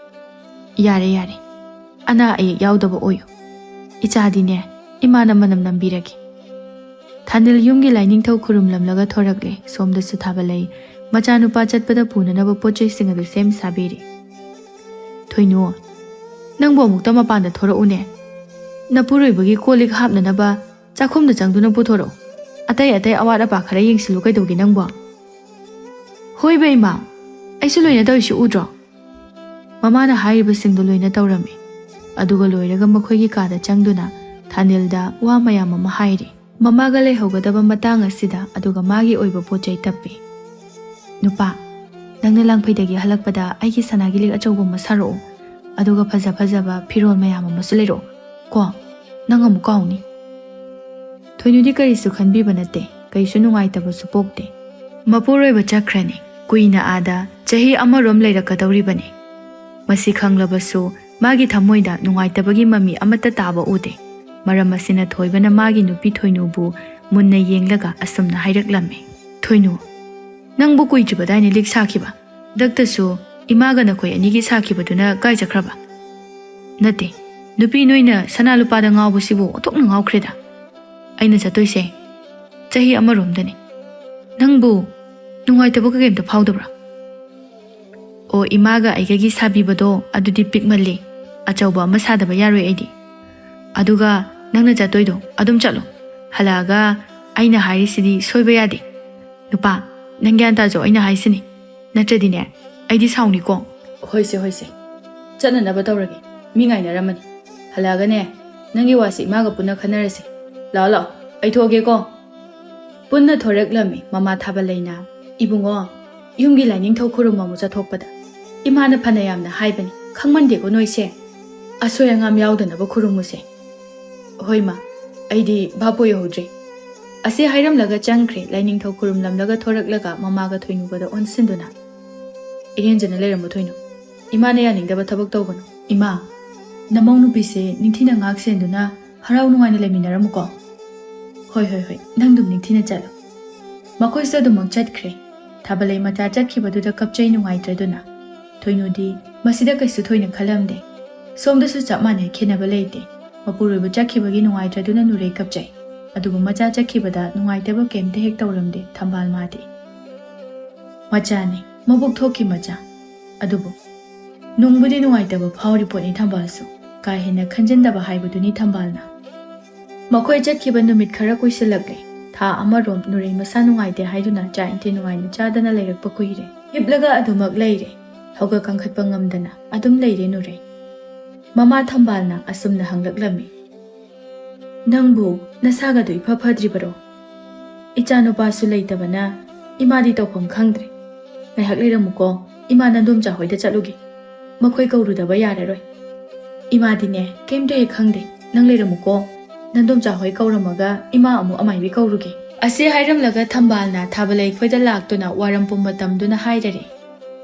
"ꯌꯥꯔꯦ, ꯌꯥꯔꯦ꯫ ꯑꯅꯥ ꯑꯌꯦꯛ ꯌꯥꯎꯗꯕ ꯑꯣꯏꯌꯨ꯫ ꯏꯆꯥꯗꯤꯅꯦ, ꯏꯃꯥꯅ ꯃꯅꯝ ꯅꯝꯕꯤꯔꯒꯦ꯫" ꯊꯥꯅꯤꯜ ꯌꯨꯝꯒꯤ ꯂꯥꯏꯅꯤꯡꯊꯧ ꯈꯨꯔꯨꯝꯂꯝꯂꯒ ꯊꯣꯔꯛꯂꯦ꯫ ꯁꯣꯝꯗꯁꯨ ꯊꯥꯕꯂꯩ ꯃꯆꯥꯅꯨꯄꯥ ꯆꯠꯄꯗ ꯄꯨꯅꯅꯕ ꯄꯣꯠ ꯆꯩꯁꯤꯡ ꯑꯗꯨ ꯁꯦꯝ ꯁꯥꯕꯤꯔꯤ꯫ "ꯊꯣꯏꯅꯨ, ꯅꯪꯕꯨ ꯑꯃꯨꯛꯇ ꯃꯄꯥꯟꯗ ꯊꯣꯔꯛꯎꯅꯦ꯫ ꯅꯄꯨꯔꯣꯏꯕꯒꯤ ꯀꯣꯜ ꯂꯤꯛ ꯍꯥꯞꯅꯅꯕ, ꯆꯥꯛꯈꯨꯝꯗ ꯆꯪꯗꯨꯅ ꯄꯨꯊꯣꯔꯛꯎ꯫ ꯑꯇꯩ ꯑꯇꯩ ꯑꯋꯥꯠ ꯑꯄꯥ ꯈꯔ ꯌꯦꯡꯁꯤꯜꯂꯨ ꯀꯩꯗꯧꯒꯦ ꯅꯪꯕꯣ?" "ꯍꯣꯏꯕ ꯏꯃꯥ, ꯑꯩꯁꯨ ꯂꯣꯏꯅ ꯇꯧꯔꯤꯁꯤ ꯎꯗ꯭ꯔꯣ?" ꯃꯃꯥꯅ ꯍꯥꯏꯔꯤꯕꯁꯤꯡꯗꯨ ꯂꯣꯏꯅ ꯇꯧꯔꯝꯃꯤ꯫ ꯑꯗꯨꯒ ꯂꯣꯏꯔꯒ ꯃꯈꯣꯏꯒꯤ ꯀꯥꯗ ꯆꯪꯗꯨꯅ ꯊꯥꯅꯤꯜꯗ ꯋꯥ ꯃꯌꯥꯝ ꯑꯃ ꯍꯥꯏꯔꯤ꯫ ꯃꯃꯥꯒ ꯂꯩꯍꯧꯒꯗꯕ ꯃꯇꯥꯡ ꯑꯁꯤꯗ, ꯑꯗꯨꯒ ꯃꯥꯒꯤ ꯑꯣꯏꯕ ꯄꯣꯠ ꯆꯩ ꯇꯞꯄꯤ꯫ "ꯅꯨꯄꯥ, ꯅꯪꯅ ꯂꯥꯡꯐꯩꯗꯒꯤ ꯍꯜꯂꯛꯄꯗ ꯑꯩꯒꯤ ꯁꯅꯥꯒꯤ ꯂꯤꯛ ꯑꯆꯧꯕ ꯑꯃ ꯁꯥꯔꯛꯑꯣ, ꯑꯗꯨꯒ ꯐꯖ ꯐꯖꯕ ꯐꯤꯔꯣꯜ ꯃꯌꯥꯝ ꯑꯃꯁꯨ ꯂꯩꯔꯛꯑꯣ ꯀꯣ, ꯅꯪ ꯑꯃꯨꯛ ꯀꯥꯎꯅꯤ꯫" ꯊꯣꯏꯅꯨꯗꯤ ꯀꯔꯤꯁꯨ ꯈꯟꯕꯤꯕ ꯅꯠꯇꯦ, ꯀꯩꯁꯨ ꯅꯨꯡꯉꯥꯏꯇꯕꯁꯨ ꯄꯣꯛꯇꯦ꯫ ꯃꯄꯨꯔꯣꯏꯕ ꯆꯠꯈ꯭ꯔꯅꯤ, ꯀꯨꯏꯅ ꯑꯥꯗ ꯆꯍꯤ ꯑꯃꯔꯣꯝ ꯂꯩꯔꯛꯀꯗꯧꯔꯤꯕꯅꯤ꯫ ꯃꯁꯤ ꯈꯪꯂꯕꯁꯨ ꯃꯥꯒꯤ ꯊꯃꯣꯏꯗ ꯅꯨꯡꯉꯥꯏꯇꯕꯒꯤ ꯃꯃꯤ ꯑꯃꯠꯇ ꯇꯥꯕ ꯎꯗꯦ꯫ ꯃꯔꯝ ꯑꯁꯤꯅ ꯊꯣꯏꯕꯅ ꯃꯥꯒꯤ ꯅꯨꯄꯤ ꯊꯣꯏꯅꯨꯕꯨ ꯃꯨꯟꯅ ꯌꯦꯡꯂꯒ ꯑꯁꯨꯝꯅ ꯍꯥꯏꯔꯛꯂꯝꯃꯤ, "ꯊꯣꯏꯅꯨ, ꯅꯪꯕꯨ ꯀꯨꯏꯗ꯭ꯔꯤꯕꯗꯥꯏꯅ ꯂꯤꯛ ꯁꯥꯈꯤꯕ? ꯍꯟꯗꯛꯇꯁꯨ ꯏꯃꯥꯒ ꯅꯈꯣꯏ ꯑꯅꯤꯒꯤ ꯁꯥꯈꯤꯕꯗꯨꯅ ꯀꯥꯏ ꯆꯠꯈ꯭ꯔꯕ?" "ꯅꯠꯇꯦ, ꯅꯨꯄꯤ ꯅꯣꯏꯅ ꯁꯅꯥ ꯂꯨꯄꯥꯗ ꯉꯥꯎꯕꯁꯤꯕꯨ ꯑꯣꯟꯊꯣꯛꯅ ꯉꯥꯎꯈ꯭ꯔꯦꯗ꯫ ꯑꯩꯅ ꯆꯠꯇꯣꯏꯁꯦ ꯆꯍꯤ ꯑꯃꯔꯣꯝꯗꯅꯤ꯫ ꯅꯪꯕꯨ ꯅꯨꯡꯉꯥꯏꯇꯕ ꯀꯩꯝꯇ ꯐꯥꯎꯗꯕ꯭ꯔꯥ?" "ꯑꯣ, ꯏꯃꯥꯒ ꯑꯩꯒꯒꯤ ꯁꯥꯕꯤꯕꯗꯣ ꯑꯗꯨꯗꯤ ꯄꯤꯛꯃꯜꯂꯤ꯫ ꯑꯆꯧꯕ ꯑꯃ ꯁꯥꯗꯕ ꯌꯥꯔꯣꯏ ꯑꯩꯗꯤ꯫ ꯑꯗꯨꯒ ꯅꯪꯅ ꯆꯠꯇꯣꯏꯗꯣ ꯑꯗꯨꯝ ꯆꯠꯂꯣ꯫ ꯍꯜꯂꯛꯑꯒ ꯑꯩꯅ ꯍꯥꯏꯔꯤꯁꯤꯗꯤ ꯁꯣꯏꯕ ꯌꯥꯗꯦ꯫ ꯅꯨꯄꯥ, ꯅꯪ ꯒ꯭ꯌꯥꯟ ꯇꯥꯖꯧ, ꯑꯩꯅ ꯍꯥꯏꯁꯤꯅꯤ꯫ ꯅꯠꯇ꯭ꯔꯗꯤꯅꯦ, ꯑꯩꯗꯤ ꯁꯥꯎꯅꯤꯀꯣ꯫" "ꯍꯣꯏꯁꯦ, ꯍꯣꯏꯁꯦ, ꯆꯠꯅꯅꯕ ꯇꯧꯔꯒꯦ꯫ ꯃꯤ ꯉꯥꯏꯅꯔꯝꯃꯅꯤ꯫ ꯍꯜꯂꯛꯑꯒꯅꯦ, ꯅꯪꯒꯤ ꯋꯥꯁꯤ ꯏꯃꯥꯒ ꯄꯨꯟꯅ ꯈꯟꯅꯔꯁꯦ꯫ ꯂꯥꯛꯑꯣ, ꯂꯥꯛꯑꯣ, ꯑꯩ ꯊꯣꯛꯑꯒꯦꯀꯣ꯫" ꯄꯨꯟꯅ ꯊꯣꯔꯛꯂꯝꯃꯤ ꯃꯃꯥ ꯊꯥꯕꯂꯩꯅ꯫ "ꯏꯕꯨꯡꯉꯣ, ꯌꯨꯝꯒꯤ ꯂꯥꯏꯅꯤꯡꯊꯧ ꯈꯨꯔꯨꯝꯕ ꯑꯃꯨꯛ ꯆꯠꯊꯣꯛꯄꯗ ꯏꯃꯥꯅ ꯐꯅ ꯌꯥꯝꯅ ꯍꯥꯏꯕꯅꯤ, ꯈꯪꯃꯟꯗꯦꯀꯣ ꯅꯣꯏꯁꯦ꯫ ꯑꯁꯣꯏ ꯑꯉꯥꯝ ꯌꯥꯎꯗꯅꯕ ꯈꯨꯔꯨꯝꯃꯨꯁꯦ꯫" "ꯍꯣꯏ ꯃꯥ, ꯑꯩꯗꯤ ꯚꯥꯞ ꯑꯣꯏꯍꯧꯗ꯭ꯔꯦ꯫" ꯑꯁꯤ ꯍꯥꯏꯔꯝꯂꯒ ꯆꯪꯈ꯭ꯔꯦ꯫ ꯂꯥꯏꯅꯤꯡꯊꯧ ꯈꯨꯔꯨꯝꯂꯝꯂꯒ ꯊꯣꯔꯛꯂꯒ ꯃꯃꯥꯒ ꯊꯣꯏꯅꯨꯕꯗ ꯑꯣꯟꯁꯤꯟꯗꯨꯅ, "ꯏꯔꯦꯟꯖꯅ ꯂꯩꯔꯝꯃꯨ ꯊꯣꯏꯅꯨ꯫ ꯏꯃꯥꯅ ꯌꯥꯅꯤꯡꯗꯕ ꯊꯕꯛ ꯇꯧꯒꯅꯨ꯫ ꯏꯃꯥ, ꯅꯃꯧ ꯅꯨꯄꯤꯁꯦ ꯅꯤꯡꯊꯤꯅ ꯉꯥꯛ ꯁꯦꯟꯗꯨꯅ ꯍꯔꯥꯎ ꯅꯨꯡꯉꯥꯏꯅ ꯂꯩꯃꯤꯟꯅꯔꯝꯃꯨꯀꯣ꯫" "ꯍꯣꯏ, ꯍꯣꯏ, ꯍꯣꯏ, ꯅꯪꯗꯨꯝ ꯅꯤꯡꯊꯤꯅ ꯆꯠꯂꯣ꯫" ꯃꯈꯣꯏꯁꯨ ꯑꯗꯨꯃꯛ ꯆꯠꯈ꯭ꯔꯦ꯫ ꯊꯥꯕꯂꯩ ꯃꯆꯥ ꯆꯠꯈꯤꯕꯗꯨꯗ ꯀꯞꯆꯩ ꯅꯨꯡꯉꯥꯏꯇ꯭ꯔꯗꯨꯅ꯫ ꯊꯣꯏꯅꯨꯗꯤ ꯃꯁꯤꯗ ꯀꯩꯁꯨ ꯊꯣꯏꯅ ꯈꯜꯂꯝꯗꯦ꯫ ꯁꯣꯝꯗꯁꯨ ꯆꯞ ꯃꯥꯟꯅꯩ, ꯈꯦꯟꯅꯕ ꯂꯩꯇꯦ꯫ ꯃꯄꯨꯔꯣꯏꯕ ꯆꯠꯈꯤꯕꯒꯤ ꯅꯨꯡꯉꯥꯏꯇ꯭ꯔꯗꯨꯅ ꯅꯨꯔꯩ ꯀꯞꯆꯩ꯫ ꯑꯗꯨꯕꯨ ꯃꯆꯥ ꯆꯠꯈꯤꯕꯗ ꯅꯨꯡꯉꯥꯏꯇꯕ ꯀꯩꯝꯇ ꯍꯦꯛ ꯇꯧꯔꯝꯗꯦ ꯊꯝꯕꯥꯜ ꯃꯥꯗꯤ꯫ ꯃꯆꯥꯅꯤ, ꯃꯕꯨꯛ ꯊꯣꯛꯈꯤ ꯃꯆꯥ꯫ ꯑꯗꯨꯕꯨ ꯅꯨꯡꯕꯨꯗꯤ ꯅꯨꯡꯉꯥꯏꯇꯕ ꯐꯥꯎꯔꯤ ꯄꯣꯠꯅꯤ ꯊꯝꯕꯥꯜꯁꯨ꯫ ꯀꯥ ꯍꯦꯟꯅ ꯈꯟꯖꯤꯟꯗꯕ ꯍꯥꯏꯕꯗꯨꯅꯤ ꯊꯝꯕꯥꯜꯅ꯫ ꯃꯈꯣꯏ ꯆꯠꯈꯤꯕ ꯅꯨꯃꯤꯠ ꯈꯔ ꯀꯨꯏꯁꯤꯜꯂꯛꯂꯦ꯫ ꯊꯥ ꯑꯃꯔꯣꯝ ꯅꯨꯔꯩ ꯃꯁꯥ ꯅꯨꯡꯉꯥꯏꯇꯦ ꯍꯥꯏꯗꯨꯅ ꯆꯥ ꯏꯟꯊꯤ ꯅꯨꯡꯉꯥꯏꯅ ꯆꯥꯗꯅ ꯂꯩꯔꯛꯄ ꯀꯨꯏꯔꯦ꯫ ꯍꯤꯞꯂꯒ ꯑꯗꯨꯃꯛ ꯂꯩꯔꯦ꯫ ꯍꯧꯒꯠ ꯀꯥꯡꯈꯠꯄ ꯉꯝꯗꯅ ꯑꯗꯨꯝ ꯂꯩꯔꯦ ꯅꯨꯔꯩ꯫ ꯃꯃꯥ ꯊꯝꯕꯥꯜꯅ ꯑꯁꯨꯝꯅ ꯍꯪꯂꯛꯂꯝꯃꯤ, "ꯅꯪꯕꯨ ꯅꯁꯥꯒꯗꯨ ꯏꯐ ꯐꯗ꯭ꯔꯤꯕꯔꯣ? ꯏꯆꯥ ꯅꯨꯄꯥꯁꯨ ꯂꯩꯇꯕꯅ ꯏꯃꯥꯗꯤ ꯇꯧꯐꯝ ꯈꯪꯗ꯭ꯔꯦ꯫ ꯉꯥꯏꯍꯥꯛ ꯂꯩꯔꯝꯃꯨꯀꯣ, ꯏꯃꯥ ꯅꯟꯗꯣꯝꯆꯥ ꯍꯣꯏꯗ ꯆꯠꯂꯨꯒꯦ꯫ ꯃꯈꯣꯏ ꯀꯧꯔꯨꯗꯕ ꯌꯥꯔꯔꯣꯏ꯫ ꯏꯃꯥꯗꯤꯅꯦ ꯀꯩꯝꯇ ꯍꯦꯛ ꯈꯪꯗꯦ꯫ ꯅꯪ ꯂꯩꯔꯝꯃꯨꯀꯣ꯫ ꯅꯟꯗꯣꯝꯆꯥ ꯍꯣꯏ ꯀꯧꯔꯝꯃꯒ ꯏꯃꯥ ꯑꯃꯨꯛ ꯑꯃꯥꯏꯕꯤ ꯀꯧꯔꯨꯒꯦ"꯫ ꯑꯁꯤ ꯍꯥꯏꯔꯝꯂꯒ ꯊꯝꯕꯥꯜꯅ ꯊꯥꯕꯂꯩ ꯈꯣꯏꯗ ꯂꯥꯛꯇꯨꯅ ꯋꯥꯔꯝ ꯄꯨꯝꯕ ꯇꯝꯗꯨꯅ ꯍꯥꯏꯔꯔꯦ,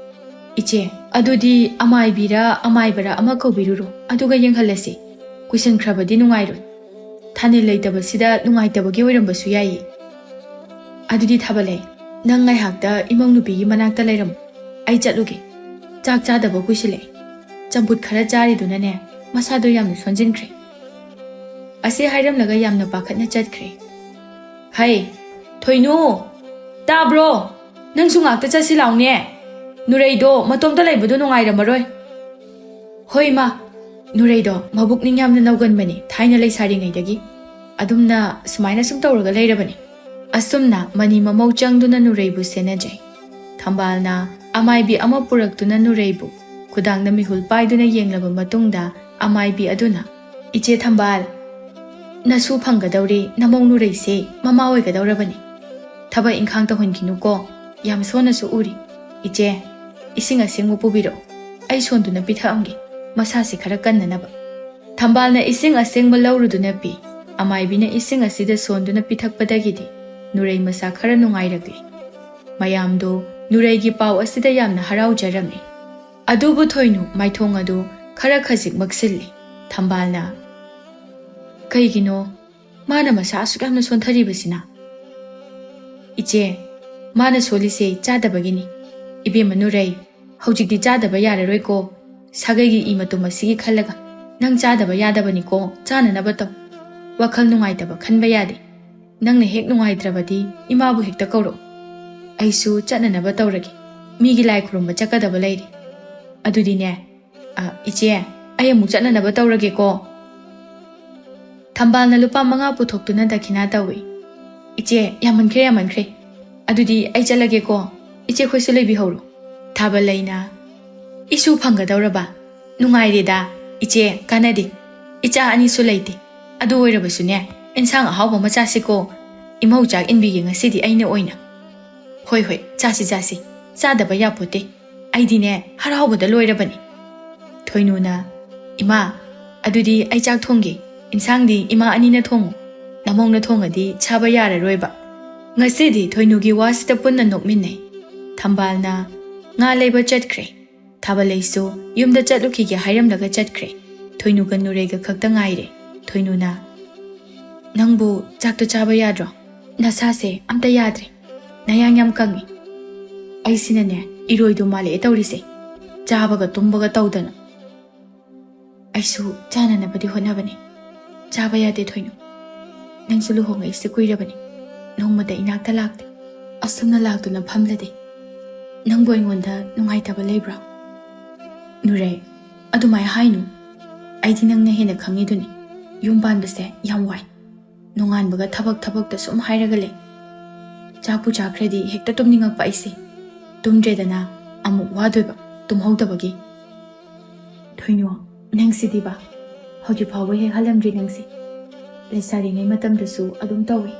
"ꯏꯆꯦ, ꯑꯗꯨꯗꯤ ꯑꯃꯥꯏꯕꯤꯔ ꯑꯃꯥꯏꯕꯔ ꯑꯃ ꯀꯧꯕꯤꯔꯨꯔꯣ, ꯑꯗꯨꯒ ꯌꯦꯡꯍꯜꯂꯁꯤ꯫ ꯀꯨꯏꯁꯟꯈ꯭ꯔꯕꯗꯤ ꯅꯨꯡꯉꯥꯏꯔꯣꯏ꯫ ꯊꯥꯅꯤꯜ ꯂꯩꯇꯕꯁꯤꯗ ꯅꯨꯡꯉꯥꯏꯇꯕꯒꯤ ꯑꯣꯏꯔꯝꯕꯁꯨ ꯌꯥꯏꯌꯦ꯫ ꯑꯗꯨꯗꯤ ꯊꯥꯕꯂꯩ, ꯅꯪ ꯉꯥꯏꯍꯥꯛꯇ ꯏꯃꯧ ꯅꯨꯄꯤꯒꯤ ꯃꯅꯥꯛꯇ ꯂꯩꯔꯝꯃꯨ꯫ ꯑꯩ ꯆꯠꯂꯨꯒꯦ꯫ ꯆꯥꯛ ꯆꯥꯗꯕ ꯀꯨꯏꯁꯤꯜꯂꯛꯑꯦ꯫ ꯆꯝꯐꯨꯠ ꯈꯔ ꯆꯥꯔꯤꯗꯨꯅꯅꯦ ꯃꯁꯥꯗꯣ ꯌꯥꯝꯅ ꯁꯣꯟꯖꯤꯟꯈ꯭ꯔꯦ"꯫ ꯑꯁꯤ ꯍꯥꯏꯔꯝꯂꯒ ꯌꯥꯝꯅ ꯄꯥꯈꯠꯅ ꯆꯠꯈ꯭ꯔꯦ꯫ "ꯍꯩ, ꯊꯣꯏꯅꯨ, ꯇꯥꯕ꯭ꯔꯣ? ꯅꯪꯁꯨ ꯉꯥꯛꯇ ꯆꯠꯁꯤ ꯂꯥꯎꯅꯦ꯫ ꯅꯨꯔꯩꯗꯣ ꯃꯇꯣꯝꯇ ꯂꯩꯕꯗꯣ ꯅꯨꯡꯉꯥꯏꯔꯝꯃꯔꯣꯏ"꯫ "ꯍꯣꯏ ꯃꯥ, ꯅꯨꯔꯩꯗꯣ ꯃꯕꯨꯛꯅꯤꯡ ꯌꯥꯝꯅ ꯅꯧꯒꯟꯕꯅꯤ, ꯊꯥꯏꯅ ꯂꯩꯁꯥꯔꯤꯉꯩꯗꯒꯤ꯫ ꯑꯗꯨꯝꯅ ꯁꯨꯃꯥꯏꯅ ꯁꯨꯝ ꯇꯧꯔꯒ ꯂꯩꯔꯕꯅꯤ"꯫ ꯑꯁꯨꯝꯅ ꯃꯅꯤ ꯃꯃꯧ ꯆꯪꯗꯨꯅ ꯅꯨꯔꯩꯕꯨ ꯁꯦꯟꯅꯖꯩ꯫ ꯊꯝꯕꯥꯜꯅ ꯑꯃꯥꯏꯕꯤ ꯑꯃ ꯄꯨꯔꯛꯇꯨꯅ ꯅꯨꯔꯩꯕꯨ ꯈꯨꯗꯥꯡꯗ ꯃꯤꯍꯨꯜ ꯄꯥꯏꯗꯨꯅ ꯌꯦꯡꯂꯕ ꯃꯇꯨꯡꯗ ꯑꯃꯥꯏꯕꯤ ꯑꯗꯨꯅ, "ꯏꯆꯦ ꯊꯝꯕꯥꯜ, ꯅꯁꯨ ꯐꯪꯒꯗꯧꯔꯦ, ꯅꯃꯧ ꯅꯨꯔꯩꯁꯦ ꯃꯃꯥ ꯑꯣꯏꯒꯗꯧꯔꯕꯅꯤ꯫ ꯊꯕꯛ ꯏꯪꯈꯥꯡ ꯇꯧꯍꯟꯈꯤꯅꯨꯀꯣ, ꯌꯥꯝ ꯁꯣꯟꯅꯁꯨ ꯎꯔꯤ꯫ ꯏꯆꯦ, ꯏꯁꯤꯡ ꯑꯁꯦꯡꯕ ꯄꯨꯕꯤꯔꯛꯑꯣ, ꯑꯩ ꯁꯣꯟꯗꯨꯅ ꯄꯤꯊꯛꯑꯝꯒꯦ, ꯃꯁꯥꯁꯦ ꯈꯔ ꯀꯟꯅꯅꯕ"꯫ ꯊꯝꯕꯥꯜꯅ ꯏꯁꯤꯡ ꯑꯁꯦꯡꯕ ꯂꯧꯔꯨꯗꯨꯅ ꯄꯤ꯫ ꯑꯃꯥꯏꯕꯤꯅ ꯏꯁꯤꯡ ꯑꯁꯤꯗ ꯁꯣꯟꯗꯨꯅ ꯄꯤꯊꯛꯄꯗꯒꯤꯗꯤ ꯅꯨꯔꯩ ꯃꯁꯥ ꯈꯔ ꯅꯨꯡꯉꯥꯏꯔꯛꯂꯦ꯫ ꯃꯌꯥꯝꯗꯣ ꯅꯨꯔꯩꯒꯤ ꯄꯥꯎ ꯑꯁꯤꯗ ꯌꯥꯝꯅ ꯍꯔꯥꯎꯖꯔꯝꯃꯤ꯫ ꯑꯗꯨꯕꯨ ꯊꯣꯏꯅꯨ ꯃꯥꯏꯊꯣꯡ ꯑꯗꯨ ꯈꯔ ꯈꯖꯤꯛ ꯃꯛꯁꯤꯜꯂꯤ꯫ ꯊꯝꯕꯥꯜꯅ, "ꯀꯩꯒꯤꯅꯣ ꯃꯥꯅ ꯃꯁꯥ ꯑꯁꯨꯛ ꯌꯥꯝꯅ ꯁꯣꯟꯊꯔꯤꯕꯁꯤꯅ?" "ꯏꯆꯦ, ꯃꯥꯅ ꯁꯣꯜꯂꯤꯁꯦ ꯆꯥꯗꯕꯒꯤꯅꯤ꯫ ꯏꯕꯦꯝꯃ ꯅꯨꯔꯩ, ꯍꯧꯖꯤꯛꯇꯤ ꯆꯥꯗꯕ ꯌꯥꯔꯔꯣꯏꯀꯣ꯫ ꯁꯥꯒꯩꯒꯤ ꯏ ꯃꯇꯨꯝ ꯑꯁꯤꯒꯤ ꯈꯜꯂꯒ ꯅꯪ ꯆꯥꯗꯕ ꯌꯥꯗꯕꯅꯤꯀꯣ, ꯆꯥꯅꯅꯕ ꯇꯧ꯫ ꯋꯥꯈꯜ ꯅꯨꯡꯉꯥꯏꯇꯕ ꯈꯟꯕ ꯌꯥꯗꯦ꯫ ꯅꯪꯅ ꯍꯦꯛ ꯅꯨꯡꯉꯥꯏꯇ꯭ꯔꯕꯗꯤ ꯏꯃꯥꯕꯨ ꯍꯦꯛꯇ ꯀꯧꯔꯛꯎ"꯫ ꯑꯩꯁꯨ ꯆꯠꯅꯅꯕ ꯇꯧꯔꯒꯦ꯫ ꯃꯤꯒꯤ ꯂꯥꯏ ꯈꯨꯔꯨꯝꯕ ꯆꯠꯀꯗꯕ ꯂꯩꯔꯦ꯫ ꯑꯗꯨꯗꯤꯅꯦ, ꯑ, ꯏꯆꯦ, ꯑꯩ ꯑꯃꯨꯛ ꯆꯠꯅꯅꯕ ꯇꯧꯔꯒꯦꯀꯣ꯫ ꯊꯝꯕꯥꯜꯅ ꯂꯨꯄꯥ ꯃꯉꯥ ꯄꯨꯊꯣꯛꯇꯨꯅ ꯗꯈꯤꯅꯥ ꯇꯧꯏ꯫ "ꯏꯆꯦ, ꯌꯥꯝꯃꯟꯈ꯭ꯔꯦ, ꯌꯥꯝꯃꯟꯈ꯭ꯔꯦ꯫ ꯑꯗꯨꯗꯤ ꯑꯩ ꯆꯠꯂꯒꯦꯀꯣ꯫ ꯏꯆꯦ ꯈꯣꯏꯁꯨ ꯂꯩꯕꯤꯍꯧꯔꯣ꯫" ꯊꯥꯕꯂꯩꯅ, "ꯏꯁꯨ ꯐꯪꯒꯗꯧꯔꯕ? ꯅꯨꯡꯉꯥꯏꯔꯦꯗ꯫ ꯏꯆꯦ, ꯀꯥꯟꯅꯗꯦ꯫ ꯏꯆꯥ ꯑꯅꯤꯁꯨ ꯂꯩꯇꯦ꯫ ꯑꯗꯨ ꯑꯣꯏꯔꯕꯁꯨꯅꯦ, ꯏꯟꯁꯥꯡ ꯑꯍꯥꯎꯕ ꯑꯃ ꯆꯥꯁꯤꯀꯣ꯫ ꯏꯃꯧ ꯆꯥꯛ ꯏꯟꯕꯤꯒꯦ ꯉꯁꯤꯗꯤ ꯑꯩꯅ ꯑꯣꯏꯅ꯫" "ꯍꯣꯏ, ꯍꯣꯏ, ꯆꯥꯁꯤ, ꯆꯥꯁꯤ꯫ ꯆꯥꯗꯕ ꯌꯥꯄꯣꯠꯇꯦ꯫ ꯑꯩꯗꯤꯅꯦ, ꯍꯔꯥꯎꯕꯗ ꯂꯣꯏꯔꯕꯅꯤ꯫" ꯊꯣꯏꯅꯨꯅ, "ꯏꯃꯥ, ꯑꯗꯨꯗꯤ ꯑꯩ ꯆꯥꯛ ꯊꯣꯡꯒꯦ꯫ ꯏꯟꯁꯥꯡꯗꯤ ꯏꯃꯥ ꯑꯅꯤꯅ ꯊꯣꯡꯉꯨ꯫ ꯅꯃꯧꯅ ꯊꯣꯡꯉꯗꯤ ꯆꯥꯕ ꯌꯥꯔꯔꯣꯏꯕ꯫" ꯉꯁꯤꯗꯤ ꯊꯣꯏꯅꯨꯒꯤ ꯋꯥꯁꯤꯗ ꯄꯨꯟꯅ ꯅꯣꯛꯃꯤꯟꯅꯩ꯫ ꯊꯝꯕꯥꯜꯅ ꯉꯥ ꯂꯩꯕ ꯆꯠꯈ꯭ꯔꯦ꯫ ꯊꯥꯕꯂꯩꯁꯨ ꯌꯨꯝꯗ ꯆꯠꯂꯨꯈꯤꯒꯦ ꯍꯥꯏꯔꯝꯂꯒ ꯆꯠꯈ꯭ꯔꯦ꯫ ꯊꯣꯏꯅꯨꯒ ꯅꯨꯔꯩꯒ ꯈꯛꯇ ꯉꯥꯏꯔꯦ꯫ ꯊꯣꯏꯅꯨꯅ, "ꯅꯪꯕꯨ ꯆꯥꯛꯇꯣ ꯆꯥꯕ ꯌꯥꯗ꯭ꯔꯣ? ꯅꯁꯥꯁꯦ ꯑꯝꯇ ꯌꯥꯗ꯭ꯔꯦ꯫ ꯅꯌꯥꯡ ꯌꯥꯝ ꯀꯪꯉꯦ꯫ ꯑꯩꯁꯤꯅꯅꯦ, ꯏꯔꯣꯏꯗꯣ ꯃꯥꯜꯂꯛꯑꯦ ꯇꯧꯔꯤꯁꯦ꯫ ꯆꯥꯕꯒ ꯇꯨꯝꯕꯒ ꯇꯧꯗꯅ꯫" "ꯑꯩꯁꯨ ꯆꯥꯅꯅꯕꯗꯤ ꯍꯣꯠꯅꯕꯅꯤ꯫ ꯆꯥꯕ ꯌꯥꯗꯦ ꯊꯣꯏꯅꯨ꯫ ꯅꯪꯁꯨ ꯂꯨꯍꯣꯡꯉꯛꯏꯁꯦ ꯀꯨꯏꯔꯕꯅꯤ꯫ ꯅꯣꯡꯃꯇ ꯏꯅꯥꯛꯇ ꯂꯥꯛꯇꯦ꯫ ꯑꯁꯨꯝꯅ ꯂꯥꯛꯇꯨꯅ ꯐꯝꯂꯗꯤ ꯅꯪꯕꯨ ꯑꯩꯉꯣꯟꯗ ꯅꯨꯡꯉꯥꯏꯇꯕ ꯂꯩꯕ꯭ꯔꯣ?" "ꯅꯨꯔꯩ, ꯑꯗꯨꯃꯥꯏ ꯍꯥꯏꯅꯨ꯫ ꯑꯩꯗꯤ ꯅꯪꯅ ꯍꯦꯟꯅ ꯈꯪꯉꯤꯗꯨꯅꯤ꯫ ꯌꯨꯝ ꯄꯥꯟꯕꯁꯦ ꯌꯥꯝ ꯋꯥꯏ꯫ ꯅꯣꯡꯉꯥꯟꯕꯒ ꯊꯕꯛ ꯊꯕꯛꯇ ꯁꯨꯝ ꯍꯥꯏꯔꯒ ꯂꯩ꯫ ꯆꯥꯛꯄꯨ ꯆꯥꯈ꯭ꯔꯗꯤ ꯍꯦꯛꯇ ꯇꯨꯝꯅꯤꯡꯉꯛꯄ ꯑꯩꯁꯦ꯫ ꯇꯨꯝꯗ꯭ꯔꯦꯗꯅ ꯑꯃꯨꯛ ꯋꯥꯗꯣꯏꯕ ꯇꯨꯝꯍꯧꯗꯕꯒꯤ꯫" "ꯊꯣꯏꯅꯨ, ꯅꯪꯁꯤꯗꯤꯕ꯫ ꯍꯧꯖꯤꯛ ꯐꯥꯎꯕ ꯍꯦꯛ ꯍꯜꯂꯝꯗ꯭ꯔꯤ ꯅꯪꯁꯦ꯫ ꯂꯩꯁꯥꯔꯤꯉꯩ ꯃꯇꯝꯗꯁꯨ ꯑꯗꯨꯝ ꯇꯧꯏ꯫"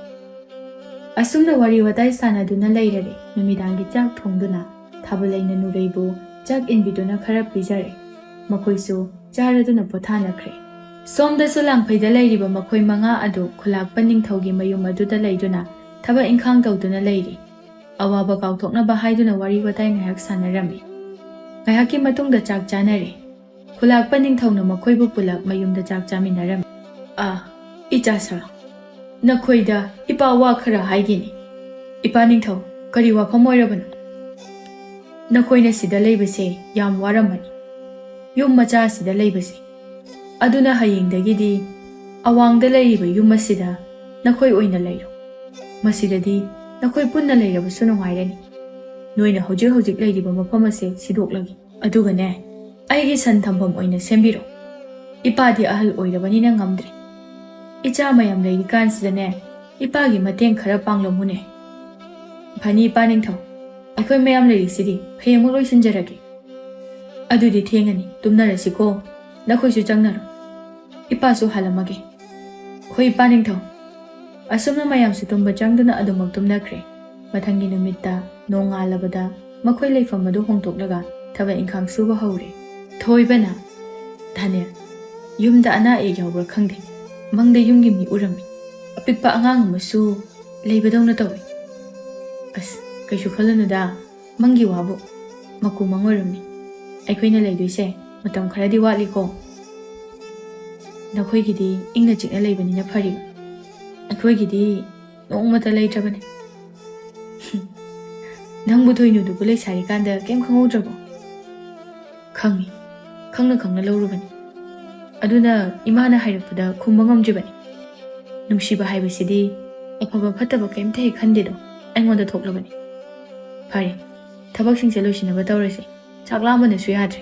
ꯑꯁꯨꯝꯅ ꯋꯥꯔꯤ ꯋꯥꯇꯥꯏ ꯁꯥꯟꯅꯗꯨꯅ ꯂꯩꯔꯔꯦ꯫ ꯅꯨꯃꯤꯗꯥꯡꯒꯤ ꯆꯥꯛ ꯊꯣꯡꯗꯨꯅ ꯊꯥꯕꯂꯩꯅ ꯅꯨꯔꯩꯕꯨ ꯆꯥꯛ ꯏꯟꯕꯤꯗꯨꯅ ꯈꯔ ꯄꯤꯖꯔꯦ꯫ ꯃꯈꯣꯏꯁꯨ ꯆꯥꯔꯗꯨꯅ ꯄꯣꯊꯥꯅꯈ꯭ꯔꯦ꯫ ꯁꯣꯝꯗꯁꯨ ꯂꯥꯡꯐꯩꯗ ꯂꯩꯔꯤꯕ ꯃꯈꯣꯏ ꯃꯉꯥ ꯑꯗꯨ ꯈꯨꯂꯥꯛꯄ ꯅꯤꯡꯊꯧꯒꯤ ꯃꯌꯨꯝ ꯑꯗꯨꯗ ꯂꯩꯗꯨꯅ ꯊꯕꯛ ꯏꯪꯈꯥꯡ ꯇꯧꯗꯨꯅ ꯂꯩꯔꯤ꯫ ꯑꯋꯥꯕ ꯀꯥꯎꯊꯣꯛꯅꯕ ꯍꯥꯏꯗꯨꯅ ꯋꯥꯔꯤ ꯋꯥꯇꯥꯏ ꯉꯥꯏꯍꯥꯛ ꯁꯥꯟꯅꯔꯝꯃꯤ꯫ ꯉꯥꯏꯍꯥꯛꯀꯤ ꯃꯇꯨꯡꯗ ꯆꯥꯛ ꯆꯥꯅꯔꯦ꯫ ꯈꯨꯂꯥꯛꯄ ꯅꯤꯡꯊꯧꯅ ꯃꯈꯣꯏꯕꯨ ꯄꯨꯂꯞ ꯃꯌꯨꯝꯗ ꯆꯥꯛ ꯆꯥꯃꯤꯟꯅꯔꯝꯃꯤ꯫ "ꯑꯥ, ꯏꯆꯥ ꯁꯥ, ꯅꯈꯣꯏꯗ ꯏꯄꯥ ꯋꯥ ꯈꯔ ꯍꯥꯏꯒꯦꯅꯦ꯫" "ꯏꯄꯥ ꯅꯤꯡꯊꯧ, ꯀꯔꯤ ꯋꯥꯐꯝ ꯑꯣꯏꯔꯕꯅꯣ?" "ꯅꯈꯣꯏꯅ ꯁꯤꯗ ꯂꯩꯕꯁꯦ ꯌꯥꯝ ꯋꯥꯔꯝꯃꯅꯤ꯫ ꯌꯨꯝ ꯃꯆꯥ ꯑꯁꯤꯗ ꯂꯩꯕꯁꯦ꯫ ꯑꯗꯨꯅ ꯍꯌꯦꯡꯗꯒꯤꯗꯤ ꯑꯋꯥꯡꯗ ꯂꯩꯔꯤꯕ ꯌꯨꯝ ꯑꯁꯤꯗ ꯅꯈꯣꯏ ꯑꯣꯏꯅ ꯂꯩꯔꯣ꯫ ꯃꯁꯤꯗꯗꯤ ꯅꯈꯣꯏ ꯄꯨꯟꯅ ꯂꯩꯔꯕꯁꯨ ꯅꯨꯡꯉꯥꯏꯔꯅꯤ꯫ ꯅꯣꯏꯅ ꯍꯧꯖꯤꯛ ꯍꯧꯖꯤꯛ ꯂꯩꯔꯤꯕ ꯃꯐꯝ ꯑꯁꯦ ꯁꯤꯗꯣꯛꯂꯒꯦ꯫ ꯑꯗꯨꯒꯅꯦ, ꯑꯩꯒꯤ ꯁꯟ ꯊꯝꯐꯝ ꯑꯣꯏꯅ ꯁꯦꯝꯕꯤꯔꯣ꯫ ꯏꯄꯥꯗꯤ ꯑꯍꯜ ꯑꯣꯏꯔꯕꯅꯤꯅ ꯉꯝꯗ꯭ꯔꯦ꯫ ꯏꯆꯥ ꯃꯌꯥꯝ ꯂꯩꯔꯤꯀꯥꯟꯁꯤꯗꯅꯦ, ꯏꯄꯥꯒꯤ ꯃꯇꯦꯡ ꯈꯔ ꯄꯥꯡꯂꯝꯃꯨꯅꯦ꯫ ꯐꯅꯤ, ꯏꯄꯥ ꯅꯤꯡꯊꯧ꯫ ꯑꯩꯈꯣꯏ ꯃꯌꯥꯝ ꯂꯩꯔꯤꯁꯤꯗꯤ ꯍꯌꯦꯡꯃꯛ ꯂꯣꯏꯁꯤꯟꯖꯔꯒꯦ꯫ ꯑꯗꯨꯗꯤ ꯊꯦꯡꯉꯅꯤ, ꯇꯨꯝꯅꯔꯁꯤꯀꯣ꯫ ꯅꯈꯣꯏꯁꯨ ꯆꯪꯅꯔꯣ꯫ ꯏꯄꯥꯁꯨ ꯍꯜꯂꯝꯃꯒꯦ꯫ ꯍꯣꯏ, ꯏꯄꯥ ꯅꯤꯡꯊꯧ꯫ ꯑꯁꯨꯝꯅ ꯃꯌꯥꯝꯁꯨ ꯇꯨꯝꯕ ꯆꯪꯗꯨꯅ ꯑꯗꯨꯃꯛ ꯇꯨꯝꯅꯈ꯭ꯔꯦ꯫ ꯃꯊꯪꯒꯤ ꯅꯨꯃꯤꯠꯇ ꯅꯣꯡꯉꯥꯜꯂꯕꯗ ꯃꯈꯣꯏ ꯂꯩꯐꯝ ꯑꯗꯨ ꯍꯣꯡꯗꯣꯛꯂꯒ ꯊꯕꯛ ꯏꯪꯈꯥꯡ ꯁꯨꯕ ꯍꯧꯔꯦ꯫ ꯊꯣꯏꯕꯅ, "ꯙꯅꯤꯜ, ꯌꯨꯝꯗ ꯑꯅꯥ ꯑꯌꯦꯛ ꯌꯥꯎꯕ꯭ꯔꯥ ꯈꯪꯗꯦ꯫ ꯃꯪꯗ ꯌꯨꯝꯒꯤ ꯃꯤ ꯎꯔꯝꯃꯤ꯫ ꯑꯄꯤꯛꯄ ꯑꯉꯥꯡ ꯑꯃꯁꯨ ꯂꯩꯕꯗꯧꯅ ꯇꯧꯏ꯫" "ꯑꯁ, ꯀꯩꯁꯨ ꯈꯜꯂꯨꯅꯨꯗ꯫ ꯃꯪꯒꯤ ꯋꯥꯕꯨ꯫ ꯃꯀꯨ ꯃꯪ ꯑꯣꯏꯔꯝꯃꯤ꯫ ꯑꯩꯈꯣꯏꯅ ꯂꯩꯗꯣꯏꯁꯦ ꯃꯇꯝ ꯈꯔꯗꯤ ꯋꯥꯠꯂꯤꯀꯣ꯫ ꯅꯈꯣꯏꯒꯤꯗꯤ ꯏꯪꯅ ꯆꯤꯛꯅ ꯂꯩꯕꯅꯤꯅ ꯐꯔꯤꯕ꯫ ꯑꯩꯈꯣꯏꯒꯤꯗꯤ ꯅꯣꯡꯃꯇ ꯂꯩꯇ꯭ꯔꯕꯅꯤ꯫" "ꯅꯪꯕꯨ ꯊꯣꯏꯅꯨꯗꯨꯕꯨ ꯂꯩꯁꯥꯔꯤꯀꯥꯟꯗ ꯀꯩꯝ ꯈꯪꯍꯧꯗ꯭ꯔꯕꯣ?" "ꯈꯪꯉꯤ꯫ ꯈꯪꯅ ꯈꯪꯅ ꯂꯧꯔꯨꯕꯅꯤ꯫ ꯑꯗꯨꯅ ꯏꯃꯥꯅ ꯍꯥꯏꯔꯛꯄꯗ ꯈꯨꯝꯕ ꯉꯝꯗ꯭ꯔꯤꯕꯅꯤ꯫ ꯅꯨꯡꯁꯤꯕ ꯍꯥꯏꯕꯁꯤꯗꯤ ꯑꯐꯕ ꯐꯠꯇꯕ ꯀꯩꯝꯇ ꯍꯦꯛ ꯈꯟꯗꯦꯗꯣ, ꯑꯩꯉꯣꯟꯗ ꯊꯣꯛꯂꯕꯅꯤ꯫ ꯐꯔꯦ, ꯊꯕꯛꯁꯤꯡꯁꯦ ꯂꯣꯏꯁꯤꯟꯅꯕ ꯇꯧꯔꯁꯤ꯫ ꯆꯥꯛ ꯂꯥꯝꯕꯅꯁꯨ ꯌꯥꯗ꯭ꯔꯦ꯫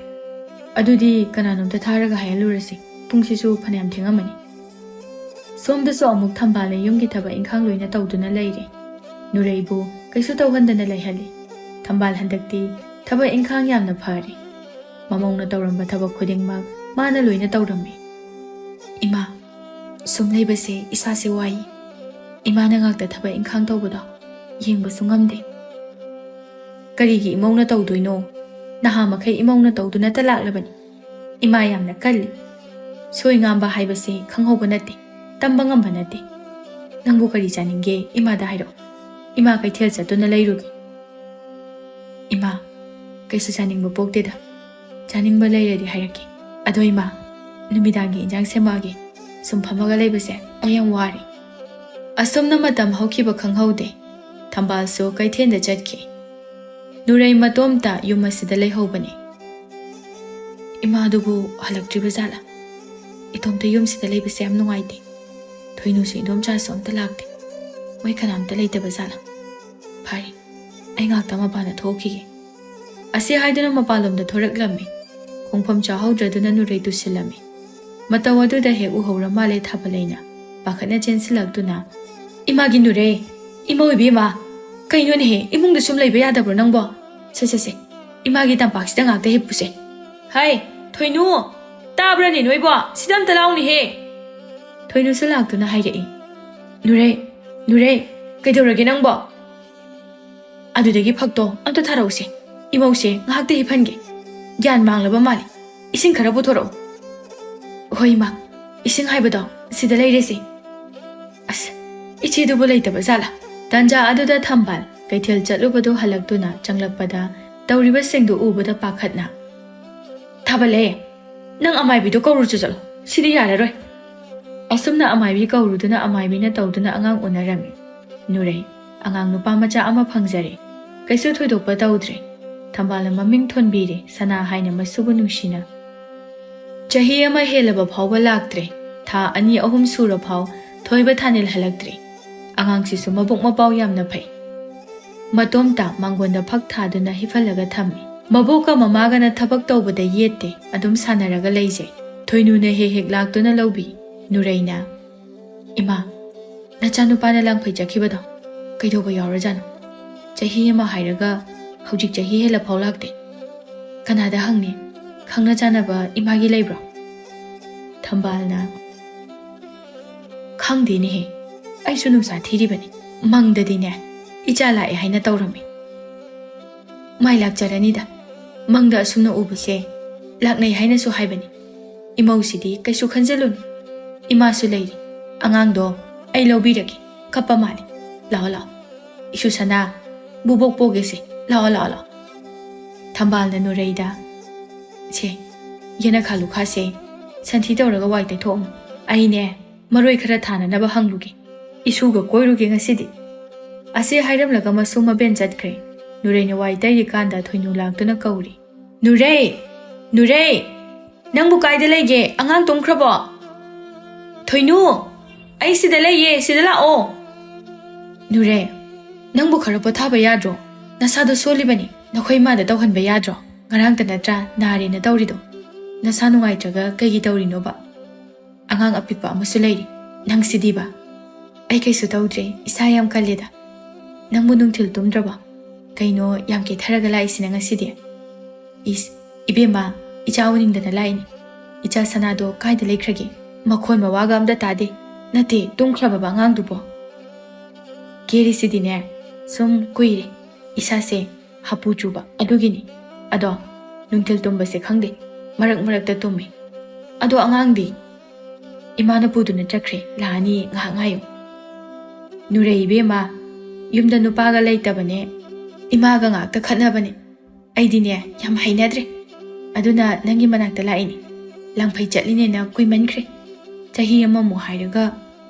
ꯑꯗꯨꯗꯤ ꯀꯅꯥꯅꯣꯝꯇ ꯊꯥꯔꯒ ꯍꯥꯏꯍꯜꯂꯨꯔꯁꯤ꯫ ꯄꯨꯡꯁꯤꯁꯨ ꯐꯅꯌꯥꯝ ꯊꯦꯡꯉꯝꯃꯅꯤ꯫" ꯁꯣꯝꯗꯁꯨ ꯑꯃꯨꯛ ꯊꯝꯕꯥꯜꯅ ꯌꯨꯝꯒꯤ ꯊꯕꯛ ꯏꯪꯈꯥꯡ ꯂꯣꯏꯅ ꯇꯧꯗꯨꯅ ꯂꯩꯔꯦ꯫ ꯅꯨꯔꯩꯕꯨ ꯀꯩꯁꯨ ꯇꯧꯍꯟꯗꯅ ꯂꯩꯍꯜꯂꯤ꯫ ꯊꯝꯕꯥꯜ ꯍꯟꯗꯛꯇꯤ ꯊꯕꯛ ꯏꯪꯈꯥꯡ ꯌꯥꯝꯅ ꯐꯔꯦ꯫ ꯃꯃꯧꯅ ꯇꯧꯔꯝꯕ ꯊꯕꯛ ꯈꯨꯗꯤꯡꯃꯛ ꯃꯥꯅ ꯂꯣꯏꯅ ꯇꯧꯔꯝꯃꯤ꯫ "ꯏꯃꯥ, ꯁꯨꯝ ꯂꯩꯕꯁꯦ ꯏꯁꯥꯁꯦ ꯋꯥꯏ꯫ ꯏꯃꯥꯅ ꯉꯥꯛꯇ ꯊꯕꯛ ꯏꯪꯈꯥꯡ ꯇꯧꯕꯗꯣ ꯌꯦꯡꯕꯁꯨ ꯉꯝꯗꯦ꯫" "ꯀꯔꯤꯒꯤ ꯏꯃꯧꯅ ꯇꯧꯗꯣꯏꯅꯣ? ꯅꯍꯥ ꯃꯈꯩ ꯏꯃꯧꯅ ꯇꯧꯗꯨꯅꯇ ꯂꯥꯛꯂꯕꯅꯤ꯫ ꯏꯃꯥ ꯌꯥꯝꯅ ꯀꯜꯂꯤ꯫ ꯁꯣꯏ ꯉꯥꯝꯕ ꯍꯥꯏꯕꯁꯦ ꯈꯪꯍꯧꯕ ꯅꯠꯇꯦ, ꯇꯝꯕ ꯉꯝꯕ ꯅꯠꯇꯦ꯫ ꯅꯪꯕꯨ ꯀꯔꯤ ꯆꯥꯅꯤꯡꯒꯦ, ꯏꯃꯥꯗ ꯍꯥꯏꯔꯛꯑꯣ꯫ ꯏꯃꯥ ꯀꯩꯊꯦꯜ ꯆꯠꯇꯨꯅ ꯂꯩꯔꯨꯒꯦ꯫" "ꯏꯃꯥ, ꯀꯩꯁꯨ ꯆꯥꯅꯤꯡꯕ ꯄꯣꯛꯇꯦꯗ꯫ ꯆꯥꯅꯤꯡꯕ ꯂꯩꯔꯗꯤ ꯍꯥꯏꯔꯛꯀꯦ꯫ ꯑꯗꯣ ꯏꯃꯥ, ꯅꯨꯃꯤꯗꯥꯡꯒꯤ ꯏꯟꯖꯥꯡ ꯁꯦꯝꯃꯛꯑꯒꯦ꯫ ꯁꯨꯝ ꯐꯝꯃꯒ ꯂꯩꯕꯁꯦ ꯑꯩ ꯌꯥꯝ ꯋꯥꯔꯦ꯫" ꯑꯁꯨꯝꯅ ꯃꯇꯝ ꯍꯧꯈꯤꯕ ꯈꯪꯍꯧꯗꯦ꯫ ꯊꯝꯕꯥꯜꯁꯨ ꯀꯩꯊꯦꯜꯗ ꯆꯠꯈꯤ꯫ ꯅꯨꯔꯩ ꯃꯇꯣꯝꯇ ꯌꯨꯝ ꯑꯁꯤꯗ ꯂꯩꯍꯧꯕꯅꯤ꯫ "ꯏꯃꯥꯗꯨꯕꯨ ꯍꯜꯂꯛꯇ꯭ꯔꯤꯕ ꯖꯥꯠꯂꯥ? ꯏꯇꯣꯝꯇ ꯌꯨꯝꯁꯤꯗ ꯂꯩꯕꯁꯦ ꯌꯥꯝ ꯅꯨꯡꯉꯥꯏꯇꯦ꯫ ꯊꯣꯏꯅꯨꯁꯨ ꯏꯗꯣꯝꯆꯥꯁꯨ ꯑꯝꯇ ꯂꯥꯛꯇꯦ꯫ ꯃꯣꯏ ꯀꯅꯥꯝꯇ ꯂꯩꯇꯕ ꯖꯥꯠꯂꯥ? "ꯐꯔꯦ, ꯑꯩ ꯉꯥꯛꯇ ꯃꯄꯥꯟꯗ ꯊꯣꯛꯈꯤꯒꯦ"꯫ ꯑꯁꯤ ꯍꯥꯏꯗꯨꯅ ꯃꯄꯥꯟꯂꯣꯝꯗ ꯊꯣꯔꯛꯂꯝꯃꯤ꯫ ꯈꯣꯡꯐꯝ ꯆꯥꯍꯧꯗ꯭ꯔꯗꯨꯅ ꯅꯨꯔꯩ ꯇꯨꯁꯤꯜꯂꯝꯃꯤ꯫ ꯃꯇꯧ ꯑꯗꯨꯗ ꯍꯦꯛ ꯎꯍꯧꯔ ꯃꯥꯜꯂꯦ ꯊꯥꯕꯂꯩꯅ꯫ ꯄꯥꯈꯠꯅ ꯆꯦꯟꯁꯤꯜꯂꯛꯇꯨꯅ, "ꯏꯃꯥꯒꯤ ꯅꯨꯔꯩ! ꯏꯃꯧ ꯏꯕꯦꯝꯃ! ꯀꯩꯅꯣꯅꯦꯍꯦ, ꯏꯃꯨꯡꯗ ꯁꯨꯝ ꯂꯩꯕ ꯌꯥꯗꯕ꯭ꯔꯣ ꯅꯪꯕꯣ? ꯁꯦ, ꯁꯦ, ꯁꯦ, ꯏꯃꯥꯒꯤ ꯇꯝꯄꯥꯛꯁꯤꯗ ꯉꯥꯛꯇ ꯍꯤꯞꯄꯨꯁꯦ"꯫ "ꯍꯩ, ꯊꯣꯏꯅꯨ! ꯇꯥꯕ꯭ꯔꯅꯦ ꯅꯣꯏꯕꯣ? ꯁꯤꯗ ꯑꯝꯇ ꯂꯥꯎꯅꯦꯍꯦ!" ꯊꯣꯏꯅꯨꯁꯨ ꯂꯥꯛꯇꯨꯅ ꯍꯥꯏꯔꯛꯏ꯫ "ꯅꯨꯔꯩ, ꯅꯨꯔꯩ, ꯀꯩꯗꯧꯔꯒꯦ ꯅꯪꯕꯣ?" "ꯑꯗꯨꯗꯒꯤ ꯐꯛꯇꯣ ꯑꯝꯇ ꯊꯥꯔꯛꯎꯁꯦ꯫ ꯏꯃꯧꯁꯦ ꯉꯥꯏꯍꯥꯛꯇ ꯍꯤꯞꯍꯟꯒꯦ꯫ ꯒ꯭ꯌꯥꯟ ꯃꯥꯡꯂꯕ ꯃꯥꯜꯂꯤ꯫ ꯏꯁꯤꯡ ꯈꯔ ꯄꯨꯊꯣꯔꯛꯎ"꯫ "ꯍꯣꯏ ꯏꯃꯥ, ꯏꯁꯤꯡ ꯍꯥꯏꯕꯗꯣ ꯁꯤꯗ ꯂꯩꯔꯦꯁꯦ"꯫ "ꯑꯁ, ꯏꯆꯦꯗꯨꯕꯨ ꯂꯩꯇꯕ ꯖꯥꯠꯂꯥ?" ꯇꯥꯟꯖꯥ ꯑꯗꯨꯗ ꯊꯝꯕꯥꯜ ꯀꯩꯊꯦꯜ ꯆꯠꯂꯨꯕꯗꯨ ꯍꯜꯂꯛꯇꯨꯅ ꯆꯪꯂꯛꯄꯗ ꯇꯧꯔꯤꯕꯁꯤꯡꯗꯨ ꯎꯕꯗ ꯄꯥꯈꯠꯅ, "ꯊꯥꯕꯂꯩ, ꯅꯪ ꯑꯃꯥꯏꯕꯤꯗꯣ ꯀꯧꯔꯨꯆꯣ ꯆꯠꯂꯣ, ꯁꯤꯗꯤ ꯌꯥꯔꯔꯣꯏ"꯫ ꯑꯁꯨꯝꯅ ꯑꯃꯥꯏꯕꯤ ꯀꯧꯔꯨꯗꯨꯅ ꯑꯃꯥꯏꯕꯤꯅ ꯇꯧꯗꯨꯅ ꯑꯉꯥꯡ ꯎꯅꯔꯝꯃꯤ꯫ ꯅꯨꯔꯩ, ꯑꯉꯥꯡ ꯅꯨꯄꯥ ꯃꯆꯥ ꯑꯃ ꯐꯪꯖꯔꯦ꯫ ꯀꯩꯁꯨ ꯊꯣꯏꯗꯣꯛꯄ ꯇꯧꯗ꯭ꯔꯦ꯫ ꯊꯝꯕꯥꯜꯅ ꯃꯃꯤꯡ ꯊꯣꯟꯕꯤꯔꯦ, ꯁꯅꯥ ꯍꯥꯏꯅ ꯃꯁꯨꯕꯨ ꯅꯨꯡꯁꯤꯅ꯫ ꯆꯍꯤ ꯑꯃ ꯍꯦꯜꯂꯕ ꯐꯥꯎꯕ ꯂꯥꯛꯇ꯭ꯔꯦ꯫ ꯊꯥ ꯑꯅꯤ ꯑꯍꯨꯝ ꯁꯨꯔ ꯐꯥꯎ ꯊꯣꯏꯕ ꯊꯥꯅꯤꯜ ꯍꯜꯂꯛꯇ꯭ꯔꯦ꯫ ꯑꯉꯥꯡꯁꯤꯁꯨ ꯃꯕꯨꯛ ꯃꯄꯥꯎ ꯌꯥꯝꯅ ꯐꯩ꯫ ꯃꯇꯣꯝꯇ ꯃꯥꯡꯒꯣꯟꯗ ꯐꯛ ꯊꯥꯗꯨꯅ ꯍꯤꯞꯍꯜꯂꯒ ꯊꯝꯃꯤ꯫ ꯃꯕꯣꯛꯀ ꯃꯃꯥꯒꯅ ꯊꯕꯛ ꯇꯧꯕꯗ ꯌꯦꯠꯇꯦ, ꯑꯗꯨꯝ ꯁꯥꯟꯅꯔꯒ ꯂꯩꯖꯩ꯫ ꯊꯣꯏꯅꯨꯅ ꯍꯦꯛ ꯍꯦꯛ ꯂꯥꯛꯇꯨꯅ ꯂꯧꯕꯤ꯫ ꯅꯨꯔꯩꯅ, "ꯏꯃꯥ, ꯅꯆꯥꯅꯨꯄꯥꯅ ꯂꯥꯡꯐꯩ ꯆꯠꯈꯤꯕꯗꯣ ꯀꯩꯗꯧꯕ ꯌꯥꯎꯔꯖꯥꯠꯅꯣ? ꯆꯍꯤ ꯑꯃ ꯍꯥꯏꯔꯒ ꯍꯧꯖꯤꯛ ꯆꯍꯤ ꯍꯦꯜꯂ ꯐꯥꯎ ꯂꯥꯛꯇꯦ꯫ ꯀꯅꯥꯗ ꯍꯪꯅꯤ? ꯈꯪꯅ ꯆꯥꯟꯅꯕ ꯏꯃꯥꯒꯤ ꯂꯩꯕ꯭ꯔꯣ?" ꯊꯝꯕꯥꯜꯅ, "ꯈꯪꯗꯦꯅꯦꯍꯦ, ꯑꯩꯁꯨ ꯅꯨꯡꯁꯥ ꯊꯤꯔꯤꯕꯅꯤ꯫ ꯃꯪꯗꯗꯤꯅꯦ, ꯏꯆꯥ ꯂꯥꯛꯑꯦ ꯍꯥꯏꯅ ꯇꯧꯔꯝꯃꯤ꯫ ꯃꯥꯏ ꯂꯥꯛꯆꯔꯅꯤꯗ꯫ ꯃꯪꯗ ꯑꯁꯨꯝꯅ ꯎꯕꯁꯦ ꯂꯥꯛꯅꯩ ꯍꯥꯏꯅꯁꯨ ꯍꯥꯏꯕꯅꯤ꯫ ꯏꯃꯧꯁꯤꯗꯤ ꯀꯩꯁꯨ ꯈꯟꯖꯤꯜꯂꯨꯅꯨ꯫ ꯏꯃꯥꯁꯨ ꯂꯩꯔꯤ꯫ ꯑꯉꯥꯡꯗꯣ ꯑꯩ ꯂꯧꯕꯤꯔꯒꯦ꯫ ꯀꯞꯄ ꯃꯥꯜꯂꯤ꯫ ꯂꯥꯛꯑꯣ, ꯂꯥꯛꯑꯣ꯫ ꯏꯁꯨ ꯁꯅꯥ, ꯕꯨꯕꯣꯛ ꯄꯣꯒꯦꯁꯦ꯫ ꯂꯥꯛꯑꯣ, ꯂꯥꯛꯑꯣ, ꯂꯥꯛꯑꯣ"꯫ ꯊꯝꯕꯥꯜꯅ ꯅꯨꯔꯩꯗ, "ꯁꯦ, ꯌꯦꯅꯈꯥ ꯂꯨꯈꯥꯁꯦ ꯁꯟꯊꯤ ꯇꯧꯔꯒ ꯋꯥꯏ ꯇꯩꯊꯣꯛꯑꯝꯃꯨ꯫ ꯑꯩꯅꯦ, ꯃꯔꯣꯏ ꯈꯔ ꯊꯥꯅꯅꯕ ꯍꯪꯂꯨꯒꯦ꯫ ꯏꯁꯨꯒ ꯀꯣꯏꯔꯨꯒꯦ ꯉꯁꯤꯗꯤ"꯫ ꯑꯁꯤ ꯍꯥꯏꯔꯝꯂꯒ ꯃꯁꯨ ꯃꯕꯦꯟ ꯆꯠꯈ꯭ꯔꯦ꯫ ꯅꯨꯔꯩꯅ ꯋꯥꯏ ꯇꯩꯔꯤꯀꯥꯟꯗ ꯊꯣꯏꯅꯨ ꯂꯥꯛꯇꯨꯅ ꯀꯧꯔꯤ꯫ "ꯅꯨꯔꯩ! ꯅꯨꯔꯩ! ꯅꯪꯕꯨ ꯀꯥꯏꯗ ꯂꯩꯒꯦ? ꯑꯉꯥꯡ ꯇꯨꯝꯈ꯭ꯔꯕꯣ? ꯊꯣꯏꯅꯨ! ꯑꯩ ꯁꯤꯗ ꯂꯩꯌꯦ, ꯁꯤꯗ ꯂꯥꯛꯑꯣ"꯫ ꯅꯨꯔꯩ, "ꯅꯪꯕꯨ ꯈꯔ ꯄꯣꯊꯥꯕ ꯌꯥꯗ꯭ꯔꯣ? ꯅꯁꯥꯗꯣ ꯁꯣꯜꯂꯤꯕꯅꯤ꯫ ꯅꯈꯣꯏ ꯏꯃꯥꯗ ꯇꯧꯍꯟꯕ ꯌꯥꯗ꯭ꯔꯣ? ꯉꯔꯥꯡꯇ ꯅꯠꯇ꯭ꯔꯥ ꯅꯥꯔꯦꯅ ꯇꯧꯔꯤꯗꯣ? ꯅꯁꯥ ꯅꯨꯡꯉꯥꯏꯇ꯭ꯔꯒ ꯀꯩꯒꯤ ꯇꯧꯔꯤꯅꯣꯕ?" ꯑꯉꯥꯡ ꯑꯄꯤꯛꯄ ꯑꯃꯁꯨ ꯂꯩꯔꯤ꯫ "ꯅꯪꯁꯤꯗꯤꯕ?" "ꯑꯩ ꯀꯩꯁꯨ ꯇꯧꯗ꯭ꯔꯦ, ꯏꯁꯥ ꯌꯥꯝ ꯀꯜꯂꯦꯗ꯫ ꯅꯪꯕꯨ ꯅꯨꯡꯊꯤꯜ ꯇꯨꯝꯗ꯭ꯔꯕꯣ? ꯀꯩꯅꯣ ꯌꯥꯝ ꯀꯦꯊꯔꯒ ꯂꯥꯛꯏꯁꯤꯅ ꯉꯁꯤꯗꯤ?" "ꯏꯁ, ꯏꯕꯦꯝꯃ, ꯏꯆꯥ ꯎꯅꯤꯡꯗꯅ ꯂꯥꯛꯏꯅꯤ꯫ ꯏꯆꯥ ꯁꯅꯥꯗꯣ ꯀꯥꯏꯗ ꯂꯩꯈ꯭ꯔꯒꯦ? ꯃꯈꯣꯟ ꯃꯋꯥꯒ ꯑꯝꯇ ꯇꯥꯗꯦ꯫ ꯅꯠꯇꯦ, ꯇꯨꯝꯈ꯭ꯔꯕꯕ ꯑꯉꯥꯡꯗꯨꯕꯣ?" "ꯀꯦꯔꯤꯁꯤꯗꯤꯅꯦ, ꯁꯨꯝ ꯀꯨꯏꯔꯦ ꯏꯁꯥꯁꯦ ꯍꯥꯄꯨ ꯆꯨꯕ, ꯑꯗꯨꯒꯤꯅꯤ꯫ ꯑꯗꯣ ꯅꯨꯡꯊꯤꯜ ꯇꯨꯝꯕꯁꯦ ꯈꯪꯗꯦ, ꯃꯔꯛ ꯃꯔꯛꯇ ꯇꯨꯝꯃꯤ꯫ ꯑꯗꯣ ꯑꯉꯥꯡꯗꯤ?" "ꯏꯃꯥꯅ ꯄꯨꯗꯨꯅ ꯆꯠꯈ꯭ꯔꯦ, ꯂꯥꯛꯑꯅꯤ, ꯉꯥꯏꯍꯥꯛ ꯉꯥꯏꯌꯨ꯫" "ꯅꯨꯔꯩ ꯏꯕꯦꯝꯃ, ꯌꯨꯝꯗ ꯅꯨꯄꯥꯒ ꯂꯩꯇꯕꯅꯦ, ꯏꯃꯥꯒ ꯉꯥꯛꯇ ꯈꯠꯅꯕꯅꯦ꯫ ꯑꯩꯗꯤꯅꯦ ꯌꯥꯝ ꯍꯩꯅꯗ꯭ꯔꯦ, ꯑꯗꯨꯅ ꯅꯪꯒꯤ ꯃꯅꯥꯛꯇ ꯂꯥꯛꯏꯅꯤ꯫ ꯂꯥꯡꯐꯩ ꯆꯠꯂꯤꯅꯦꯅ ꯀꯨꯏꯃꯟꯈ꯭ꯔꯦ꯫ ꯆꯍꯤ ꯑꯃꯃꯨꯛ ꯍꯥꯏꯔꯒ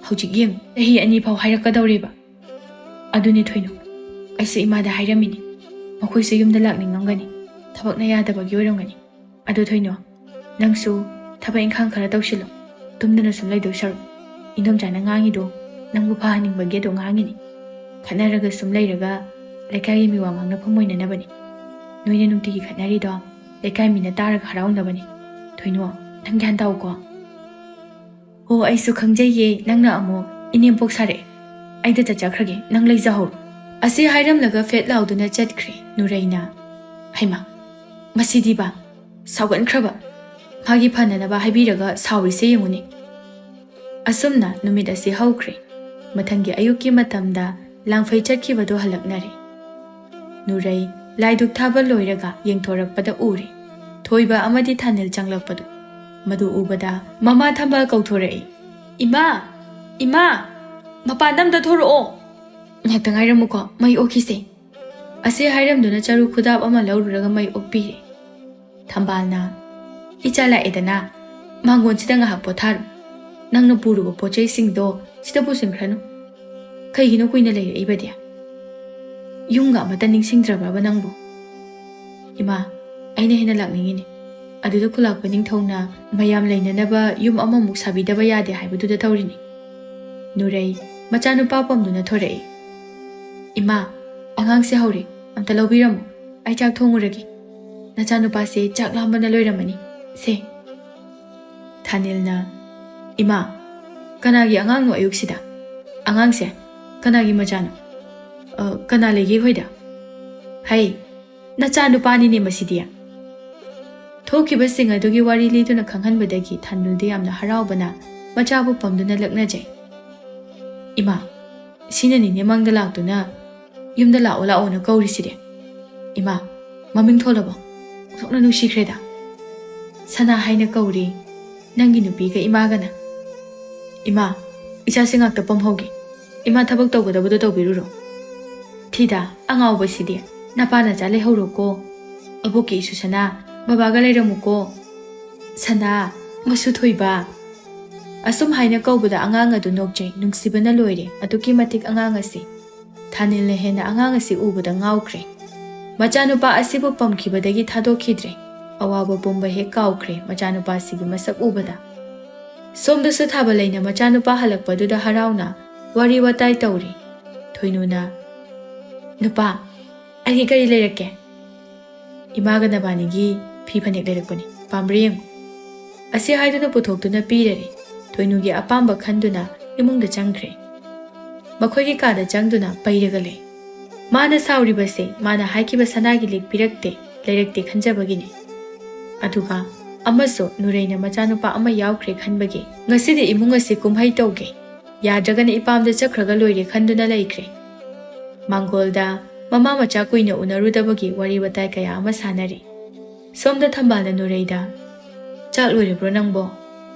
ꯍꯧꯖꯤꯛ ꯌꯦꯡꯉꯨ, ꯆꯍꯤ ꯑꯅꯤ ꯐꯥꯎ ꯍꯥꯏꯔꯛꯀꯗꯧꯔꯦꯕ꯫ ꯑꯗꯨꯅꯤ ꯊꯣꯏꯅꯨ, ꯑꯩꯁꯨ ꯏꯃꯥꯗ ꯍꯥꯏꯔꯝꯃꯤꯅꯤ, ꯃꯈꯣꯏꯁꯨ ꯌꯨꯝꯗ ꯂꯥꯛꯅꯤꯡꯉꯝꯒꯅꯤ, ꯊꯕꯛꯅ ꯌꯥꯗꯕꯒꯤ ꯑꯣꯏꯔꯝꯒꯅꯤ꯫ ꯑꯗꯨ ꯊꯣꯏꯅꯣ, ꯅꯪꯁꯨ ꯊꯕꯛ ꯏꯪꯈꯥꯡ ꯈꯔ ꯇꯧꯁꯤꯜꯂꯣ꯫ ꯇꯨꯝꯗꯅ ꯁꯨꯝ ꯂꯩꯗꯧ ꯁꯔꯨꯛ, ꯏꯟꯗꯣꯝꯆꯥꯅ ꯉꯥꯡꯉꯤꯗꯣ ꯅꯪꯕꯨ ꯐꯍꯟꯅꯤꯡꯕꯒꯤ ꯑꯗꯣ ꯉꯥꯡꯉꯤꯅꯤ꯫ ꯈꯠꯅꯔꯒ ꯁꯨꯝ ꯂꯩꯔꯒ ꯂꯩꯀꯥꯏꯒꯤ ꯃꯤꯋꯥ ꯉꯥꯡꯅꯐꯝ ꯑꯣꯏꯅꯅꯕꯅꯤ꯫ ꯅꯣꯏꯅ ꯅꯨꯡꯇꯤꯒꯤ ꯈꯠꯅꯔꯤꯗꯣ ꯂꯩꯀꯥꯏ ꯃꯤꯅ ꯇꯥꯔꯒ ꯍꯔꯥꯎꯅꯕꯅꯤ꯫ ꯊꯣꯏꯅꯣ, ꯅꯪ ꯒ꯭ꯌꯥꯟ ꯇꯥꯎꯀꯣ꯫" "ꯍꯣ, ꯑꯩꯁꯨ ꯈꯪꯖꯩꯌꯦ, ꯅꯪꯅ ꯑꯃꯨꯛ ꯏꯅꯦꯝꯄꯣꯛ ꯁꯥꯔꯛꯑꯦ꯫ ꯑꯩꯗ ꯆꯠꯆꯈ꯭ꯔꯒꯦ, ꯅꯪ ꯂꯩꯖꯍꯧꯔꯣ꯫" ꯑꯁꯤ ꯍꯥꯏꯔꯝꯂꯒ ꯐꯦꯠ ꯂꯥꯎꯗꯨꯅ ꯆꯠꯈ꯭ꯔꯦ ꯅꯨꯔꯩꯅ꯫ ꯍꯩꯃꯥ, ꯃꯁꯤꯗꯤꯕ, ꯁꯥꯎꯒꯟꯈ꯭ꯔꯕ꯫ ꯃꯥꯒꯤ ꯐꯅꯅꯕ ꯍꯥꯏꯕꯤꯔꯒ ꯁꯥꯎꯔꯤꯁꯦ ꯌꯦꯡꯉꯨꯅꯦ꯫ ꯑꯁꯨꯝꯅ ꯅꯨꯃꯤꯠ ꯑꯁꯤ ꯍꯧꯈ꯭ꯔꯦ꯫ ꯃꯊꯪꯒꯤ ꯑꯌꯨꯛꯀꯤ ꯃꯇꯝꯗ ꯂꯥꯡꯐꯩ ꯆꯠꯈꯤꯕꯗꯨ ꯍꯜꯂꯛꯅꯔꯦ꯫ ꯅꯨꯔꯩ ꯂꯥꯏꯗꯨꯛ ꯊꯥꯕ ꯂꯣꯏꯔꯒ ꯌꯦꯡꯊꯣꯔꯛꯄꯗ ꯎꯔꯦ ꯊꯣꯏꯕ ꯑꯃꯗꯤ ꯊꯥꯅꯤꯜ ꯆꯪꯂꯛꯄꯗꯨ꯫ ꯃꯗꯨ ꯎꯕꯗ ꯃꯃꯥ ꯊꯝꯕꯥꯜ ꯀꯧꯊꯣꯔꯛꯏ, "ꯏꯃꯥ! ꯏꯃꯥ! ꯃꯄꯥꯟꯗ ꯑꯝꯇ ꯊꯣꯔꯛꯑꯣ!" "ꯉꯥꯏꯍꯥꯛꯇ ꯉꯥꯏꯔꯝꯃꯨꯀꯣ, ꯃꯩ ꯑꯣꯛꯈꯤꯁꯦ꯫" ꯑꯁꯤ ꯍꯥꯏꯔꯝꯗꯨꯅ ꯆꯔꯨ ꯈꯨꯗꯥꯞ ꯑꯃ ꯂꯧꯔꯨꯔꯒ ꯃꯩ ꯑꯣꯛꯄꯤꯔꯦ꯫ ꯊꯝꯕꯥꯜꯅ, "ꯏꯆꯥ ꯂꯥꯛꯑꯦꯗꯅ, ꯃꯥꯡꯒꯣꯟꯁꯤꯗ ꯉꯥꯏꯍꯥꯛ ꯄꯣꯊꯥꯔꯣ꯫ ꯅꯪꯅ ꯄꯨꯔꯨꯕ ꯄꯣꯠ ꯆꯩꯁꯤꯡꯗꯣ ꯁꯤꯗ ꯄꯨꯁꯤꯟꯈ꯭ꯔꯅꯨ꯫ ꯀꯩꯒꯤꯅꯣ ꯀꯨꯏꯅ ꯂꯩꯔꯛꯏꯕꯗꯤ? ꯌꯨꯝꯒ ꯑꯃꯠꯇ ꯅꯤꯡꯁꯤꯡꯗ꯭ꯔꯕ꯭ꯔꯕ ꯅꯪꯕꯨ?" "ꯏꯃꯥ, ꯑꯩꯅ ꯍꯦꯟꯅ ꯂꯥꯛꯅꯤꯡꯉꯤꯅꯦ꯫ ꯑꯗꯨꯗ ꯈꯨꯂꯥꯛꯄ ꯅꯤꯡꯊꯧꯅ ꯃꯌꯥꯝ ꯂꯩꯅꯅꯕ ꯌꯨꯝ ꯑꯃꯃꯨꯛ ꯁꯥꯕꯤꯗꯕ ꯌꯥꯗꯦ ꯍꯥꯏꯕꯗꯨꯗ ꯇꯧꯔꯤꯅꯤ꯫" ꯅꯨꯔꯩ ꯃꯆꯥꯅꯨꯄꯥ ꯄꯝꯗꯨꯅ ꯊꯣꯔꯛꯏ꯫ "ꯏꯃꯥ, ꯑꯉꯥꯡꯁꯦ ꯍꯧꯔꯦ, ꯑꯝꯇ ꯂꯧꯕꯤꯔꯝꯃꯨ, ꯑꯩ ꯆꯥꯛ ꯊꯣꯡꯉꯨꯔꯒꯦ꯫ ꯅꯆꯥꯅꯨꯄꯥꯁꯦ ꯆꯥꯛ ꯂꯥꯝꯕꯅ ꯂꯣꯏꯔꯝꯃꯅꯤ꯫ ꯁꯦ꯫" ꯊꯥꯅꯤꯜꯅ, "ꯏꯃꯥ, ꯀꯅꯥꯒꯤ ꯑꯉꯥꯡꯅꯣ ꯑꯌꯨꯛꯁꯤꯗ? ꯑꯉꯥꯡꯁꯦ ꯀꯅꯥꯒꯤ ꯃꯆꯥꯅꯣ? ꯑ, ꯀꯅꯥ ꯂꯩꯒꯦ ꯑꯩꯈꯣꯏꯗ?" "ꯍꯩ, ꯅꯆꯥꯅꯨꯄꯥꯅꯤꯅꯦ ꯃꯁꯤꯗꯤ꯫" ꯊꯣꯛꯈꯤꯕꯁꯤꯡ ꯑꯗꯨꯒꯤ ꯋꯥꯔꯤ ꯂꯤꯗꯨꯅ ꯈꯪꯍꯟꯕꯗꯒꯤ ꯊꯥꯅꯤꯜꯗꯤ ꯌꯥꯝꯅ ꯍꯔꯥꯎꯕꯅ ꯃꯆꯥꯕꯨ ꯄꯝꯗꯨꯅ ꯂꯛꯅꯖꯩ꯫ "ꯏꯃꯥ, ꯁꯤꯅꯅꯤꯅꯦ ꯃꯪꯗ ꯂꯥꯛꯇꯨꯅ ꯌꯨꯝꯗ ꯂꯥꯛꯑꯣ ꯂꯥꯛꯑꯣꯅ ꯀꯧꯔꯤꯁꯤꯗꯤ꯫ ꯏꯃꯥ, ꯃꯃꯤꯡ ꯊꯣꯜꯂꯕꯣ? ꯑꯣꯟꯊꯣꯛꯅ ꯅꯨꯡꯁꯤꯈ꯭ꯔꯦꯗ꯫ ꯁꯅꯥ ꯍꯥꯏꯅ ꯀꯧꯔꯤ ꯅꯪꯒꯤ ꯅꯨꯄꯤꯒ ꯏꯃꯥꯒꯅ꯫ ꯏꯃꯥ, ꯏꯆꯥꯁꯤ ꯉꯥꯛꯇ ꯄꯝꯍꯧꯒꯦ꯫ ꯏꯃꯥ ꯊꯕꯛ ꯇꯧꯒꯗꯕꯗꯣ ꯇꯧꯕꯤꯔꯨꯔꯣ꯫ ꯊꯤꯗ, ꯑꯉꯥꯎꯕꯁꯤꯗꯤ꯫ ꯅꯄꯥ ꯅꯆꯥ ꯂꯩꯍꯧꯔꯣꯀꯣ꯫ ꯑꯕꯣꯛꯀꯤ ꯏꯁꯨ ꯁꯅꯥ, ꯕꯕꯥꯒ ꯂꯩꯔꯝꯃꯨꯀꯣ꯫ ꯁꯅꯥ, ꯃꯁꯨ ꯊꯣꯏꯕ꯫" ꯑꯁꯨꯝ ꯍꯥꯏꯅ ꯀꯧꯕꯗ ꯑꯉꯥꯡ ꯑꯗꯨ ꯅꯣꯛꯆꯩ꯫ ꯅꯨꯡꯁꯤꯕꯅ ꯂꯣꯏꯔꯦ ꯑꯗꯨꯛꯀꯤ ꯃꯇꯤꯛ ꯑꯉꯥꯡ ꯑꯁꯤ꯫ ꯊꯥꯅꯤꯜꯅ ꯍꯦꯟꯅ ꯑꯉꯥꯡ ꯑꯁꯤ ꯎꯕꯗ ꯉꯥꯎꯈ꯭ꯔꯦ꯫ ꯃꯆꯥꯅꯨꯄꯥ ꯑꯁꯤꯕꯨ ꯄꯝꯈꯤꯕꯗꯒꯤ ꯊꯥꯗꯣꯛꯈꯤꯗ꯭ꯔꯦ꯫ ꯑꯋꯥꯕ ꯄꯨꯝꯕ ꯍꯦꯛ ꯀꯥꯎꯈ꯭ꯔꯦ ꯃꯆꯥꯅꯨꯄꯥꯁꯤꯒꯤ ꯃꯁꯛ ꯎꯕꯗ꯫ ꯁꯣꯝꯗꯁꯨ ꯊꯥꯕ ꯂꯩꯅ ꯃꯆꯥꯅꯨꯄꯥ ꯍꯜꯂꯛꯄꯗꯨꯗ ꯍꯔꯥꯎꯅ ꯋꯥꯔꯤ ꯋꯥꯇꯥꯏ ꯇꯧꯔꯤ꯫ ꯊꯣꯏꯅꯨꯅ, "ꯅꯨꯄꯥ, ꯑꯩꯒꯤ ꯀꯔꯤ ꯂꯩꯔꯛꯀꯦ? ꯏꯃꯥꯒ ꯅꯕꯥꯅꯤꯒꯤ ꯐꯤ ꯐꯅꯦꯛ ꯂꯩꯔꯛꯄꯅꯤ, ꯄꯥꯝꯕ꯭ꯔꯥ ꯌꯦꯡꯉꯨ꯫" ꯑꯁꯤ ꯍꯥꯏꯗꯨꯅ ꯄꯨꯊꯣꯛꯇꯨꯅ ꯄꯤꯔꯔꯦ꯫ ꯊꯣꯏꯅꯨꯒꯤ ꯑꯄꯥꯝꯕ ꯈꯟꯗꯨꯅ ꯏꯃꯨꯡꯗ ꯆꯪꯈ꯭ꯔꯦ꯫ ꯃꯈꯣꯏꯒꯤ ꯀꯥꯗ ꯆꯪꯗꯨꯅ ꯄꯩꯔꯒ ꯂꯩ꯫ ꯃꯥꯅ ꯁꯥꯎꯔꯤꯕꯁꯦ ꯃꯥꯅ ꯍꯥꯏꯈꯤꯕ ꯁꯅꯥꯒꯤ ꯂꯤꯛ ꯄꯤꯔꯛꯇꯦ, ꯂꯩꯔꯛꯇꯦ ꯈꯟꯖꯕꯒꯤꯅꯤ꯫ ꯑꯗꯨꯒ ꯑꯃꯁꯨ ꯅꯨꯔꯩꯅ ꯃꯆꯥꯅꯨꯄꯥ ꯑꯃ ꯌꯥꯎꯈ꯭ꯔꯦ ꯈꯟꯕꯒꯤ ꯉꯁꯤꯗꯤ ꯏꯃꯨꯡ ꯑꯁꯤ ꯀꯨꯝꯍꯩ ꯇꯧꯒꯦ, ꯌꯥꯗ꯭ꯔꯒꯅ ꯏꯄꯥꯝꯗ ꯆꯠꯈ꯭ꯔꯒ ꯂꯣꯏꯔꯦ ꯈꯟꯗꯨꯅ ꯂꯩꯈ꯭ꯔꯦ꯫ ꯃꯥꯡꯒꯣꯜꯗ ꯃꯃꯥ ꯃꯆꯥ ꯀꯨꯏꯅ ꯎꯅꯔꯨꯗꯕꯒꯤ ꯋꯥꯔꯤ ꯋꯥꯇꯥꯏ ꯀꯌꯥ ꯑꯃ ꯁꯥꯟꯅꯔꯤ꯫ ꯁꯣꯝꯗ ꯊꯝꯕꯥꯜꯅ ꯅꯨꯔꯩꯗ, "ꯆꯥꯛ ꯂꯣꯏꯔꯕ꯭ꯔꯣ ꯅꯪꯕꯣ?"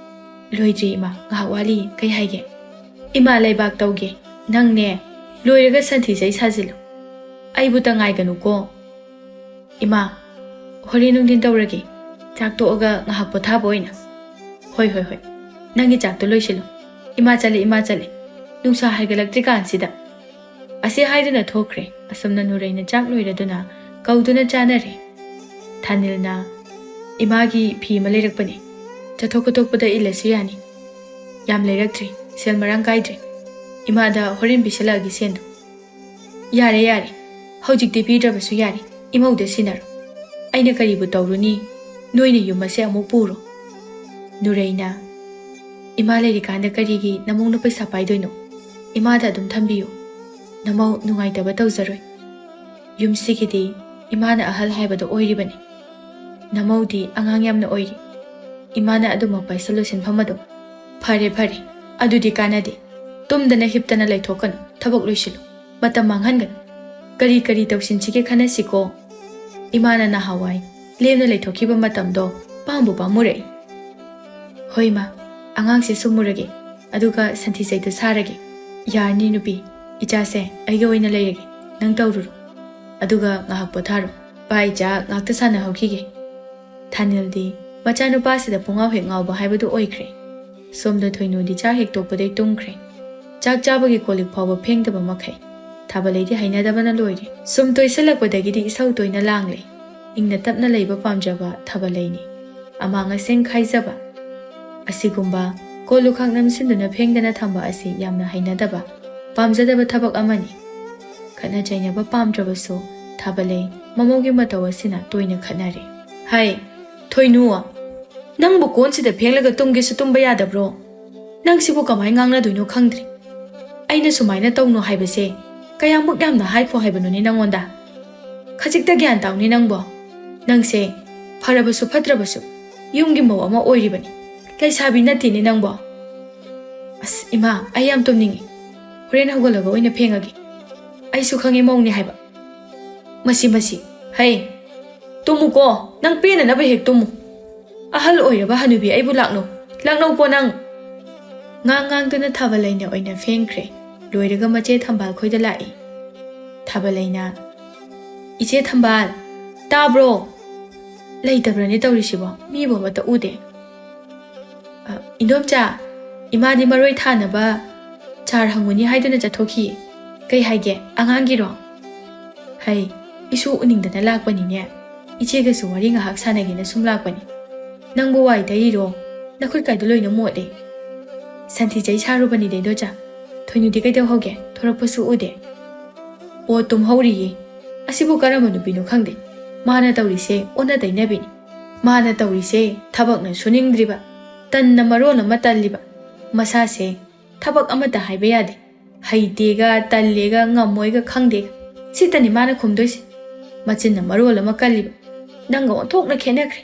"ꯂꯣꯏꯗ꯭ꯔꯤ ꯏꯃꯥ, ꯉꯥꯏꯍꯥꯛ ꯋꯥꯠꯂꯤ꯫ ꯀꯩ ꯍꯥꯏꯒꯦ?" "ꯏꯃꯥ, ꯂꯩꯕꯥꯛ ꯇꯧꯒꯦ꯫ ꯅꯪꯅꯦ, ꯂꯣꯏꯔꯒ ꯁꯟꯊꯤ ꯆꯩ ꯁꯥꯖꯤꯜꯂꯨ꯫ ꯑꯩꯕꯨ ꯇꯉꯥꯏꯒꯅꯨꯀꯣ꯫" "ꯏꯃꯥ, ꯍꯣꯔꯦꯟ ꯅꯨꯡꯊꯤꯟ ꯇꯧꯔꯒꯦ, ꯆꯥꯛ ꯇꯣꯛꯑꯒ ꯉꯥꯏꯍꯥꯛ ꯄꯣꯊꯥꯕ ꯑꯣꯏꯅ꯫" "ꯍꯣꯏ, ꯍꯣꯏ, ꯍꯣꯏ꯫ ꯅꯪꯒꯤ ꯆꯥꯛꯇꯣ ꯂꯣꯏꯁꯤꯜꯂꯨ꯫ ꯏꯃꯥ ꯆꯠꯂꯦ, ꯏꯃꯥ ꯆꯠꯂꯦ꯫ ꯅꯨꯡꯁꯥ ꯍꯥꯏꯒꯠꯂꯛꯇ꯭ꯔꯤꯀꯥꯟꯁꯤꯗ꯫" ꯑꯁꯤ ꯍꯥꯏꯗꯨꯅ ꯊꯣꯛꯈ꯭ꯔꯦ꯫ ꯑꯁꯨꯝꯅ ꯅꯨꯔꯩꯅ ꯆꯥꯛ ꯂꯣꯏꯔꯗꯨꯅ ꯀꯧꯗꯨꯅ ꯆꯥꯅꯔꯦ꯫ ꯊꯥꯅꯤꯜꯅ, "ꯏꯃꯥꯒꯤ ꯐꯤ ꯑꯃ ꯂꯩꯔꯛꯄꯅꯦ꯫ ꯆꯠꯊꯣꯛ ꯈꯣꯠꯇꯣꯛꯄꯗ ꯏꯜꯂꯁꯨ ꯌꯥꯅꯤ꯫ ꯌꯥꯝ ꯂꯩꯔꯛꯇ꯭ꯔꯤ, ꯁꯦꯜ ꯃꯔꯥꯡ ꯀꯥꯏꯗ꯭ꯔꯦ꯫ ꯏꯃꯥꯗ ꯍꯣꯔꯦꯟ ꯄꯤꯁꯜꯂꯛꯑꯒꯦ ꯁꯦꯟꯗꯣ꯫" "ꯌꯥꯔꯦ, ꯌꯥꯔꯦ, ꯍꯧꯖꯤꯛꯇꯤ ꯄꯤꯗ꯭ꯔꯕꯁꯨ ꯌꯥꯔꯦ, ꯏꯃꯧꯗ ꯁꯤꯟꯅꯔꯣ꯫ ꯑꯩꯅ ꯀꯔꯤꯕꯨ ꯇꯧꯔꯨꯅꯤ? ꯅꯣꯏꯅ ꯌꯨꯝ ꯑꯁꯦ ꯑꯃꯨꯛ ꯄꯨꯔꯣ꯫" ꯅꯨꯔꯩꯅ, "ꯏꯃꯥ ꯂꯩꯔꯤꯀꯥꯟꯗ ꯀꯔꯤꯒꯤ ꯅꯃꯧꯅ ꯄꯩꯁꯥ ꯄꯥꯏꯗꯣꯏꯅꯣ? ꯏꯃꯥꯗ ꯑꯗꯨꯝ ꯊꯝꯕꯤꯌꯨ꯫ ꯅꯃꯧ ꯅꯨꯡꯉꯥꯏꯇꯕ ꯇꯧꯖꯔꯣꯏ꯫ ꯌꯨꯝꯁꯤꯒꯤꯗꯤ ꯏꯃꯥꯅ ꯑꯍꯜ ꯍꯥꯏꯕꯗꯣ ꯑꯣꯏꯔꯤꯕꯅꯤ꯫ ꯅꯃꯧꯗꯤ ꯑꯉꯥꯡ ꯌꯥꯝꯅ ꯑꯣꯏꯔꯤ꯫ ꯏꯃꯥꯅ ꯑꯗꯨꯃꯛ ꯄꯥꯏꯁꯜꯂꯨ ꯁꯤꯟꯐꯝ ꯑꯗꯣ꯫ ꯐꯔꯦ, ꯐꯔꯦ, ꯑꯗꯨꯗꯤ ꯀꯥꯟꯅꯗꯦ꯫ ꯇꯨꯝꯗꯅ ꯍꯤꯞꯇꯅ ꯂꯩꯊꯣꯛꯀꯅꯨ, ꯊꯕꯛ ꯂꯣꯏꯁꯤꯜꯂꯨ꯫ ꯃꯇꯝ ꯃꯥꯡꯍꯟꯒꯅꯨ꯫ ꯀꯔꯤ ꯀꯔꯤ ꯇꯧꯁꯤꯟꯁꯤꯒꯦ ꯈꯟꯅꯁꯤꯀꯣ꯫ ꯏꯃꯥꯅ ꯅꯍꯥꯟꯋꯥꯏ ꯂꯦꯝꯅ ꯂꯩꯊꯣꯛꯈꯤꯕ ꯃꯇꯝꯗꯣ ꯄꯥꯝꯕꯨ ꯄꯥꯝꯃꯨꯔꯛꯏ꯫" "ꯍꯣꯏ ꯏꯃꯥ, ꯑꯉꯥꯡꯁꯦ ꯁꯨꯝꯃꯨꯔꯒꯦ, ꯑꯗꯨꯒ ꯁꯟꯊꯤ ꯆꯩꯗ ꯁꯥꯔꯒꯦ꯫" "ꯌꯥꯔꯅꯤ ꯅꯨꯄꯤ, ꯏꯆꯥꯁꯦ ꯑꯩꯒ ꯑꯣꯏꯅ ꯂꯩꯔꯒꯦ, ꯅꯪ ꯇꯧꯔꯨꯔꯣ꯫ ꯑꯗꯨꯒ ꯉꯥꯏꯍꯥꯛ ꯄꯣꯊꯥꯔꯣ, ꯄꯥ ꯏꯆꯥ ꯉꯥꯛꯇ ꯁꯥꯟꯅꯍꯧꯈꯤꯒꯦ꯫" ꯊꯥꯅꯤꯜꯗꯤ ꯃꯆꯥꯅꯨꯄꯥꯁꯤꯗ ꯄꯨꯡꯉꯥꯎ ꯍꯦꯛ ꯉꯥꯎꯕ ꯍꯥꯏꯕꯗꯨ ꯑꯣꯏꯈ꯭ꯔꯦ꯫ ꯁꯣꯝꯗ ꯊꯣꯏꯅꯨꯗꯤ ꯆꯥꯛ ꯍꯦꯛ ꯇꯣꯛꯄꯗꯩ ꯇꯨꯝꯈ꯭ꯔꯦ꯫ ꯆꯥꯛ ꯆꯥꯕꯒꯤ ꯀꯣꯜ ꯂꯤꯛ ꯐꯥꯎꯕ ꯐꯦꯡꯗꯕ ꯃꯈꯩ꯫ ꯊꯥꯕꯂꯩꯗꯤ ꯍꯩꯅꯗꯕꯅ ꯂꯣꯏꯔꯦ꯫ ꯁꯨꯝ ꯇꯣꯏꯁꯤꯜꯂꯛꯄꯗꯒꯤꯗꯤ ꯏꯁꯧ ꯇꯣꯏꯅ ꯂꯥꯡꯂꯦ꯫ ꯏꯪꯅ ꯇꯞꯅ ꯂꯩꯕ ꯄꯥꯝꯖꯕ ꯊꯥꯕꯂꯩꯅꯤ꯫ ꯑꯃꯥꯡ ꯑꯁꯦꯡ ꯈꯥꯏꯖꯕ꯫ ꯑꯁꯤꯒꯨꯝꯕ ꯀꯣꯜ ꯂꯨꯈꯥꯛ ꯅꯝꯁꯤꯟꯗꯨꯅ ꯐꯦꯡꯗꯅ ꯊꯝꯕ ꯑꯁꯤ ꯌꯥꯝꯅ ꯍꯩꯅꯗꯕ, ꯄꯥꯝꯖꯗꯕ ꯊꯕꯛ ꯑꯃꯅꯤ꯫ ꯈꯠꯅ ꯆꯩꯅꯕ ꯄꯥꯝꯗ꯭ꯔꯕꯁꯨ ꯊꯥꯕꯂꯩ ꯃꯃꯧꯒꯤ ꯃꯇꯧ ꯑꯁꯤꯅ ꯇꯣꯏꯅ ꯈꯠꯅꯔꯦ꯫ "ꯍꯩ, ꯊꯣꯏꯅꯨ, ꯅꯪꯕꯨ ꯀꯣꯟꯁꯤꯗ ꯐꯦꯡꯂꯒ ꯇꯨꯝꯒꯦꯁꯨ ꯇꯨꯝꯕ ꯌꯥꯗꯕ꯭ꯔꯣ? ꯅꯪꯁꯤꯕꯨ ꯀꯃꯥꯏ ꯉꯥꯡꯅꯗꯣꯏꯅꯣ ꯈꯪꯗ꯭ꯔꯦ꯫ ꯑꯩꯅ ꯁꯨꯃꯥꯏꯅ ꯇꯧꯅꯣ ꯍꯥꯏꯕꯁꯦ ꯀꯌꯥꯃꯨꯛ ꯌꯥꯝꯅ ꯍꯥꯏꯈꯣ ꯍꯥꯏꯕꯅꯣꯅꯦ ꯅꯪꯉꯣꯟꯗ? ꯈꯖꯤꯛꯇ ꯒ꯭ꯌꯥꯟ ꯇꯥꯎꯅꯦ ꯅꯪꯕꯣ꯫ ꯅꯪꯁꯦ ꯐꯔꯕꯁꯨ ꯐꯠꯇ꯭ꯔꯕꯁꯨ ꯌꯨꯝꯒꯤ ꯃꯧ ꯑꯃ ꯑꯣꯏꯔꯤꯕꯅꯤ, ꯂꯩꯁꯥꯕꯤ ꯅꯠꯇꯦꯅꯦ ꯅꯪꯕꯣ꯫" "ꯑꯁ ꯏꯃꯥ, ꯑꯩ ꯌꯥꯝ ꯇꯨꯝꯅꯤꯡꯉꯤ꯫ ꯍꯣꯔꯦꯟ ꯍꯧꯒꯠꯂꯒ ꯑꯣꯏꯅ ꯐꯦꯡꯉꯒꯦ꯫ ꯑꯩꯁꯨ ꯈꯪꯉꯦ ꯃꯧꯅꯦ ꯍꯥꯏꯕ꯫ ꯃꯁꯤ, ꯃꯁꯤ, ꯍꯩ, ꯇꯨꯝꯃꯨꯀꯣ, ꯅꯪ ꯄꯦꯟꯅꯅꯕ ꯍꯦꯛ ꯇꯨꯝꯃꯨ꯫ ꯑꯍꯜ ꯑꯣꯏꯔꯕ ꯍꯅꯨꯕꯤ ꯑꯩꯕꯨ ꯂꯥꯛꯅꯧ, ꯂꯥꯛꯅꯧꯀꯣ ꯅꯪ꯫" ꯉꯥꯡ ꯉꯥꯡꯗꯨꯅ ꯊꯥꯕꯂꯩꯅ ꯑꯣꯏꯅ ꯐꯦꯡꯈ꯭ꯔꯦ꯫ ꯂꯣꯏꯔꯒ ꯃꯆꯦ ꯊꯝꯕꯥꯜ ꯈꯣꯏꯗ ꯂꯥꯛꯏ꯫ ꯊꯥꯕꯂꯩꯅ, "ꯏꯆꯦ ꯊꯝꯕꯥꯜ, ꯇꯥꯕ꯭ꯔꯣ? ꯂꯩꯇꯕ꯭ꯔꯅꯦ ꯇꯧꯔꯤꯁꯤꯕꯣ? ꯃꯤꯕꯨ ꯑꯃꯠꯇ ꯎꯗꯦ꯫" "ꯑ, ꯏꯟꯗꯣꯝꯆꯥ, ꯏꯃꯥꯗꯤ ꯃꯔꯣꯏ ꯊꯥꯅꯕ ꯆꯥꯔ ꯍꯪꯉꯨꯅꯤ ꯍꯥꯏꯗꯨꯅ ꯆꯠꯊꯣꯛꯈꯤ꯫ ꯀꯩ ꯍꯥꯏꯒꯦ, ꯑꯉꯥꯡꯒꯤꯔꯣ?" "ꯍꯩ, ꯏꯁꯨ ꯎꯅꯤꯡꯗꯅ ꯂꯥꯛꯄꯅꯤꯅꯦ꯫ ꯏꯆꯦꯒꯁꯨ ꯋꯥꯔꯤ ꯉꯥꯏꯍꯥꯛ ꯁꯥꯟꯅꯒꯦꯅ ꯁꯨꯝ ꯂꯥꯛꯄꯅꯤ꯫ ꯅꯪꯕꯨ ꯋꯥꯏ ꯇꯩꯔꯤꯔꯣ? ꯅꯈꯨꯠ ꯀꯥꯏꯗꯣ ꯂꯣꯏꯅ ꯃꯣꯠꯂꯦ꯫" "ꯁꯟꯊꯤ ꯆꯩ ꯁꯥꯔꯨꯕꯅꯤꯗ ꯏꯟꯗꯣꯆꯥ꯫ ꯊꯣꯏꯅꯨꯗꯤ ꯀꯩꯗꯧꯍꯧꯒꯦ? ꯊꯣꯔꯛꯄꯁꯨ ꯎꯗꯦ꯫" ꯑꯣ, ꯇꯨꯝꯍꯧꯔꯤꯌꯦ꯫ ꯑꯁꯤꯕꯨ ꯀꯔꯝꯕ ꯅꯨꯄꯤꯅꯣ ꯈꯪꯗꯦ꯫ ꯃꯥꯅ ꯇꯧꯔꯤꯁꯦ ꯑꯣꯟꯅ ꯇꯩꯅꯕꯤꯅꯤ꯫ ꯃꯥꯅ ꯇꯧꯔꯤꯁꯦ ꯊꯕꯛꯅ ꯁꯨꯅꯤꯡꯗ꯭ꯔꯤꯕ, ꯇꯟꯅ ꯃꯔꯣꯜ ꯑꯃ ꯇꯜꯂꯤꯕ, ꯃꯁꯥꯁꯦ ꯊꯕꯛ ꯑꯃꯠꯇ ꯍꯥꯏꯕ ꯌꯥꯗꯦ꯫ ꯍꯩꯇꯦꯒ, ꯇꯜꯂꯦꯒ, ꯉꯝꯃꯣꯏꯒ, ꯈꯪꯗꯦꯒ, ꯁꯤꯇꯅꯤ ꯃꯥꯅ ꯈꯨꯝꯗꯣꯏꯁꯦ꯫ ꯃꯆꯤꯟꯅ ꯃꯔꯣꯜ ꯑꯃ ꯀꯜꯂꯤꯕ, ꯅꯪꯒ ꯑꯣꯟꯊꯣꯛꯅ ꯈꯦꯠꯅꯈ꯭ꯔꯦ꯫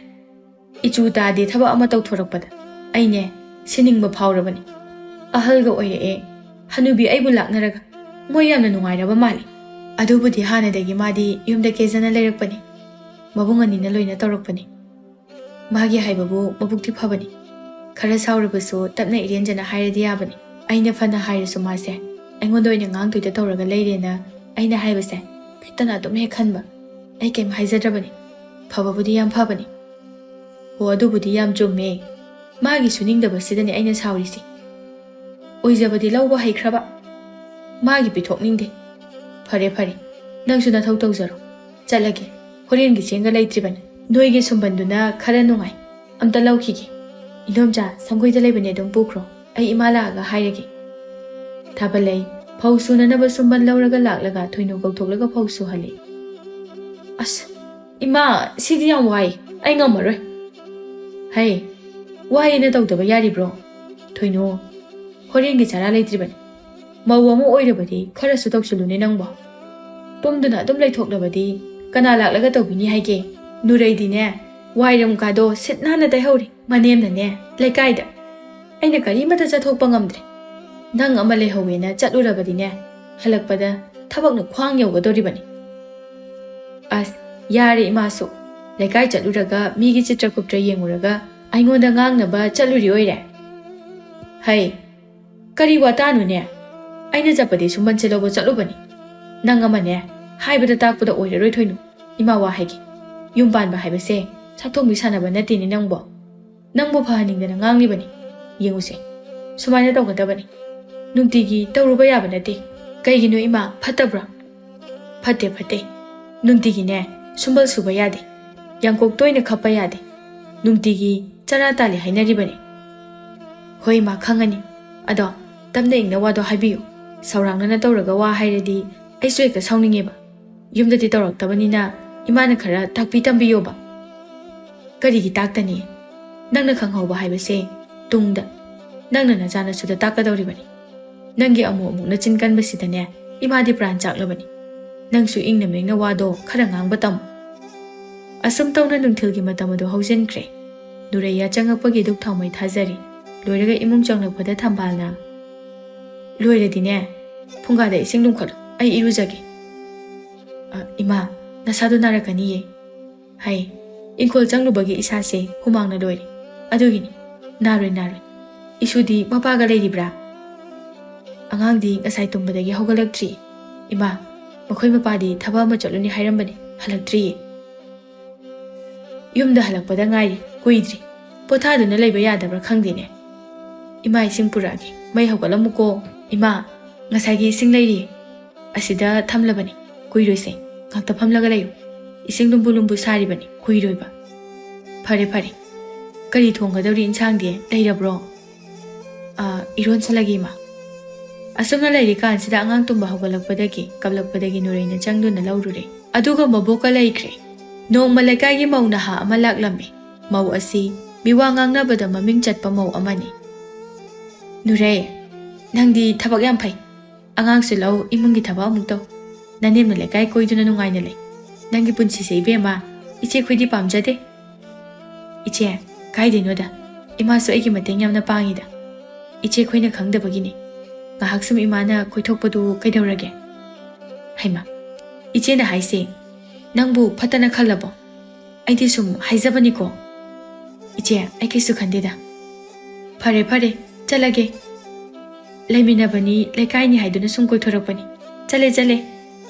ꯏꯆꯨ ꯇꯥꯗꯦ ꯊꯕꯛ ꯑꯃ ꯇꯧꯊꯣꯔꯛꯄꯗ꯫ ꯑꯩꯅꯦ, ꯁꯤꯅꯤꯡꯕ ꯐꯥꯎꯔꯕꯅꯤ꯫ ꯑꯍꯜꯒ ꯑꯣꯏꯔꯛꯑꯦ꯫ ꯍꯅꯨꯕꯤ ꯑꯩꯕꯨ ꯂꯥꯛꯅꯔꯒ ꯃꯣꯏ ꯌꯥꯝꯅ ꯅꯨꯡꯉꯥꯏꯔꯕ ꯃꯥꯜꯂꯤ꯫ ꯑꯗꯨꯕꯨꯗꯤ ꯍꯥꯟꯅꯗꯒꯤ ꯃꯥꯗꯤ ꯌꯨꯝꯗ ꯀꯦꯖꯅ ꯂꯩꯔꯛꯄꯅꯤ꯫ ꯃꯕꯨꯡ ꯑꯅꯤꯅ ꯂꯣꯏꯅ ꯇꯧꯔꯛꯄꯅꯤ꯫ ꯃꯥꯒꯤ ꯍꯥꯏꯕꯕꯨ ꯃꯕꯨꯛꯇꯤ ꯐꯕꯅꯤ꯫ ꯈꯔ ꯁꯥꯎꯔꯕꯁꯨ ꯇꯞꯅ ꯏꯔꯦꯟꯖꯅ ꯍꯥꯏꯔꯗꯤ ꯌꯥꯕꯅꯤ꯫ ꯑꯩꯅ ꯐꯅ ꯍꯥꯏꯔꯁꯨ ꯃꯥꯁꯦ ꯑꯩꯉꯣꯟꯗ ꯑꯣꯏꯅ ꯉꯥꯡꯗꯣꯏꯗ ꯇꯧꯔꯒ ꯂꯩꯔꯦꯅ ꯑꯩꯅ ꯍꯥꯏꯕꯁꯦ ꯐꯠꯇꯅ ꯑꯗꯨꯝ ꯍꯦꯛ ꯈꯟꯕ꯫ ꯑꯩ ꯀꯩꯝ ꯍꯥꯏꯖꯗ꯭ꯔꯕꯅꯤ꯫ ꯐꯕꯕꯨꯗꯤ ꯌꯥꯝ ꯐꯕꯅꯤ꯫ ꯍꯣ, ꯑꯗꯨꯕꯨꯗꯤ ꯌꯥꯝ ꯆꯨꯝꯃꯦ꯫ ꯃꯥꯒꯤ ꯁꯨꯅꯤꯡꯗꯕꯁꯤꯗꯅꯦ ꯑꯩꯅ ꯁꯥꯎꯔꯤꯁꯦ꯫ ꯑꯣꯏꯖꯕꯗꯤ ꯂꯧꯕ ꯍꯩꯈ꯭ꯔꯕ꯫ ꯃꯥꯒꯤ ꯄꯤꯊꯣꯛꯅꯤꯡꯗꯦ꯫ ꯐꯔꯦ, ꯐꯔꯦ꯫ ꯅꯪꯁꯨ ꯅꯊꯧ ꯇꯧꯖꯔꯣ꯫ ꯆꯠꯂꯒꯦ꯫ ꯍꯣꯔꯦꯟꯒꯤ ꯆꯦꯡꯒ ꯂꯩꯇ꯭ꯔꯤꯕꯅꯤ꯫ ꯅꯣꯏꯒꯤ ꯁꯨꯝꯕꯟꯗꯨꯅ ꯈꯔ ꯅꯨꯡꯉꯥꯏ꯫ ꯑꯝꯇ ꯂꯧꯈꯤꯒꯦ꯫ ꯏꯟꯗꯣꯝꯆꯥ, ꯁꯪꯒꯣꯏꯗ ꯂꯩꯕꯅꯦ, ꯑꯗꯨꯝ ꯄꯨꯈ꯭ꯔꯣ꯫ ꯑꯩ ꯏꯃꯥ ꯂꯥꯛꯑꯒ ꯍꯥꯏꯔꯒꯦ꯫ ꯊꯥꯕꯂꯩ ꯐꯧ ꯁꯨꯅꯅꯕ ꯁꯨꯝꯕꯟ ꯂꯧꯔꯒ ꯂꯥꯛꯂꯒ ꯊꯣꯏꯅꯨ ꯀꯧꯊꯣꯛꯂꯒ ꯐꯧ ꯁꯨꯍꯜꯂꯤ꯫ ꯑꯁ, ꯏꯃꯥ, ꯁꯤꯗꯤ ꯌꯥꯝ ꯋꯥꯏ꯫ ꯑꯩ ꯉꯝꯃꯔꯣꯏ꯫ ꯍꯩ, ꯋꯥꯏꯅ ꯇꯧꯗꯕ ꯌꯥꯔꯤꯕ꯭ꯔꯣ? ꯊꯣꯏꯅꯨ, ꯍꯣꯔꯦꯟꯒꯤ ꯆꯔꯥ ꯂꯩꯇ꯭ꯔꯤꯕꯅꯤ꯫ ꯃꯧ ꯑꯃ ꯑꯣꯏꯔꯕꯗꯤ ꯈꯔꯁꯨ ꯇꯧꯁꯤꯜꯂꯨꯅꯦ ꯅꯪꯕꯣ꯫ ꯇꯨꯝꯗꯨꯅ ꯑꯗꯨꯝ ꯂꯩꯊꯣꯛꯂꯕꯗꯤ ꯀꯅꯥ ꯂꯥꯛꯂꯒ ꯇꯧꯕꯤꯅꯤ ꯍꯥꯏꯒꯦ? ꯅꯨꯔꯩꯗꯤꯅꯦ, ꯋꯥꯏꯔꯝ ꯀꯥꯗꯣ ꯁꯤꯠ ꯅꯥꯟꯅ ꯇꯩꯍꯧꯔꯤ꯫ ꯃꯅꯦꯝꯅꯅꯦ, ꯂꯩꯀꯥꯏꯗ꯫ ꯑꯩꯅ ꯀꯔꯤꯃꯠꯇ ꯆꯠꯊꯣꯛꯄ ꯉꯝꯗ꯭ꯔꯦ꯫ ꯅꯪ ꯑꯃ ꯂꯩꯍꯧꯋꯦꯅ ꯆꯠꯂꯨꯔꯕꯗꯤꯅꯦ, ꯍꯜꯂꯛꯄꯗ ꯊꯕꯛꯅ ꯈ꯭ꯋꯥꯡ ꯌꯧꯒꯗꯧꯔꯤꯕꯅꯤ꯫ ꯑꯁ, ꯌꯥꯔꯦ ꯏꯃꯥꯁꯨ꯫ ꯂꯩꯀꯥꯏ ꯆꯠꯂꯨꯔꯒ ꯃꯤꯒꯤ ꯆꯤꯇ꯭ꯔꯀꯨꯞꯇ꯭ꯔ ꯌꯦꯡꯉꯨꯔꯒ ꯑꯩꯉꯣꯟꯗ ꯉꯥꯡꯅꯕ ꯆꯠꯂꯨꯔꯤ ꯑꯣꯏꯔꯦ? ꯍꯩ, ꯀꯔꯤ ꯋꯥꯇꯥꯅꯣꯅꯦ? ꯑꯩꯅ ꯆꯠꯄꯗꯤ ꯁꯨꯝꯕꯟꯁꯦ ꯂꯧꯕ ꯆꯠꯂꯨꯕꯅꯤ꯫ ꯅꯪ ꯑꯃꯅꯦ, ꯍꯥꯏꯕꯗ ꯇꯥꯛꯄꯗ ꯑꯣꯏꯔꯔꯣꯏ ꯊꯣꯏꯅꯨ꯫ ꯏꯃꯥ ꯋꯥ ꯍꯥꯏꯒꯦ꯫ ꯌꯨꯝ ꯄꯥꯟꯕ ꯍꯥꯏꯕꯁꯦ ꯁꯛꯊꯣꯡꯕꯤ ꯁꯥꯟꯅꯕ ꯅꯠꯇꯦꯅꯦ ꯅꯪꯕꯣ꯫ ꯅꯪꯕꯨ ꯐꯍꯟꯅꯤꯡꯗꯅ ꯉꯥꯡꯂꯤꯕꯅꯤ꯫ ꯌꯦꯡꯉꯨꯁꯦ, ꯁꯨꯃꯥꯏꯅ ꯇꯧꯒꯗꯕꯅꯤ꯫ ꯅꯨꯡꯇꯤꯒꯤ ꯇꯧꯔꯨꯕ ꯌꯥꯕ ꯅꯠꯇꯦ꯫ ꯀꯩꯒꯤꯅꯣ ꯏꯃꯥ, ꯐꯠꯇꯕ꯭ꯔꯥ? ꯐꯠꯇꯦ, ꯐꯠꯇꯦ꯫ ꯅꯨꯡꯇꯤꯒꯤꯅꯦ, ꯁꯨꯝꯕꯜ ꯁꯨꯕ ꯌꯥꯗꯦ꯫ ꯌꯥꯡꯀꯣꯛ ꯇꯣꯏꯅ ꯈꯞꯄ ꯌꯥꯗꯦ꯫ ꯅꯨꯡꯇꯤꯒꯤ ꯆꯔꯥ ꯇꯥꯜꯂꯤ ꯍꯥꯏꯅꯔꯤꯕꯅꯤ꯫ ꯍꯣꯏ ꯏꯃꯥ, ꯈꯪꯉꯅꯤ꯫ ꯑꯗꯣ ꯇꯞꯅ ꯏꯪꯅ ꯋꯥꯗꯣ ꯍꯥꯏꯕꯤꯌꯨ꯫ ꯁꯧꯔꯥꯡꯅꯅ ꯇꯧꯔꯒ ꯋꯥ ꯍꯥꯏꯔꯗꯤ ꯑꯩꯁꯨ ꯍꯦꯛꯇ ꯁꯥꯎꯅꯤꯡꯉꯦꯕ꯫ ꯌꯨꯝꯗꯗꯤ ꯇꯧꯔꯛꯇꯕꯅꯤꯅ ꯏꯃꯥꯅ ꯈꯔ ꯇꯥꯛꯄꯤ ꯇꯝꯕꯤꯌꯣꯕ꯫ ꯀꯔꯤꯒꯤ ꯇꯥꯛꯇꯅꯤ? ꯅꯪꯅ ꯈꯪꯍꯧꯕ ꯍꯥꯏꯕꯁꯦ ꯇꯨꯡꯗ ꯅꯪꯅ ꯅꯆꯥꯅꯁꯨꯗ ꯇꯥꯛꯀꯗꯧꯔꯤꯕꯅꯤ꯫ ꯅꯪꯒꯤ ꯑꯃꯨꯛ ꯑꯃꯨꯛ ꯅꯆꯤꯟ ꯀꯟꯕꯁꯤꯗꯅꯦ ꯏꯃꯥꯗꯤ ꯄ꯭ꯔꯥꯟ ꯆꯥꯛꯂꯕꯅꯤ꯫ ꯅꯪꯁꯨ ꯏꯪꯅ ꯃꯤꯡꯅ ꯋꯥꯗꯣ ꯈꯔ ꯉꯥꯡꯕ ꯇꯝꯃꯨ꯫ ꯑꯁꯨꯝ ꯇꯧꯅ ꯅꯨꯡꯊꯤꯜꯒꯤ ꯃꯇꯝ ꯑꯗꯨ ꯍꯧꯖꯤꯟꯈ꯭ꯔꯦ꯫ ꯅꯨꯔꯩ ꯌꯥꯆꯪꯉꯛꯄꯒꯤ ꯙꯨꯞ ꯊꯥꯎꯃꯩ ꯊꯥꯖꯔꯤ꯫ ꯂꯣꯏꯔꯒ ꯏꯃꯨꯡ ꯆꯪꯂꯛꯄꯗ ꯊꯝꯕꯥꯜꯅ, "ꯂꯣꯏꯔꯗꯤꯅꯦ, ꯐꯨꯡꯒꯥꯗ ꯏꯁꯤꯡ ꯂꯨꯝꯈꯠꯂꯨ, ꯑꯩ ꯏꯔꯨꯖꯒꯦ꯫" "ꯑ, ꯏꯃꯥ, ꯅꯁꯥꯗꯣ ꯅꯥꯔꯛꯀꯅꯤꯌꯦ꯫" ꯍꯥꯏ꯫ "ꯏꯪꯈꯣꯜ ꯆꯪꯂꯨꯕꯒꯤ ꯏꯁꯥꯁꯦ ꯍꯨꯃꯥꯡꯅ ꯂꯣꯏꯔꯦ꯫ ꯑꯗꯨꯒꯤꯅꯤ꯫ ꯅꯥꯔꯣꯏ, ꯅꯥꯔꯣꯏ꯫ ꯏꯁꯨꯗꯤ ꯃꯄꯥꯒ ꯂꯩꯔꯤꯕ꯭ꯔꯥ?" "ꯑꯉꯥꯡꯗꯤ ꯉꯁꯥꯏ ꯇꯨꯝꯕꯗꯒꯤ ꯍꯧꯒꯠꯂꯛꯇ꯭ꯔꯤ꯫ ꯏꯃꯥ, ꯃꯈꯣꯏ ꯃꯄꯥꯗꯤ ꯊꯕꯛ ꯑꯃ ꯆꯠꯂꯨꯅꯤ ꯍꯥꯏꯔꯝꯕꯅꯤ, ꯍꯜꯂꯛꯇ꯭ꯔꯤꯌꯦ꯫ ꯌꯨꯝꯗ ꯍꯜꯂꯛꯄꯗ ꯉꯥꯏꯔꯤ, ꯀꯨꯏꯗ꯭ꯔꯤ꯫ ꯄꯣꯊꯥꯗꯨꯅ ꯂꯩꯕ ꯌꯥꯗꯕ꯭ꯔꯥ ꯈꯪꯗꯦꯅꯦ꯫ ꯏꯃꯥ, ꯏꯁꯤꯡ ꯄꯨꯔꯛꯑꯒꯦ꯫ ꯃꯩ ꯍꯧꯒꯠꯂꯝꯃꯨꯀꯣ꯫ ꯏꯃꯥ, ꯉꯁꯥꯏꯒꯤ ꯏꯁꯤꯡ ꯂꯩꯔꯤ꯫ ꯑꯁꯤꯗ ꯊꯝꯂꯕꯅꯤ꯫ ꯀꯨꯏꯔꯣꯏꯁꯦ꯫ ꯉꯥꯛꯇ ꯐꯝꯂꯒ ꯂꯩꯌꯨ꯫ ꯏꯁꯤꯡ ꯂꯨꯝꯕꯨ ꯂꯨꯝꯕꯨ ꯁꯥꯔꯤꯕꯅꯤ꯫ ꯀꯨꯏꯔꯣꯏꯕ꯫ ꯐꯔꯦ, ꯐꯔꯦ꯫ ꯀꯔꯤ ꯊꯣꯡꯒꯗꯧꯔꯤ? ꯏꯟꯁꯥꯡꯗꯤ ꯂꯩꯔꯕ꯭ꯔꯣ?" "ꯑ, ꯏꯔꯣꯟꯁꯜꯂꯒꯦ, ꯏꯃꯥ꯫" ꯑꯁꯨꯝꯅ ꯂꯩꯔꯤꯀꯥꯟꯁꯤꯗ ꯑꯉꯥꯡ ꯇꯨꯝꯕ ꯍꯧꯒꯠꯂꯛꯄꯗꯒꯤ, ꯀꯞꯂꯛꯄꯗꯒꯤ ꯅꯨꯔꯩꯅ ꯆꯪꯗꯨꯅ ꯂꯧꯔꯨꯔꯦ꯫ ꯑꯗꯨꯒ ꯃꯕꯣꯛꯀ ꯂꯩꯈ꯭ꯔꯦ꯫ ꯅꯣꯡꯃ ꯂꯩꯀꯥꯏꯒꯤ ꯃꯧ ꯅꯍꯥ ꯑꯃ ꯂꯥꯛꯂꯝꯃꯤ꯫ ꯃꯧ ꯑꯁꯤ ꯃꯤꯋꯥ ꯉꯥꯡꯅꯕꯗ ꯃꯃꯤꯡ ꯆꯠꯄ ꯃꯧ ꯑꯃꯅꯤ꯫ "ꯅꯨꯔꯩ, ꯅꯪꯗꯤ ꯊꯕꯛ ꯌꯥꯝ ꯐꯩ꯫ ꯑꯉꯥꯡꯁꯨ ꯂꯧ, ꯏꯃꯨꯡꯒꯤ ꯊꯕꯛ ꯑꯃꯨꯛ ꯇꯧ꯫ ꯅꯅꯦꯝꯅ ꯂꯩꯀꯥꯏ ꯀꯣꯏꯗꯨꯅ ꯅꯨꯡꯉꯥꯏꯅ ꯂꯩ꯫ ꯅꯪꯒꯤ ꯄꯨꯟꯁꯤꯁꯦ ꯏꯕꯦꯝꯃ, ꯏꯆꯦ ꯑꯩꯈꯣꯏꯗꯤ ꯄꯥꯝꯖꯗꯦ꯫" "ꯏꯆꯦ, ꯀꯥꯏꯗꯩꯅꯣꯗ꯫ ꯏꯃꯥꯁꯨ ꯑꯩꯒꯤ ꯃꯇꯦꯡ ꯌꯥꯝꯅ ꯄꯥꯡꯉꯤꯗ꯫ ꯏꯆꯦ ꯑꯩꯈꯣꯏꯅ ꯈꯪꯗꯕꯒꯤꯅꯤ꯫ ꯉꯥꯏꯍꯥꯛ ꯁꯨꯝ ꯏꯃꯥꯅ ꯀꯣꯏꯊꯣꯛꯄꯗꯨ ꯀꯩꯗꯧꯔꯒꯦ?" "ꯍꯩꯃꯥ, ꯏꯆꯦꯅ ꯍꯥꯏꯁꯦ ꯅꯪꯕꯨ ꯐꯠꯇꯅ ꯈꯜꯂꯕꯣ? ꯑꯩꯗꯤ ꯁꯨꯝ ꯍꯥꯏꯖꯕꯅꯤꯀꯣ꯫" "ꯏꯆꯦ, ꯑꯩ ꯀꯩꯁꯨ ꯈꯟꯗꯦꯗ꯫" "ꯐꯔꯦ, ꯐꯔꯦ, ꯆꯠꯂꯒꯦ꯫ ꯂꯩꯃꯤꯟꯅꯕꯅꯤ, ꯂꯩꯀꯥꯏꯅꯤ ꯍꯥꯏꯗꯨꯅ ꯁꯨꯝ ꯀꯣꯏꯊꯣꯔꯛꯄꯅꯤ꯫ ꯆꯠꯂꯦ, ꯆꯠꯂꯦ꯫"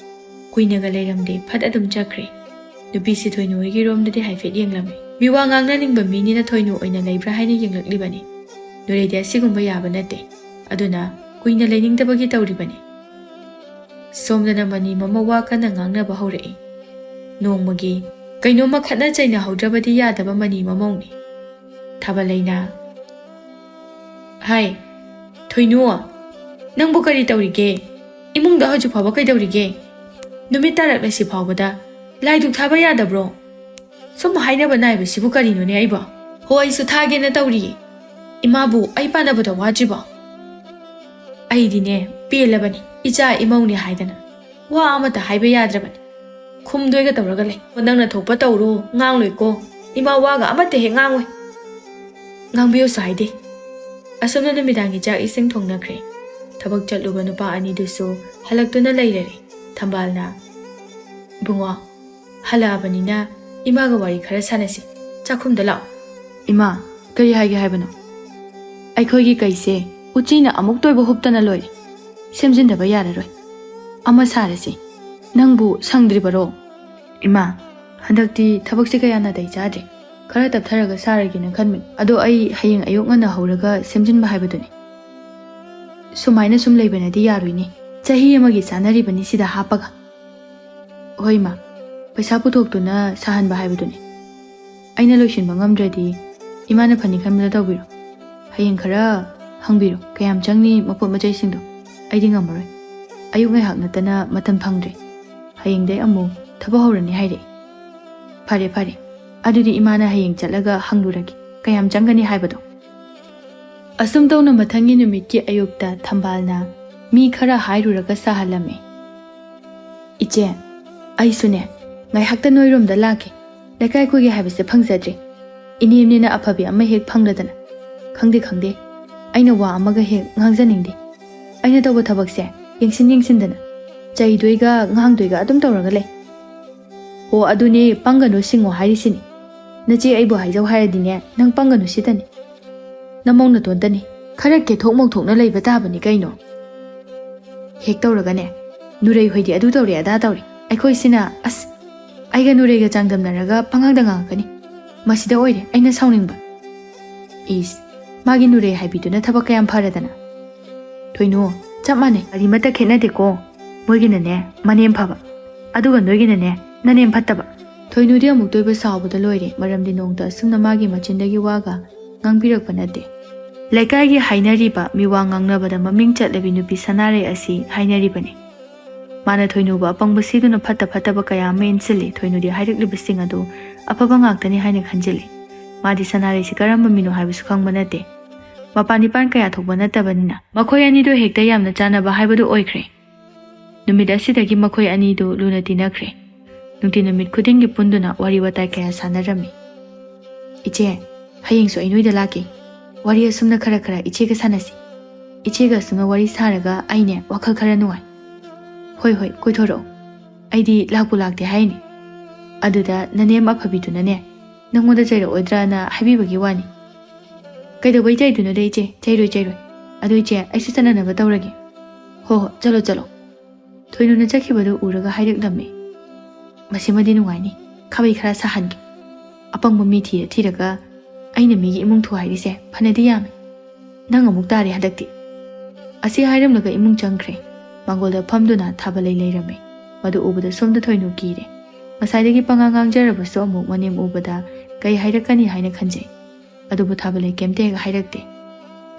ꯀꯨꯏꯅꯒ ꯂꯩꯔꯝꯗꯦ, ꯐꯠ ꯑꯗꯨꯝ ꯆꯠꯈ꯭ꯔꯦ꯫ ꯅꯨꯄꯤꯁꯤ ꯊꯣꯏꯅꯨ ꯍꯣꯏꯒꯤ ꯔꯣꯝꯗꯗꯤ ꯍꯥꯏꯐꯦꯠ ꯌꯦꯡꯂꯝꯃꯤ꯫ ꯃꯤꯋꯥ ꯉꯥꯡꯅꯅꯤꯡꯕ ꯃꯤꯅꯤꯅ ꯊꯣꯏꯅꯨ ꯑꯣꯏꯅ ꯂꯩꯕ꯭ꯔꯥ ꯍꯥꯏꯅ ꯌꯦꯡꯂꯛꯂꯤꯕꯅꯤ꯫ ꯅꯨꯔꯩꯗꯤ ꯑꯁꯤꯒꯨꯝꯕ ꯌꯥꯕ ꯅꯠꯇꯦ꯫ ꯑꯗꯨꯅ ꯀꯨꯏꯅ ꯂꯩꯅꯤꯡꯗꯕꯒꯤ ꯇꯧꯔꯤꯕꯅꯤ꯫ ꯁꯣꯝꯗꯅ ꯃꯅꯤ ꯃꯃꯧ ꯋꯥ ꯀꯟꯅ ꯉꯥꯡꯅꯕ ꯍꯧꯔꯛꯏ꯫ ꯅꯣꯡꯃꯒꯤ ꯀꯩꯅꯣꯝꯃ ꯈꯠꯅ ꯆꯩꯅꯍꯧꯗ꯭ꯔꯕꯗꯤ ꯌꯥꯗꯕ ꯃꯅꯤ ꯃꯃꯧꯅꯤ꯫ ꯊꯥꯕꯂꯩꯅ, "ꯍꯥꯏ, ꯊꯣꯏꯅꯨ, ꯅꯪꯕꯨ ꯀꯔꯤ ꯇꯧꯔꯤꯒꯦ? ꯏꯃꯨꯡꯗ ꯍꯧꯖꯤꯛ ꯐꯥꯎꯕ ꯀꯩꯗꯧꯔꯤꯒꯦ? ꯅꯨꯃꯤꯠ ꯇꯥꯔꯛꯂꯁꯤ ꯐꯥꯎꯕꯗ ꯂꯥꯏꯗꯨꯛ ꯊꯥꯕ ꯌꯥꯗꯕ꯭ꯔꯣ? ꯁꯨꯝ ꯍꯥꯏꯅꯕ ꯅꯥꯏꯕꯁꯤꯕꯨ ꯀꯔꯤꯅꯣꯅꯦ ꯑꯩꯕꯣ? ꯍꯣ, ꯑꯩꯁꯨ ꯊꯥꯒꯦꯅ ꯇꯧꯔꯤꯌꯦ꯫ ꯏꯃꯥꯕꯨ ꯑꯩ ꯄꯥꯟꯅꯕꯗ ꯋꯥꯗ꯭ꯔꯤꯕꯣ? ꯑꯩꯗꯤꯅꯦ, ꯄꯦꯜꯂꯕꯅꯤ, ꯏꯆꯥ ꯏꯃꯧꯅꯦ ꯍꯥꯏꯗꯅ ꯋꯥ ꯑꯃꯠꯇ ꯍꯥꯏꯕ ꯌꯥꯗ꯭ꯔꯕꯅꯤ꯫ ꯈꯨꯝꯗꯣꯏꯒ ꯇꯧꯔꯒ ꯂꯩ꯫ ꯅꯪꯅ ꯊꯣꯛꯄ ꯇꯧꯔꯣ, ꯉꯥꯡꯂꯣꯏꯀꯣ꯫ ꯏꯃꯥ ꯋꯥꯒ ꯑꯃꯠꯇ ꯍꯦꯛ ꯉꯥꯡꯉꯣꯏ꯫ ꯉꯥꯡꯕꯤꯌꯨꯁꯨ ꯍꯥꯏꯗꯦ꯫ ꯑꯁꯨꯝꯅ ꯅꯨꯃꯤꯗꯥꯡꯒꯤ ꯆꯥꯛ ꯏꯁꯤꯡ ꯊꯣꯡꯅꯈ꯭ꯔꯦ꯫ ꯊꯕꯛ ꯆꯠꯂꯨꯕ ꯅꯨꯄꯥ ꯑꯅꯤꯗꯨꯁꯨ ꯍꯜꯂꯛꯇꯨꯅ ꯂꯩꯔꯔꯦ꯫ ꯊꯝꯕꯥꯜꯅ, "ꯏꯕꯨꯡꯉꯣ, ꯍꯜꯂꯛꯑꯕꯅꯤꯅ ꯏꯃꯥꯒ ꯋꯥꯔꯤ ꯈꯔ ꯁꯥꯟꯅꯁꯤ꯫ ꯆꯥꯛꯈꯨꯝꯗ ꯂꯥꯛꯑꯣ꯫" "ꯏꯃꯥ, ꯀꯔꯤ ꯍꯥꯏꯒꯦ ꯍꯥꯏꯕꯅꯣ?" "ꯑꯩꯈꯣꯏꯒꯤ ꯀꯩꯁꯦ ꯎꯆꯤꯅ ꯑꯃꯨꯛꯇ ꯑꯣꯏꯕ ꯍꯨꯞꯇꯅ ꯂꯣꯏꯔꯦ꯫ ꯁꯦꯝꯖꯤꯟꯗꯕ ꯌꯥꯔꯔꯣꯏ꯫ ꯑꯃ ꯁꯥꯔꯁꯤ꯫ ꯅꯪꯕꯨ ꯁꯪꯗ꯭ꯔꯤꯕꯔꯣ?" "ꯏꯃꯥ, ꯍꯟꯗꯛꯇꯤ ꯊꯕꯛꯁꯦ ꯀꯌꯥ ꯅꯥꯇꯩ ꯆꯥꯗ꯭ꯔꯦ꯫ ꯈꯔ ꯇꯞꯊꯔꯒ ꯁꯥꯔꯒꯦꯅ ꯈꯟꯕꯅꯤ꯫ ꯑꯗꯣ ꯑꯩ ꯍꯌꯦꯡ ꯑꯌꯨꯛ ꯉꯟꯅ ꯍꯧꯔꯒ ꯁꯦꯝꯖꯤꯟꯕ ꯍꯥꯏꯕꯗꯨꯅꯤ꯫ ꯁꯨꯃꯥꯏꯅ ꯁꯨꯝ ꯂꯩꯕꯅꯗꯤ ꯌꯥꯔꯣꯏꯅꯦ꯫ ꯆꯍꯤ ꯑꯃꯒꯤ ꯆꯥꯅꯔꯤꯕꯅꯤ ꯁꯤꯗ ꯍꯥꯞꯄꯒ꯫" "ꯍꯣꯏ ꯏꯃꯥ, ꯄꯩꯁꯥ ꯄꯨꯊꯣꯛꯇꯨꯅ ꯁꯥꯍꯟꯕ ꯍꯥꯏꯕꯗꯨꯅꯤ꯫ ꯑꯩꯅ ꯂꯣꯏꯁꯤꯟꯕ ꯉꯝꯗ꯭ꯔꯗꯤ ꯏꯃꯥꯅ ꯐꯅꯤ ꯈꯟꯕꯗ ꯇꯧꯕꯤꯔꯣ꯫ ꯍꯌꯦꯡ ꯈꯔ ꯍꯪꯕꯤꯔꯣ, ꯀꯌꯥꯝ ꯆꯪꯅꯤ ꯃꯄꯣꯠ ꯃꯆꯩꯁꯤꯡꯗꯣ꯫ ꯑꯩꯗꯤ ꯉꯝꯃꯔꯣꯏ꯫ ꯑꯌꯨꯛ ꯉꯥꯏꯍꯥꯛ ꯅꯠꯇꯅ ꯃꯇꯝ ꯐꯪꯗ꯭ꯔꯦ꯫ ꯍꯌꯦꯡꯗꯩ ꯑꯃꯨꯛ ꯊꯕꯛ ꯍꯧꯔꯅꯤ ꯍꯥꯏꯔꯛꯑꯦ꯫" "ꯐꯔꯦ, ꯐꯔꯦ꯫ ꯑꯗꯨꯗꯤ ꯏꯃꯥꯅ ꯍꯌꯦꯡ ꯆꯠꯂꯒ ꯍꯪꯂꯨꯔꯒꯦ, ꯀꯌꯥꯝ ꯆꯪꯒꯅꯤ ꯍꯥꯏꯕꯗꯣ꯫" ꯑꯁꯨꯝ ꯇꯧꯅ ꯃꯊꯪꯒꯤ ꯅꯨꯃꯤꯠꯀꯤ ꯑꯌꯨꯛꯇ ꯊꯝꯕꯥꯜꯅ ꯃꯤ ꯈꯔ ꯍꯥꯏꯔꯨꯔꯒ ꯁꯥꯍꯜꯂꯝꯃꯦ꯫ "ꯏꯆꯦ, ꯑꯩꯁꯨꯅꯦ, ꯉꯥꯏꯍꯥꯛꯇ ꯅꯣꯏꯔꯣꯝꯗ ꯂꯥꯛꯀꯦ꯫ ꯂꯩꯀꯥꯏ ꯑꯩꯈꯣꯏꯒꯤ ꯍꯥꯏꯕꯁꯦ ꯐꯪꯖꯗ꯭ꯔꯦ꯫ ꯏꯅꯦꯝꯅꯦꯅ ꯑꯐꯕꯤ ꯑꯃ ꯍꯦꯛ ꯐꯪꯂꯗꯅ꯫ ꯈꯪꯗꯦ, ꯈꯪꯗꯦ꯫ ꯑꯩꯅ ꯋꯥ ꯑꯃꯒ ꯍꯦꯛ ꯉꯥꯡꯖꯅꯤꯡꯗꯦ꯫ ꯑꯩꯅ ꯇꯧꯕ ꯊꯕꯛꯁꯦ ꯌꯦꯡꯁꯤꯟ ꯌꯦꯡꯁꯤꯟꯗꯅ ꯆꯩꯗꯣꯏꯒ ꯉꯥꯡꯗꯣꯏꯒ ꯑꯗꯨꯝ ꯇꯧꯔꯒ ꯂꯩ꯫" "ꯑꯣ, ꯑꯗꯨꯅꯦ, ꯄꯪꯒꯅꯨ ꯁꯤꯡꯉꯣ ꯍꯥꯏꯔꯤꯁꯤꯅꯤ꯫ ꯅꯆꯦ ꯑꯩꯕꯨ ꯍꯥꯏꯖꯧ ꯍꯥꯏꯔꯗꯤꯅꯦ, ꯅꯪ ꯄꯪꯒꯅꯨ ꯁꯤꯇꯅꯤ꯫ ꯅꯃꯧ ꯅꯇꯣꯟꯇꯅꯤ꯫ ꯈꯔ ꯀꯦꯊꯣꯛ ꯃꯧꯊꯣꯛꯅ ꯂꯩꯕ ꯇꯥꯕꯅꯤ ꯀꯩꯅꯣ꯫ ꯍꯦꯛ ꯇꯧꯔꯒꯅꯦ, ꯅꯨꯔꯩ ꯍꯣꯏꯗꯤ ꯑꯗꯨ ꯇꯧꯔꯦ ꯑꯗꯥ ꯇꯧꯔꯦ꯫ ꯑꯩꯈꯣꯏꯁꯤꯅ, ꯑꯁ, ꯑꯩꯒ ꯅꯨꯔꯩꯒ ꯆꯥꯡꯗꯝꯅꯔꯒ ꯄꯉꯥꯡꯗ ꯉꯥꯡꯉꯛꯀꯅꯤ꯫ ꯃꯁꯤꯗ ꯑꯣꯏꯔꯦ ꯑꯩꯅ ꯁꯥꯎꯅꯤꯡꯕ꯫" "ꯏꯁ, ꯃꯥꯒꯤ ꯅꯨꯔꯩ ꯍꯥꯏꯕꯤꯗꯨꯅ ꯊꯕꯛ ꯀꯌꯥꯝ ꯐꯔꯗꯅ꯫" "ꯊꯣꯏꯅꯨ, ꯆꯞ ꯃꯥꯟꯅꯩ꯫ ꯀꯔꯤꯃꯠꯇ ꯈꯦꯠꯅꯗꯦꯀꯣ꯫ ꯃꯣꯏꯒꯤꯅꯅꯦ ꯃꯅꯦꯝ ꯐꯕ, ꯑꯗꯨꯒ ꯅꯣꯏꯒꯤꯅꯅꯦ ꯅꯅꯦꯝ ꯐꯠꯇꯕ꯫" ꯊꯣꯏꯅꯨꯗꯤ ꯑꯃꯨꯛꯇ ꯑꯣꯏꯕ ꯁꯥꯎꯕꯗ ꯂꯣꯏꯔꯦ, ꯃꯔꯝꯗꯤ ꯅꯣꯡꯇ ꯑꯁꯨꯝꯅ ꯃꯥꯒꯤ ꯃꯆꯤꯟꯗꯒꯤ ꯋꯥꯒ ꯉꯥꯡꯕꯤꯔꯛꯄ ꯅꯠꯇꯦ꯫ ꯂꯩꯀꯥꯏꯒꯤ ꯍꯥꯏꯅꯔꯤꯕ, ꯃꯤꯋꯥ ꯉꯥꯡꯅꯕꯗ ꯃꯃꯤꯡ ꯆꯠꯂꯕꯤ ꯅꯨꯄꯤ ꯁꯅꯥꯔꯩ ꯑꯁꯤ ꯍꯥꯏꯅꯔꯤꯕꯅꯤ꯫ ꯃꯥꯅ ꯊꯣꯏꯅꯨꯕꯨ ꯑꯄꯪꯕ ꯁꯤꯗꯨꯅ ꯐꯠꯇ ꯐꯠꯇꯕ ꯀꯌꯥ ꯑꯃ ꯏꯟꯁꯤꯜꯂꯤ꯫ ꯊꯣꯏꯅꯨꯗꯤ ꯍꯥꯏꯔꯛꯂꯤꯕꯁꯤꯡ ꯑꯗꯨ ꯑꯐꯕ ꯉꯥꯛꯇꯅꯤ ꯍꯥꯏꯅ ꯈꯟꯖꯤꯜꯂꯤ꯫ ꯃꯥꯗꯤ ꯁꯅꯥꯔꯩꯁꯤ ꯀꯔꯝꯕ ꯃꯤꯅꯣ ꯍꯥꯏꯕꯁꯨ ꯈꯪꯕ ꯅꯠꯇꯦ꯫ ꯃꯄꯥꯟ ꯏꯄꯥꯟ ꯀꯌꯥ ꯊꯣꯛꯄ ꯅꯠꯇꯕꯅꯤꯅ ꯃꯈꯣꯏ ꯑꯅꯤꯗꯣ ꯍꯦꯛꯇ ꯌꯥꯝꯅ ꯆꯥꯟꯅꯕ ꯍꯥꯏꯕꯗꯨ ꯑꯣꯏꯈ꯭ꯔꯦ꯫ ꯅꯨꯃꯤꯠ ꯑꯁꯤꯗꯒꯤ ꯃꯈꯣꯏ ꯑꯅꯤꯗꯨ ꯂꯨꯅ ꯇꯤꯟꯅꯈ꯭ꯔꯦ꯫ ꯅꯨꯡꯇꯤ ꯅꯨꯃꯤꯠ ꯈꯨꯗꯤꯡꯒꯤ ꯄꯨꯟꯗꯨꯅ ꯋꯥꯔꯤ ꯋꯥꯇꯥꯏ ꯀꯌꯥ ꯁꯥꯟꯅꯔꯝꯃꯤ꯫ "ꯏꯆꯦ, ꯍꯌꯦꯡꯁꯨ ꯑꯩ ꯅꯣꯏꯗ ꯂꯥꯛꯀꯦ꯫ ꯋꯥꯔꯤ ꯑꯁꯨꯝꯅ ꯈꯔ ꯈꯔ ꯏꯆꯦꯒ ꯁꯥꯟꯅꯁꯤ꯫ ꯏꯆꯦꯒ ꯑꯁꯨꯝꯅ ꯋꯥꯔꯤ ꯁꯥꯔꯒ ꯑꯩꯅꯦ ꯋꯥꯈꯜ ꯈꯔ ꯅꯨꯡꯉꯥꯏ꯫" "ꯍꯣꯏ, ꯍꯣꯏ, ꯀꯣꯏꯊꯣꯔꯛꯑꯣ꯫ ꯑꯩꯗꯤ ꯂꯥꯛꯄꯨ ꯂꯥꯛꯇꯦ ꯍꯥꯏꯅꯤ꯫" ꯑꯗꯨꯗ ꯅꯅꯦꯝ ꯑꯐꯕꯤꯗꯨꯅꯅꯦ, ꯅꯪꯉꯣꯟꯗ ꯆꯩꯔꯛꯑꯣꯏꯗ꯭ꯔꯥꯅ ꯍꯥꯏꯕꯤꯕꯒꯤ ꯋꯥꯅꯤ꯫ "ꯀꯩꯗꯧꯕꯩ ꯆꯩꯗꯣꯏꯅꯣꯗ ꯏꯆꯦ? ꯆꯩꯔꯣꯏ, ꯆꯩꯔꯣꯏ꯫ ꯑꯗꯣ ꯏꯆꯦ, ꯑꯩꯁꯨ ꯆꯠꯅꯅꯕ ꯇꯧꯔꯒꯦ꯫" "ꯍꯣ ꯍꯣ, ꯆꯠꯂꯣ, ꯆꯠꯂꯣ꯫" ꯊꯣꯏꯅꯨꯅ ꯆꯠꯈꯤꯕꯗꯨ ꯎꯔꯒ ꯍꯥꯏꯔꯛꯂꯝꯃꯤ꯫ "ꯃꯁꯤꯃꯗꯤ ꯅꯨꯡꯉꯥꯏꯅꯤ꯫ ꯈꯥꯕꯩ ꯈꯔ ꯁꯥꯍꯟꯒꯦ꯫ ꯑꯄꯪꯕ ꯃꯤ ꯊꯤꯔ ꯊꯤꯔꯒ ꯑꯩꯅ ꯃꯤꯒꯤ ꯏꯃꯨꯡ ꯊꯨꯒꯥꯏꯔꯤꯁꯦ ꯐꯅꯗꯤ ꯌꯥꯝꯃꯤ꯫ ꯅꯪ ꯑꯃꯨꯛ ꯇꯥꯔꯦ ꯍꯟꯗꯛꯇꯤ꯫" ꯑꯁꯤ ꯍꯥꯏꯔꯝꯂꯒ ꯏꯃꯨꯡ ꯆꯪꯈ꯭ꯔꯦ꯫ ꯃꯥꯡꯒꯣꯜꯗ ꯐꯝꯗꯨꯅ ꯊꯥꯕꯂꯩ ꯂꯩꯔꯝꯃꯤ꯫ ꯃꯗꯨ ꯎꯕꯗ ꯁꯣꯝꯗ ꯊꯣꯏꯅꯨ ꯀꯤꯔꯦ꯫ ꯉꯁꯥꯏꯗꯒꯤ ꯄꯉꯥꯡ ꯉꯥꯡꯖꯔꯕꯁꯨ ꯑꯃꯨꯛ ꯃꯅꯦꯝ ꯎꯕꯗ ꯀꯩ ꯍꯥꯏꯔꯛꯀꯅꯤ ꯍꯥꯏꯅ ꯈꯟꯖꯩ꯫ ꯑꯗꯨꯕꯨ ꯊꯥꯕꯂꯩ ꯀꯩꯝꯇ ꯍꯦꯛ ꯍꯥꯏꯔꯛꯇꯦ꯫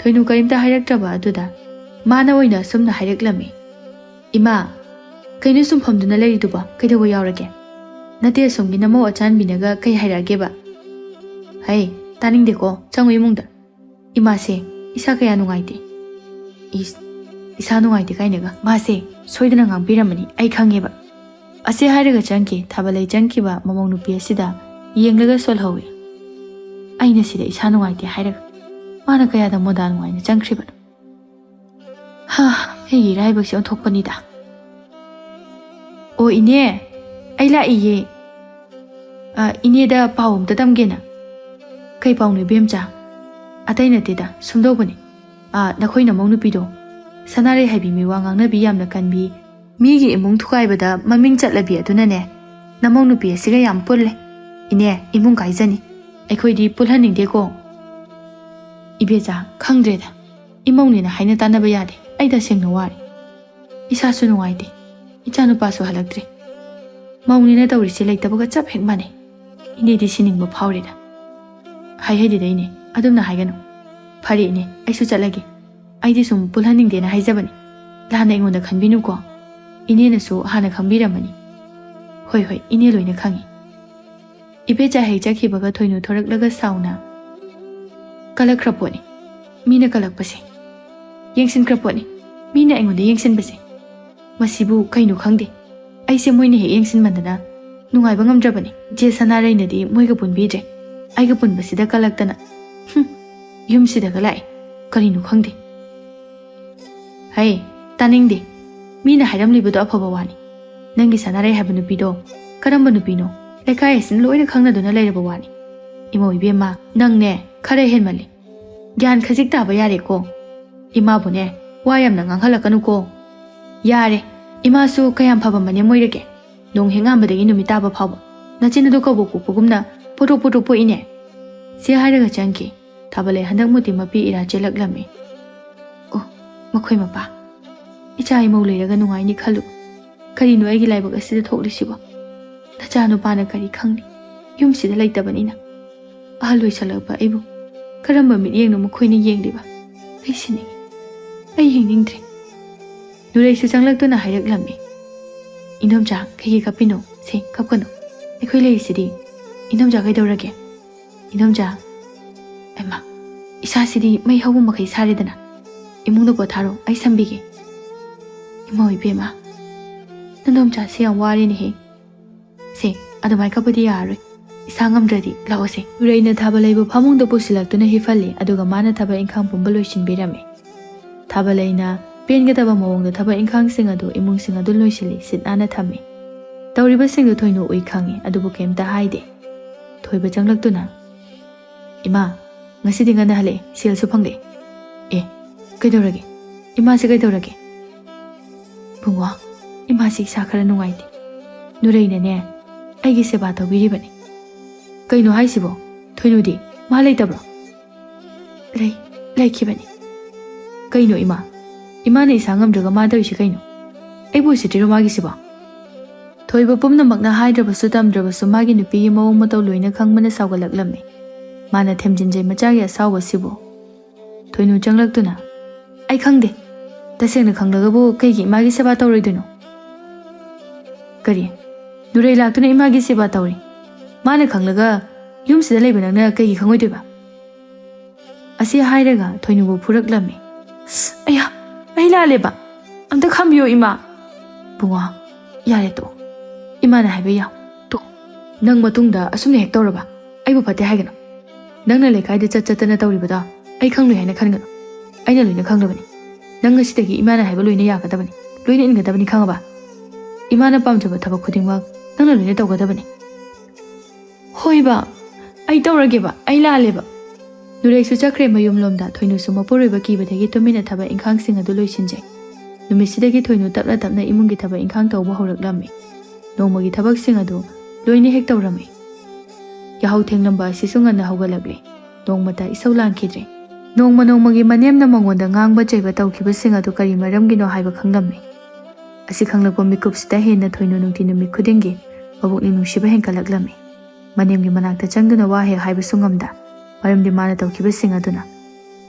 ꯊꯣꯏꯅꯨ ꯀꯔꯤꯝꯇ ꯍꯥꯏꯔꯛꯇ꯭ꯔꯕ ꯑꯗꯨꯗ ꯃꯥꯅ ꯑꯣꯏꯅ ꯑꯁꯨꯝꯅ ꯍꯥꯏꯔꯛꯂꯝꯃꯤ꯫ "ꯏꯃꯥ, ꯀꯩꯅꯣ ꯁꯨꯝ ꯐꯝꯗꯨꯅ ꯂꯩꯔꯤꯗꯨꯕꯣ? ꯀꯩꯗꯧꯕ ꯌꯥꯎꯔꯒꯦ? ꯅꯠꯇꯦ, ꯑꯁꯣꯝꯒꯤ ꯅꯃꯧ ꯑꯆꯥꯟꯕꯤꯅꯒ ꯀꯩ ꯍꯥꯏꯔꯛꯑꯒꯦꯕ?" "ꯍꯩ, ꯇꯥꯅꯤꯡꯗꯦꯀꯣ, ꯆꯪꯉꯨ ꯏꯃꯨꯡꯗ꯫" "ꯏꯃꯥꯁꯦ, ꯏꯁꯥ ꯀꯌꯥ ꯅꯨꯡꯉꯥꯏꯇꯦ꯫" "ꯏꯁ, ꯏꯁꯥ ꯅꯨꯡꯉꯥꯏꯇꯦ ꯀꯥꯏꯅꯒ꯫ ꯃꯥꯁꯦ ꯁꯣꯏꯗꯅ ꯉꯥꯡꯕꯤꯔꯝꯃꯅꯤ, ꯑꯩ ꯈꯪꯉꯦꯕ꯫" ꯑꯁꯤ ꯍꯥꯏꯔꯒ ꯆꯪꯈꯤ꯫ ꯊꯥꯕꯂꯩ ꯆꯪꯈꯤꯕ ꯃꯃꯧ ꯅꯨꯄꯤ ꯑꯁꯤꯗ ꯌꯦꯡꯂꯒ ꯁꯣꯜꯍꯧꯏ꯫ "ꯑꯩꯅ ꯁꯤꯗ ꯏꯁꯥ ꯅꯨꯡꯉꯥꯏꯇꯦ ꯍꯥꯏꯔꯒ ꯃꯥꯅ ꯀꯌꯥꯗ ꯃꯣꯟꯗꯥ ꯅꯨꯡꯉꯥꯏꯅ ꯆꯪꯈ꯭ꯔꯤꯕꯅꯣ? ꯍꯥ, ꯑꯩꯒꯤ ꯏꯔꯥꯏꯕꯛꯁꯦ ꯑꯣꯟꯊꯣꯛꯄꯅꯤꯗ꯫" "ꯑꯣ ꯏꯅꯦ, ꯑꯩ ꯂꯥꯛꯏꯌꯦ꯫ ꯑ, ꯏꯅꯦꯗ ꯄꯥꯎ ꯑꯝꯇ ꯇꯝꯒꯦꯅ꯫" "ꯀꯩ ꯄꯥꯎꯅꯣ ꯏꯕꯦꯝꯆꯥ?" "ꯑꯇꯩ ꯅꯠꯇꯦꯗ, ꯁꯨꯝꯗꯧꯕꯅꯤ꯫ ꯑ, ꯅꯈꯣꯏ ꯅꯃꯧ ꯅꯨꯄꯤꯗꯣ, ꯁꯅꯥꯔꯩ ꯍꯥꯏꯕꯤ, ꯃꯤꯋꯥ ꯉꯥꯡꯅꯕꯤ ꯌꯥꯝꯅ ꯀꯟꯕꯤ, ꯃꯤꯒꯤ ꯏꯃꯨꯡ ꯊꯨꯒꯥꯏꯕꯗ ꯃꯃꯤꯡ ꯆꯠꯂꯕꯤ ꯑꯗꯨꯅꯅꯦ, ꯅꯃꯧ ꯅꯨꯄꯤ ꯑꯁꯤꯒ ꯌꯥꯝ ꯄꯨꯜꯂꯦ꯫ ꯏꯅꯦ, ꯏꯃꯨꯡ ꯀꯥꯏꯖꯅꯤ꯫ ꯑꯩꯈꯣꯏꯗꯤ ꯄꯨꯜꯍꯟꯅꯤꯡꯗꯦꯀꯣ꯫" "ꯏꯕꯦꯆꯥ, ꯈꯪꯗ꯭ꯔꯦꯗ꯫ ꯏꯃꯧꯅꯦꯅ ꯍꯥꯏꯅ ꯇꯥꯟꯅꯕ ꯌꯥꯗꯦ꯫ ꯑꯩ ꯇꯁꯦꯡꯅ ꯋꯥꯔꯦ꯫ ꯏꯁꯥꯁꯨ ꯅꯨꯡꯉꯥꯏꯇꯦ꯫ ꯏꯆꯥꯅꯨꯄꯥꯁꯨ ꯍꯜꯂꯛꯇ꯭ꯔꯤ꯫ ꯃꯧꯅꯦꯅ ꯇꯧꯔꯤꯁꯦ ꯂꯩꯇꯕꯒ ꯆꯞ ꯍꯦꯛ ꯃꯥꯟꯅꯩ꯫ ꯏꯅꯦꯗꯤ ꯁꯤꯅꯤꯡꯕ ꯐꯥꯎꯔꯦꯗ꯫" "ꯍꯥꯏ ꯍꯩꯗꯦꯗ ꯏꯅꯦ, ꯑꯗꯨꯝꯅ ꯍꯥꯏꯒꯅꯨ꯫ ꯐꯔꯦ ꯏꯅꯦ, ꯑꯩꯁꯨ ꯆꯠꯂꯒꯦ꯫ ꯑꯩꯗꯤ ꯁꯨꯝ ꯄꯨꯜꯍꯟꯅꯤꯡꯗꯦꯅ ꯍꯥꯏꯖꯕꯅꯤ꯫ ꯂꯥꯟꯅ ꯑꯩꯉꯣꯟꯗ ꯈꯟꯕꯤꯅꯨꯀꯣ꯫ ꯏꯅꯦꯅꯁꯨ ꯍꯥꯟꯅ ꯈꯪꯕꯤꯔꯝꯃꯅꯤ꯫ ꯍꯣꯏ, ꯍꯣꯏ, ꯏꯅꯦ ꯂꯣꯏꯅ ꯈꯪꯉꯤ꯫ ꯏꯕꯦꯆꯥ ꯍꯦꯛ ꯆꯠꯈꯤꯕꯒ ꯊꯣꯏꯅꯨ ꯊꯣꯔꯛꯂꯒ ꯁꯥꯎꯅ, "ꯀꯜꯂꯛꯈ꯭ꯔ ꯄꯣꯠꯅꯤ ꯃꯤꯅ ꯀꯜꯂꯛꯄꯁꯦ꯫ ꯌꯦꯡꯁꯤꯟꯈ꯭ꯔ ꯄꯣꯠꯅꯤ ꯃꯤꯅ ꯑꯩꯉꯣꯟꯗ ꯌꯦꯡꯁꯤꯟꯕꯁꯦ꯫ ꯃꯁꯤꯕꯨ ꯀꯩꯅꯣ ꯈꯪꯗꯦ꯫ ꯑꯩꯁꯦ ꯃꯣꯏꯅ ꯍꯦꯛ ꯌꯦꯡꯁꯤꯟꯃꯟꯗꯅ ꯅꯨꯡꯉꯥꯏꯕ ꯉꯝꯗ꯭ꯔꯕꯅꯤ꯫ ꯆꯦ ꯁꯅꯥꯔꯩꯅꯗꯤ ꯃꯣꯏꯒ ꯄꯨꯟꯕꯤꯗ꯭ꯔꯦ꯫ ꯑꯩꯒ ꯄꯨꯟꯕꯁꯤꯗ ꯀꯜꯂꯛꯇꯅ꯫ ꯍꯨꯝ, ꯌꯨꯝꯁꯤꯗꯒ ꯂꯥꯛꯑꯦ꯫ ꯀꯔꯤꯅꯣ ꯈꯪꯗꯦ꯫ ꯍꯩ, ꯇꯥꯅꯤꯡꯗꯦ꯫ ꯃꯤꯅ ꯍꯥꯏꯔꯝꯂꯤꯕꯗꯣ ꯑꯐꯕ ꯋꯥꯅꯤ꯫ ꯅꯪꯒꯤ ꯁꯅꯥꯔꯩ ꯍꯥꯏꯕ ꯅꯨꯄꯤꯗꯣ ꯀꯔꯝꯕ ꯅꯨꯄꯤꯅꯣ? ꯂꯩꯀꯥꯏ ꯑꯁꯤꯅ ꯂꯣꯏꯅ ꯈꯪꯅꯗꯨꯅ ꯂꯩꯔꯕ ꯋꯥꯅꯤ꯫ ꯏꯃꯧ ꯏꯕꯦꯝꯃ, ꯅꯪꯅꯦ ꯈꯔ ꯍꯦꯟꯃꯜꯂꯤ꯫ ꯒ꯭ꯌꯥꯟ ꯈꯖꯤꯛ ꯇꯥꯕ ꯌꯥꯔꯦꯀꯣ꯫ ꯏꯃꯥꯕꯨꯅꯦ ꯋꯥ ꯌꯥꯝꯅ ꯉꯥꯡꯍꯜꯂꯛꯀꯅꯨꯀꯣ꯫ ꯌꯥꯔꯦ, ꯏꯃꯥꯁꯨ ꯀꯌꯥꯝ ꯐꯕ ꯃꯅꯦꯝ ꯑꯣꯏꯔꯒꯦ꯫ ꯅꯣꯡ ꯍꯦꯛ ꯉꯥꯟꯕꯗꯒꯤ ꯅꯨꯃꯤꯠ ꯇꯥꯕ ꯐꯥꯎꯕ ꯅꯆꯤꯟ ꯑꯗꯨ ꯀꯕꯣꯛ ꯄꯣꯛꯄꯒꯨꯝꯅ ꯄꯣꯇ꯭ꯔꯣꯛ ꯄꯣꯇ꯭ꯔꯣꯛ ꯄꯣꯛꯏꯅꯦ꯫ ꯁꯤ ꯍꯥꯏꯔꯒ ꯆꯪꯈꯤ꯫ ꯊꯥꯕꯂꯩ ꯍꯟꯗꯛ ꯃꯨꯇꯤ ꯃꯄꯤ ꯏꯔꯥ ꯆꯦꯜꯂꯛꯂꯝꯃꯤ꯫ ꯑꯣ, ꯃꯈꯣꯏ ꯃꯄꯥ꯫ ꯏꯆꯥ ꯏꯃꯧ ꯂꯩꯔꯒ ꯅꯨꯡꯉꯥꯏꯅꯤ ꯈꯜꯂꯨ꯫ ꯀꯔꯤꯅꯣ ꯑꯩꯒꯤ ꯂꯥꯏꯕꯛ ꯑꯁꯤꯗ ꯊꯣꯛꯂꯤꯁꯤꯕꯣ? ꯅꯆꯥꯅꯨꯄꯥꯅ ꯀꯔꯤ ꯈꯪꯅꯤ? ꯌꯨꯝꯁꯤꯗ ꯂꯩꯇꯕꯅꯤꯅ꯫ ꯑꯍꯜ ꯑꯣꯏꯁꯜꯂꯛꯄ ꯑꯩꯕꯨ ꯀꯔꯝꯕ ꯃꯤꯠꯌꯦꯡꯅꯣ ꯃꯈꯣꯏꯅ ꯌꯦꯡꯂꯤꯕ? ꯑꯩ ꯁꯤꯅꯤꯡꯉꯤ꯫ ꯑꯩ ꯍꯤꯡꯅꯤꯡꯗ꯭ꯔꯦ꯫ ꯅꯨꯔꯩꯁꯨ ꯆꯪꯂꯛꯇꯨꯅ ꯍꯥꯏꯔꯛꯂꯝꯃꯤ꯫ "ꯏꯟꯗꯣꯝꯆꯥ, ꯀꯩꯒꯤ ꯀꯞꯄꯤꯅꯣ? ꯁꯦ, ꯀꯞꯀꯅꯨ꯫ ꯑꯩꯈꯣꯏ ꯂꯩꯔꯤꯁꯤꯗꯤ꯫ ꯏꯟꯗꯣꯝꯆꯥ ꯀꯩꯗꯧꯔꯒꯦ? ꯏꯟꯗꯣꯝꯆꯥ, ꯍꯩꯃꯥ, ꯏꯁꯥꯁꯤꯗꯤ ꯃꯩ ꯍꯧꯕ ꯃꯈꯩ ꯁꯥꯔꯦꯗꯅ꯫ ꯏꯃꯨꯡꯗ ꯄꯣꯊꯥꯔꯣ, ꯑꯩ ꯁꯝꯕꯤꯒꯦ꯫ ꯏꯃꯧ ꯏꯕꯦꯝꯃ, ꯅꯟꯗꯣꯝꯆꯥꯁꯤ ꯌꯥꯝ ꯋꯥꯔꯦꯅꯦꯍꯦ꯫ ꯁꯦ, ꯑꯗꯨꯃꯥꯏ ꯀꯞꯄꯗꯤ ꯌꯥꯔꯔꯣꯏ꯫ ꯏꯁꯥ ꯉꯝꯗ꯭ꯔꯗꯤ ꯂꯥꯛꯑꯣꯁꯦ꯫" ꯅꯨꯔꯩꯅ ꯊꯥꯕꯂꯩꯕꯨ ꯐꯃꯨꯡꯗ ꯄꯨꯁꯤꯜꯂꯛꯇꯨꯅ ꯍꯤꯞꯍꯜꯂꯤ, ꯑꯗꯨꯒ ꯃꯥꯅ ꯊꯕꯛ ꯏꯪꯈꯥꯡ ꯄꯨꯝꯕ ꯂꯣꯏꯁꯤꯟꯕꯤꯔꯝꯃꯤ꯫ ꯊꯥꯕꯂꯩꯅ ꯄꯦꯟꯒꯗꯕ ꯃꯑꯣꯡꯗ ꯊꯕꯛ ꯏꯪꯈꯥꯡꯁꯤꯡ ꯑꯗꯨ, ꯏꯃꯨꯡꯁꯤꯡ ꯑꯗꯨ ꯂꯣꯏꯁꯤꯜꯂꯤ, ꯁꯤꯠ ꯅꯥꯟꯅ ꯊꯝꯃꯤ꯫ ꯇꯧꯔꯤꯕꯁꯤꯡꯗꯨ ꯊꯣꯏꯅꯨ ꯎꯏ ꯈꯪꯉꯤ, ꯑꯗꯨꯕꯨ ꯀꯩꯝꯇ ꯍꯥꯏꯗꯦ꯫ ꯊꯣꯏꯕ ꯆꯪꯂꯛꯇꯨꯅ, "ꯏꯃꯥ, ꯉꯁꯤꯗꯤ ꯉꯟꯅ ꯍꯜꯂꯛꯑꯦ, ꯁꯦꯜꯁꯨ ꯐꯪꯂꯛꯑꯦ꯫ ꯑꯦ, ꯀꯩꯗꯧꯔꯒꯦ? ꯏꯃꯥꯁꯦ ꯀꯩꯗꯧꯔꯒꯦ?" "ꯏꯕꯨꯡꯉꯣ, ꯏꯃꯥꯁꯤ ꯏꯁꯥ ꯈꯔ ꯅꯨꯡꯉꯥꯏꯇꯦ꯫ ꯅꯨꯔꯩꯅꯅꯦ, ꯑꯩꯒꯤ ꯁꯦꯕꯥ ꯇꯧꯕꯤꯔꯤꯕꯅꯤ꯫" "ꯀꯩꯅꯣ ꯍꯥꯏꯁꯤꯕꯣ? ꯊꯣꯏꯅꯨꯗꯤ? ꯃꯥ ꯂꯩꯇꯕ꯭ꯔꯣ?" "ꯂꯩ, ꯂꯩꯈꯤꯕꯅꯤ꯫" "ꯀꯩꯅꯣ ꯏꯃꯥ? ꯏꯃꯥꯅ ꯏꯁꯥ ꯉꯝꯗ꯭ꯔꯒ ꯃꯥ ꯇꯧꯔꯤꯁꯤ ꯀꯩꯅꯣ? ꯑꯩꯕꯨ ꯎꯁꯤꯠꯇ꯭ꯔꯤꯔꯣ ꯃꯥꯒꯤꯁꯤꯕꯣ?" ꯊꯣꯏꯕ ꯄꯨꯝꯅꯃꯛꯅ ꯍꯥꯏꯗ꯭ꯔꯕꯁꯨ ꯇꯝꯗ꯭ꯔꯕꯁꯨ ꯃꯥꯒꯤ ꯅꯨꯄꯤꯒꯤ ꯃꯑꯣꯡ ꯃꯇꯧ ꯂꯣꯏꯅ ꯈꯪꯕꯅ ꯁꯥꯎꯒꯠꯂꯛꯂꯝꯃꯤ꯫ ꯃꯥꯅ ꯊꯦꯝꯖꯤꯟꯖꯩ ꯃꯆꯥꯒꯤ ꯑꯁꯥꯎꯕꯁꯤꯕꯨ꯫ ꯊꯣꯏꯅꯨ ꯆꯪꯂꯛꯇꯨꯅ, "ꯑꯩ ꯈꯪꯗꯦ꯫ ꯇꯁꯦꯡꯅ ꯈꯪꯂꯒꯕꯨ ꯀꯩꯒꯤ ꯏꯃꯥꯒꯤ ꯁꯦꯕꯥ ꯇꯧꯔꯣꯏꯗꯣꯏꯅꯣ?" "ꯀꯔꯤ? ꯅꯨꯔꯩ ꯂꯥꯛꯇꯨꯅ ꯏꯃꯥꯒꯤ ꯁꯦꯕꯥ ꯇꯧꯔꯤ? ꯃꯥꯅ ꯈꯪꯂꯒ ꯌꯨꯝꯁꯤꯗ ꯂꯩꯕ ꯅꯪꯅ ꯀꯩꯒꯤ ꯈꯪꯉꯣꯏꯗꯣꯏꯕ?" ꯑꯁꯤ ꯍꯥꯏꯔꯒ ꯊꯣꯏꯅꯨꯕꯨ ꯐꯨꯔꯛꯂꯝꯃꯤ꯫ "ꯑꯌꯥ, ꯑꯩ ꯂꯥꯜꯂꯦꯕ꯫ ꯑꯝꯇ ꯈꯥꯝꯕꯤꯌꯣ, ꯏꯃꯥ꯫" "ꯕꯨꯡꯉꯣ, ꯌꯥꯔꯦ, ꯇꯣꯛꯑꯣ꯫ ꯏꯃꯥꯅ ꯍꯥꯏꯕ ꯌꯥꯎ꯫ ꯇꯣꯛꯑꯣ꯫ ꯅꯪ ꯃꯇꯨꯡꯗ ꯑꯁꯨꯝꯅ ꯍꯦꯛ ꯇꯧꯔꯕ ꯑꯩꯕꯨ ꯐꯠꯇꯦ ꯍꯥꯏꯒꯅꯨ꯫ ꯅꯪꯅ ꯂꯩꯀꯥꯏꯗ ꯆꯠ ꯆꯠꯇꯅ ꯇꯧꯔꯤꯕꯗꯣ ꯑꯩ ꯈꯪꯂꯣꯏ ꯍꯥꯏꯅ ꯈꯟꯒꯅꯨ꯫ ꯑꯩꯅ ꯂꯣꯏꯅ ꯈꯪꯂꯕꯅꯤ꯫ ꯅꯪ ꯉꯁꯤꯗꯒꯤ ꯏꯃꯥꯅ ꯍꯥꯏꯕ ꯂꯣꯏꯅ ꯌꯥꯒꯗꯕꯅꯤ, ꯂꯣꯏꯅ ꯏꯟꯒꯗꯕꯅꯤ, ꯈꯪꯉꯕ? ꯏꯃꯥꯅ ꯄꯥꯝꯖꯕ ꯊꯕꯛ ꯈꯨꯗꯤꯡꯃꯛ ꯅꯪꯅ ꯂꯣꯏꯅ ꯇꯧꯒꯗꯕꯅꯤ꯫" "ꯍꯣꯏꯕ, ꯑꯩ ꯇꯧꯔꯒꯦꯕ, ꯑꯩ ꯂꯥꯜꯂꯦꯕ꯫" ꯅꯨꯔꯩꯁꯨ ꯆꯠꯈ꯭ꯔꯦ ꯃꯌꯨꯝꯂꯣꯝꯗ꯫ ꯊꯣꯏꯅꯨꯁꯨ ꯃꯄꯨꯔꯣꯏꯕ ꯀꯤꯕꯗꯒꯤ ꯇꯨꯃꯤꯟꯅ ꯊꯕꯛ ꯏꯪꯈꯥꯡꯁꯤꯡ ꯑꯗꯨ ꯂꯣꯏꯁꯤꯟꯖꯩ꯫ ꯅꯨꯃꯤꯠꯁꯤꯗꯒꯤ ꯊꯣꯏꯅꯨ ꯇꯞꯅ ꯇꯞꯅ ꯏꯃꯨꯡꯒꯤ ꯊꯕꯛ ꯏꯪꯈꯥꯡ ꯇꯧꯕ ꯍꯧꯔꯛꯂꯝꯃꯤ꯫ ꯅꯣꯡꯃꯒꯤ ꯊꯕꯛꯁꯤꯡ ꯑꯗꯨ ꯂꯣꯏꯅ ꯍꯦꯛ ꯇꯧꯔꯝꯃꯤ꯫ ꯌꯥꯍꯧ ꯊꯦꯡꯂꯝꯕ ꯑꯁꯤꯁꯨ ꯉꯟꯅ ꯍꯧꯒꯠꯂꯛꯂꯤ꯫ ꯅꯣꯡꯃꯇ ꯏꯁꯧ ꯂꯥꯡꯈꯤꯗ꯭ꯔꯦ꯫ ꯅꯣꯡꯃ ꯅꯣꯡꯃꯒꯤ ꯃꯅꯦꯝꯅ ꯃꯉꯣꯟꯗ ꯉꯥꯡꯕ ꯆꯩꯕ ꯇꯧꯈꯤꯕꯁꯤꯡ ꯑꯗꯨ ꯀꯔꯤ ꯃꯔꯝꯒꯤꯅꯣ ꯍꯥꯏꯕ ꯈꯪꯂꯝꯃꯤ꯫ ꯑꯁꯤ ꯈꯪꯂꯛꯄ ꯃꯤꯀꯨꯞꯁꯤꯗ ꯍꯦꯟꯅ ꯊꯣꯏꯅꯨ ꯅꯨꯡꯇꯤ ꯅꯨꯃꯤꯠ ꯈꯨꯗꯤꯡꯒꯤ ꯃꯕꯨꯛꯅꯤꯡ ꯅꯨꯡꯁꯤꯕ ꯍꯦꯟꯒꯠꯂꯛꯂꯝꯃꯤ꯫ ꯃꯅꯦꯝꯒꯤ ꯃꯅꯥꯛꯇ ꯆꯪꯗꯨꯅ ꯋꯥ ꯍꯦꯛ ꯍꯥꯏꯕꯁꯨ ꯉꯝꯗ, ꯃꯔꯝꯗꯤ ꯃꯥꯅ ꯇꯧꯈꯤꯕꯁꯤꯡ ꯑꯗꯨꯅ꯫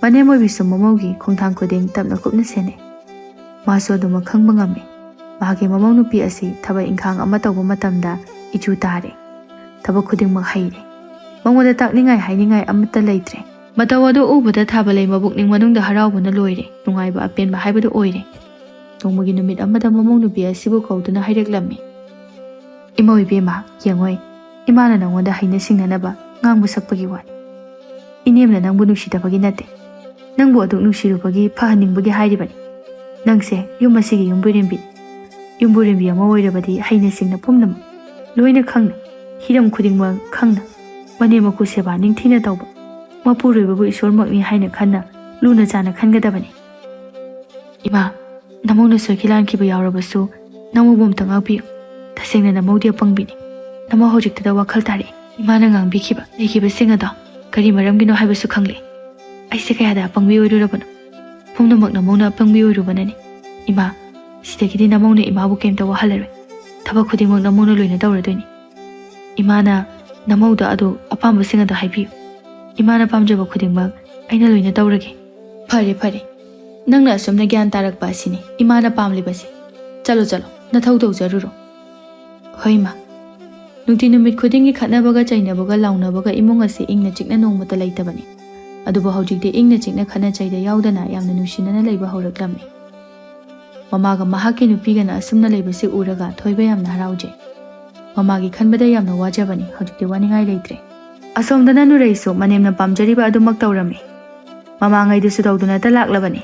ꯃꯅꯦꯝ ꯑꯣꯏꯕꯤꯁꯨ ꯃꯃꯧꯒꯤ ꯈꯣꯡꯊꯥꯡ ꯈꯨꯗꯤꯡ ꯇꯞꯅ ꯀꯨꯞꯅ ꯁꯦꯟꯅꯩ꯫ ꯃꯥꯁꯨ ꯑꯗꯨꯃꯛ ꯈꯪꯕ ꯉꯝꯃꯤ꯫ ꯃꯍꯥꯛꯀꯤ ꯃꯃꯧ ꯅꯨꯄꯤ ꯑꯁꯤ ꯊꯕꯛ ꯏꯪꯈꯥꯡ ꯑꯃ ꯇꯧꯕ ꯃꯇꯝꯗ ꯏꯆꯨ ꯇꯥꯔꯦ꯫ ꯊꯕꯛ ꯈꯨꯗꯤꯡꯃꯛ ꯍꯩꯔꯦ꯫ ꯃꯉꯣꯟꯗ ꯇꯥꯛꯅꯤꯡꯉꯥꯏ ꯍꯥꯏꯅꯤꯡꯉꯥꯏ ꯑꯃꯠꯇ ꯂꯩꯇ꯭ꯔꯦ꯫ ꯃꯇꯧ ꯑꯗꯨ ꯎꯕꯗ ꯊꯥꯕꯂꯩ ꯃꯕꯨꯛꯅꯤꯡ ꯃꯅꯨꯡꯗ ꯍꯔꯥꯎꯕꯅ ꯂꯣꯏꯔꯦ, ꯅꯨꯡꯉꯥꯏꯕ ꯑꯄꯦꯟꯕ ꯍꯥꯏꯕꯗꯨ ꯑꯣꯏꯔꯦ꯫ ꯅꯣꯡꯃꯒꯤ ꯅꯨꯃꯤꯠ ꯑꯃꯗ ꯃꯃꯧ ꯅꯨꯄꯤ ꯑꯁꯤꯕꯨ ꯀꯧꯗꯨꯅ ꯍꯥꯏꯔꯛꯂꯝꯃꯤ, "ꯏꯃꯧ ꯏꯕꯦꯝꯃ, ꯌꯦꯡꯉꯣꯏ, ꯏꯃꯥꯅ ꯅꯉꯣꯟꯗ ꯍꯩꯅ ꯁꯤꯡꯅꯅꯕ ꯉꯥꯡꯕ ꯁꯛꯄꯒꯤ ꯋꯥꯅꯤ꯫ ꯏꯅꯦꯝꯅ ꯅꯪꯕꯨ ꯅꯨꯡꯁꯤꯗꯕꯒꯤ ꯅꯠꯇꯦ, ꯅꯪꯕꯨ ꯑꯗꯨꯛ ꯅꯨꯡꯁꯤꯔꯨꯕꯒꯤ ꯐꯍꯟꯅꯤꯡꯕꯒꯤ ꯍꯥꯏꯔꯤꯕꯅꯤ꯫ ꯅꯪꯁꯦ ꯌꯨꯝ ꯑꯁꯤꯒꯤ ꯌꯨꯝꯕꯨꯔꯦꯝꯕꯤ, ꯌꯨꯝꯕꯨꯔꯦꯝꯕꯤ ꯑꯃ ꯑꯣꯏꯔꯕꯗꯤ ꯍꯩꯅ ꯁꯤꯡꯅ ꯄꯨꯝꯅꯃꯛ ꯂꯣꯏꯅ ꯈꯪꯅ, ꯍꯤꯔꯝ ꯈꯨꯗꯤꯡꯃꯛ ꯈꯪꯅ, ꯃꯅꯦꯝ ꯃꯀꯨ ꯁꯦꯕꯥ ꯅꯤꯡꯊꯤꯅ ꯇꯧꯕ, ꯃꯄꯨꯔꯣꯏꯕꯕꯨ ꯏꯁꯣꯔꯃꯛꯅꯤ ꯍꯥꯏꯅ ꯈꯟꯅ ꯂꯨꯅ ꯆꯥꯅ ꯈꯟꯒꯗꯕꯅꯤ꯫ ꯏꯃꯥ, ꯅꯃꯧꯅ ꯁꯣꯏꯈꯤ ꯂꯥꯟꯈꯤꯕ ꯌꯥꯎꯔꯕꯁꯨ ꯅꯃꯧꯕꯨ ꯑꯝꯇ ꯉꯥꯛꯄꯤꯌꯨ꯫ ꯇꯁꯦꯡꯅ ꯅꯃꯧꯗꯤ ꯑꯄꯪꯕꯤꯅꯤ꯫ ꯅꯃꯧ ꯍꯧꯖꯤꯛꯇꯗ ꯋꯥꯈꯜ ꯇꯥꯔꯛꯏ꯫ ꯏꯃꯥꯅ ꯉꯥꯡꯕꯤꯈꯤꯕ, ꯂꯩꯈꯤꯕꯁꯤꯡ ꯑꯗꯣ ꯀꯔꯤ ꯃꯔꯝꯒꯤꯅꯣ ꯍꯥꯏꯕꯁꯨ ꯈꯪꯂꯦ꯫ ꯑꯩꯁꯦ ꯀꯌꯥꯗ ꯑꯄꯪꯕꯤ ꯑꯣꯏꯔꯨꯔꯕꯅꯣ? ꯄꯨꯝꯅꯃꯛ ꯅꯃꯧꯅ ꯑꯄꯪꯕꯤ ꯑꯣꯏꯔꯨꯕꯅꯅꯤ꯫ ꯏꯃꯥ, ꯁꯤꯗꯒꯤꯗꯤ ꯅꯃꯧꯅ ꯏꯃꯥꯕꯨ ꯀꯩꯝꯇ ꯋꯥꯍꯜꯂꯔꯣꯏ꯫ ꯊꯕꯛ ꯈꯨꯗꯤꯡꯃꯛ ꯅꯃꯧꯅ ꯂꯣꯏꯅ ꯇꯧꯔꯗꯣꯏꯅꯤ꯫ ꯏꯃꯥꯅ ꯅꯃꯧꯗ ꯑꯗꯨ ꯑꯄꯥꯝꯕꯁꯤꯡ ꯑꯗꯣ ꯍꯥꯏꯕꯤꯌꯨ꯫ ꯏꯃꯥꯅ ꯄꯥꯝꯖꯕ ꯈꯨꯗꯤꯡꯃꯛ ꯑꯩꯅ ꯂꯣꯏꯅ ꯇꯧꯔꯒꯦ꯫ "ꯐꯔꯦ, ꯐꯔꯦ, ꯅꯪꯅ ꯑꯁꯨꯝꯅ ꯒ꯭ꯌꯥꯟ ꯇꯥꯔꯛꯄ ꯑꯁꯤꯅꯤ ꯏꯃꯥꯅ ꯄꯥꯝꯂꯤꯕꯁꯦ꯫ ꯆꯠꯂꯣ, ꯆꯠꯂꯣ, ꯅꯊꯧ ꯇꯧꯖꯔꯨꯔꯣ꯫" "ꯍꯣꯏ, ꯏꯃꯥ꯫" ꯅꯨꯡꯇꯤ ꯅꯨꯃꯤꯠ ꯈꯨꯗꯤꯡꯒꯤ ꯈꯠꯅꯕꯒ ꯆꯩꯅꯕꯒ ꯂꯥꯎꯅꯕꯒ ꯏꯃꯨꯡ ꯑꯁꯤ ꯏꯪꯅ ꯆꯤꯛꯅ ꯅꯣꯡꯃꯇ ꯂꯩꯇꯕꯅꯤ꯫ ꯑꯗꯨꯕꯨ ꯍꯧꯖꯤꯛꯇꯤ ꯏꯪꯅ ꯆꯤꯛꯅ ꯈꯠꯅ ꯆꯩꯗ ꯌꯥꯎꯗꯅ ꯌꯥꯝꯅ ꯅꯨꯡꯁꯤꯅꯅ ꯂꯩꯕ ꯍꯧꯔꯛꯂꯝꯃꯤ꯫ ꯃꯃꯥꯒ ꯃꯍꯥꯛꯀꯤ ꯅꯨꯄꯤꯒꯅ ꯑꯁꯨꯝꯅ ꯂꯩꯕꯁꯤ ꯎꯔꯒ ꯊꯣꯏꯕ ꯌꯥꯝꯅ ꯍꯔꯥꯎꯖꯩ꯫ ꯃꯃꯥꯒꯤ ꯈꯟꯕꯗ ꯌꯥꯝꯅ ꯋꯥꯖꯕꯅꯤ, ꯍꯧꯖꯤꯛꯇꯤ ꯋꯥꯅꯤꯡꯉꯥꯏ ꯂꯩꯇ꯭ꯔꯦ꯫ ꯑꯁꯣꯝꯗꯅ ꯅꯨꯔꯩꯁꯨ ꯃꯅꯦꯝꯅ ꯄꯥꯝꯖꯔꯤꯕ ꯑꯗꯨꯃꯛ ꯇꯧꯔꯝꯃꯤ꯫ ꯃꯃꯥꯉꯩꯗꯨꯁꯨ ꯇꯧꯗꯨꯅꯇ ꯂꯥꯛꯂꯕꯅꯤ꯫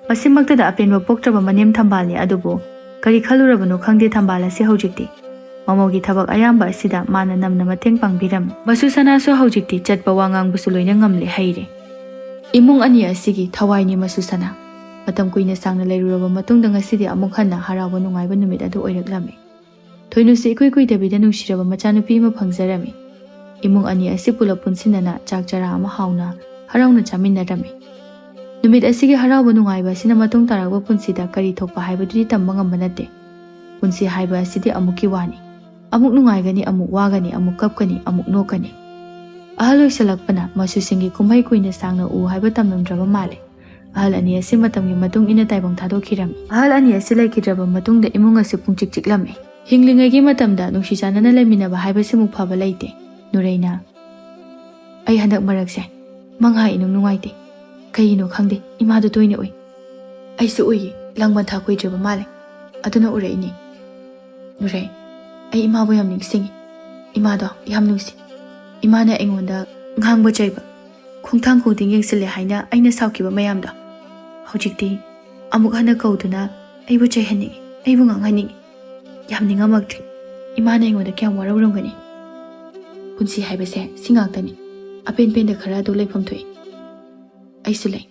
ꯃꯁꯤꯃꯛꯇꯗ ꯑꯄꯦꯟꯕ ꯄꯣꯛꯇ꯭ꯔꯕ ꯃꯅꯦꯝ ꯊꯝꯕꯥꯜꯅꯤ꯫ ꯑꯗꯨꯕꯨ ꯀꯔꯤ ꯈꯜꯂꯨꯔꯕꯅꯣ ꯈꯪꯗꯦ, ꯊꯝꯕꯥꯜ ꯑꯁꯤ ꯍꯧꯖꯤꯛꯇꯤ ꯃꯃꯧꯒꯤ ꯊꯕꯛ ꯑꯌꯥꯝꯕ ꯑꯁꯤꯗ ꯃꯥꯅ ꯅꯝꯅ ꯃꯇꯦꯡ ꯄꯥꯡꯕꯤꯔꯝꯃꯤ꯫ ꯃꯁꯨ ꯁꯅꯥꯁꯨ ꯍꯧꯖꯤꯛꯇꯤ ꯆꯠꯄ, ꯋꯥ ꯉꯥꯡꯕꯁꯨ ꯂꯣꯏꯅ ꯉꯝꯂꯦ ꯍꯩꯔꯦ꯫ ꯏꯃꯨꯡ ꯑꯅꯤ ꯑꯁꯤꯒꯤ ꯊꯋꯥꯏꯅꯤ ꯃꯁꯨ ꯁꯅꯥ꯫ ꯃꯇꯝ ꯀꯨꯏꯅ ꯁꯥꯡꯅ ꯂꯩꯔꯨꯔꯕ ꯃꯇꯨꯡꯗ ꯉꯁꯤꯗꯤ ꯑꯃꯨꯛ ꯍꯟꯅ ꯍꯔꯥꯎꯕ ꯅꯨꯡꯉꯥꯏꯕ ꯅꯨꯃꯤꯠ ꯑꯗꯨ ꯑꯣꯏꯔꯛꯂꯝꯃꯤ꯫ ꯊꯣꯏꯅꯨꯁꯤ ꯏꯀꯨꯏ ꯀꯨꯏꯗꯕꯤꯗ ꯅꯨꯡꯁꯤꯔꯕ ꯃꯆꯥꯅꯨꯄꯤ ꯑꯃ ꯐꯪꯖꯔꯝꯃꯤ꯫ ꯏꯃꯨꯡ ꯑꯅꯤ ꯑꯁꯤ ꯄꯨꯂꯞ ꯄꯨꯟꯁꯤꯟꯅꯅ ꯆꯥꯛ ꯆꯔꯥ ꯑꯃ ꯍꯥꯎꯅ ꯍꯔꯥꯎꯅ ꯆꯥꯃꯤꯟꯅꯔꯝꯃꯤ꯫ ꯅꯨꯃꯤꯠ ꯑꯁꯤꯒꯤ ꯍꯔꯥꯎꯕ ꯅꯨꯡꯉꯥꯏꯕ ꯑꯁꯤꯅ ꯃꯇꯨꯡ ꯇꯥꯔꯛꯄ ꯄꯨꯟꯁꯤꯗ ꯀꯔꯤ ꯊꯣꯛꯄ ꯍꯥꯏꯕꯗꯨꯗꯤ ꯇꯝꯕ ꯉꯝꯕ ꯅꯠꯇꯦ꯫ ꯄꯨꯟꯁꯤ ꯍꯥꯏꯕ ꯑꯁꯤꯗꯤ ꯑꯃꯨꯛꯀꯤ ꯋꯥꯅꯤ꯫ ꯑꯃꯨꯛ ꯅꯨꯡꯉꯥꯏꯒꯅꯤ, ꯑꯃꯨꯛ ꯋꯥꯒꯅꯤ, ꯑꯃꯨꯛ ꯀꯞꯀꯅꯤ, ꯑꯃꯨꯛ ꯅꯣꯛꯀꯅꯤ꯫ ꯑꯍꯜ ꯑꯣꯏꯁꯜꯂꯛꯄꯅ ꯃꯆꯨꯁꯤꯡꯒꯤ ꯀꯨꯝꯍꯩ ꯀꯨꯏꯅ ꯁꯥꯡꯅ ꯎ ꯍꯥꯏꯕ ꯇꯝꯂꯝꯗ꯭ꯔꯕ ꯃꯥꯜꯂꯦ꯫ ꯑꯍꯜ ꯑꯅꯤ ꯑꯁꯤ ꯃꯇꯝꯒꯤ ꯃꯇꯨꯡ ꯏꯟꯅ ꯇꯥꯏꯕꯪ ꯊꯥꯗꯣꯛꯈꯤꯔꯝꯃꯤ꯫ ꯑꯍꯜ ꯑꯅꯤ ꯑꯁꯤ ꯂꯩꯈꯤꯗ꯭ꯔꯕ ꯃꯇꯨꯡꯗ ꯏꯃꯨꯡ ꯑꯁꯤ ꯄꯨꯡꯆꯤꯛ ꯆꯤꯛꯂꯝꯃꯤ꯫ ꯍꯤꯡꯂꯤꯉꯩꯒꯤ ꯃꯇꯝꯗ ꯅꯨꯡꯁꯤ ꯆꯥꯟꯅꯅ ꯂꯩꯃꯤꯟꯅꯕ ꯍꯥꯏꯕꯁꯤꯃꯨꯛ ꯐꯕ ꯂꯩꯇꯦ꯫ ꯅꯨꯔꯩꯅ, "ꯑꯩ ꯍꯟꯗꯛ ꯃꯔꯛꯁꯦ ꯃꯪꯍꯥ ꯏꯅꯨꯡ ꯅꯨꯡꯉꯥꯏꯇꯦ꯫ ꯀꯩꯒꯤꯅꯣ ꯈꯪꯗꯦ, ꯏꯃꯥꯗꯣ ꯇꯣꯏꯅ ꯎꯏ꯫" "ꯑꯩꯁꯨ ꯎꯏꯌꯦ, ꯂꯥꯡꯕꯟ ꯊꯥ ꯀꯨꯏꯗ꯭ꯔꯤꯕ ꯃꯥꯜꯂꯦ, ꯑꯗꯨꯅ ꯎꯔꯛꯏꯅꯦ꯫" "ꯅꯨꯔꯩ, ꯑꯩ ꯏꯃꯥꯕꯨ ꯌꯥꯝ ꯅꯤꯡꯁꯤꯡꯉꯤ꯫ ꯏꯃꯥꯗꯣ ꯌꯥꯝ ꯅꯨꯡꯁꯤ꯫ ꯏꯃꯥꯅ ꯑꯩꯉꯣꯟꯗ ꯉꯥꯡꯕ ꯆꯩꯕ, ꯈꯣꯡꯊꯥꯡ ꯈꯣꯡꯇꯤꯡ ꯌꯦꯡꯁꯤꯜꯂꯦ ꯍꯥꯏꯅ ꯑꯩꯅ ꯁꯥꯎꯈꯤꯕ ꯃꯌꯥꯝꯗꯣ ꯍꯧꯖꯤꯛꯇꯤ ꯑꯃꯨꯛ ꯍꯟꯅ ꯀꯧꯗꯨꯅ ꯑꯩꯕꯨ ꯆꯩꯍꯟꯅꯤꯡꯉꯤ, ꯑꯩꯕꯨ ꯉꯥꯡꯍꯟꯅꯤꯡꯉꯤ꯫ ꯌꯥꯝ ꯅꯤꯡꯉꯝꯃꯛꯇ꯭ꯔꯦ꯫ ꯏꯃꯥꯅ ꯑꯩꯉꯣꯟꯗ ꯀꯌꯥꯝ ꯋꯥꯔꯧꯔꯝꯒꯅꯤ꯫ ꯄꯨꯟꯁꯤ ꯍꯥꯏꯕꯁꯦ ꯁꯤ ꯉꯥꯛꯇꯅꯤ꯫ ꯑꯄꯦꯟ ꯄꯦꯟꯗ ꯈꯔ ꯑꯗꯨ ꯂꯩꯐꯝ ꯊꯣꯛꯏ꯫ ꯑꯩꯁꯨ ꯂꯩ꯫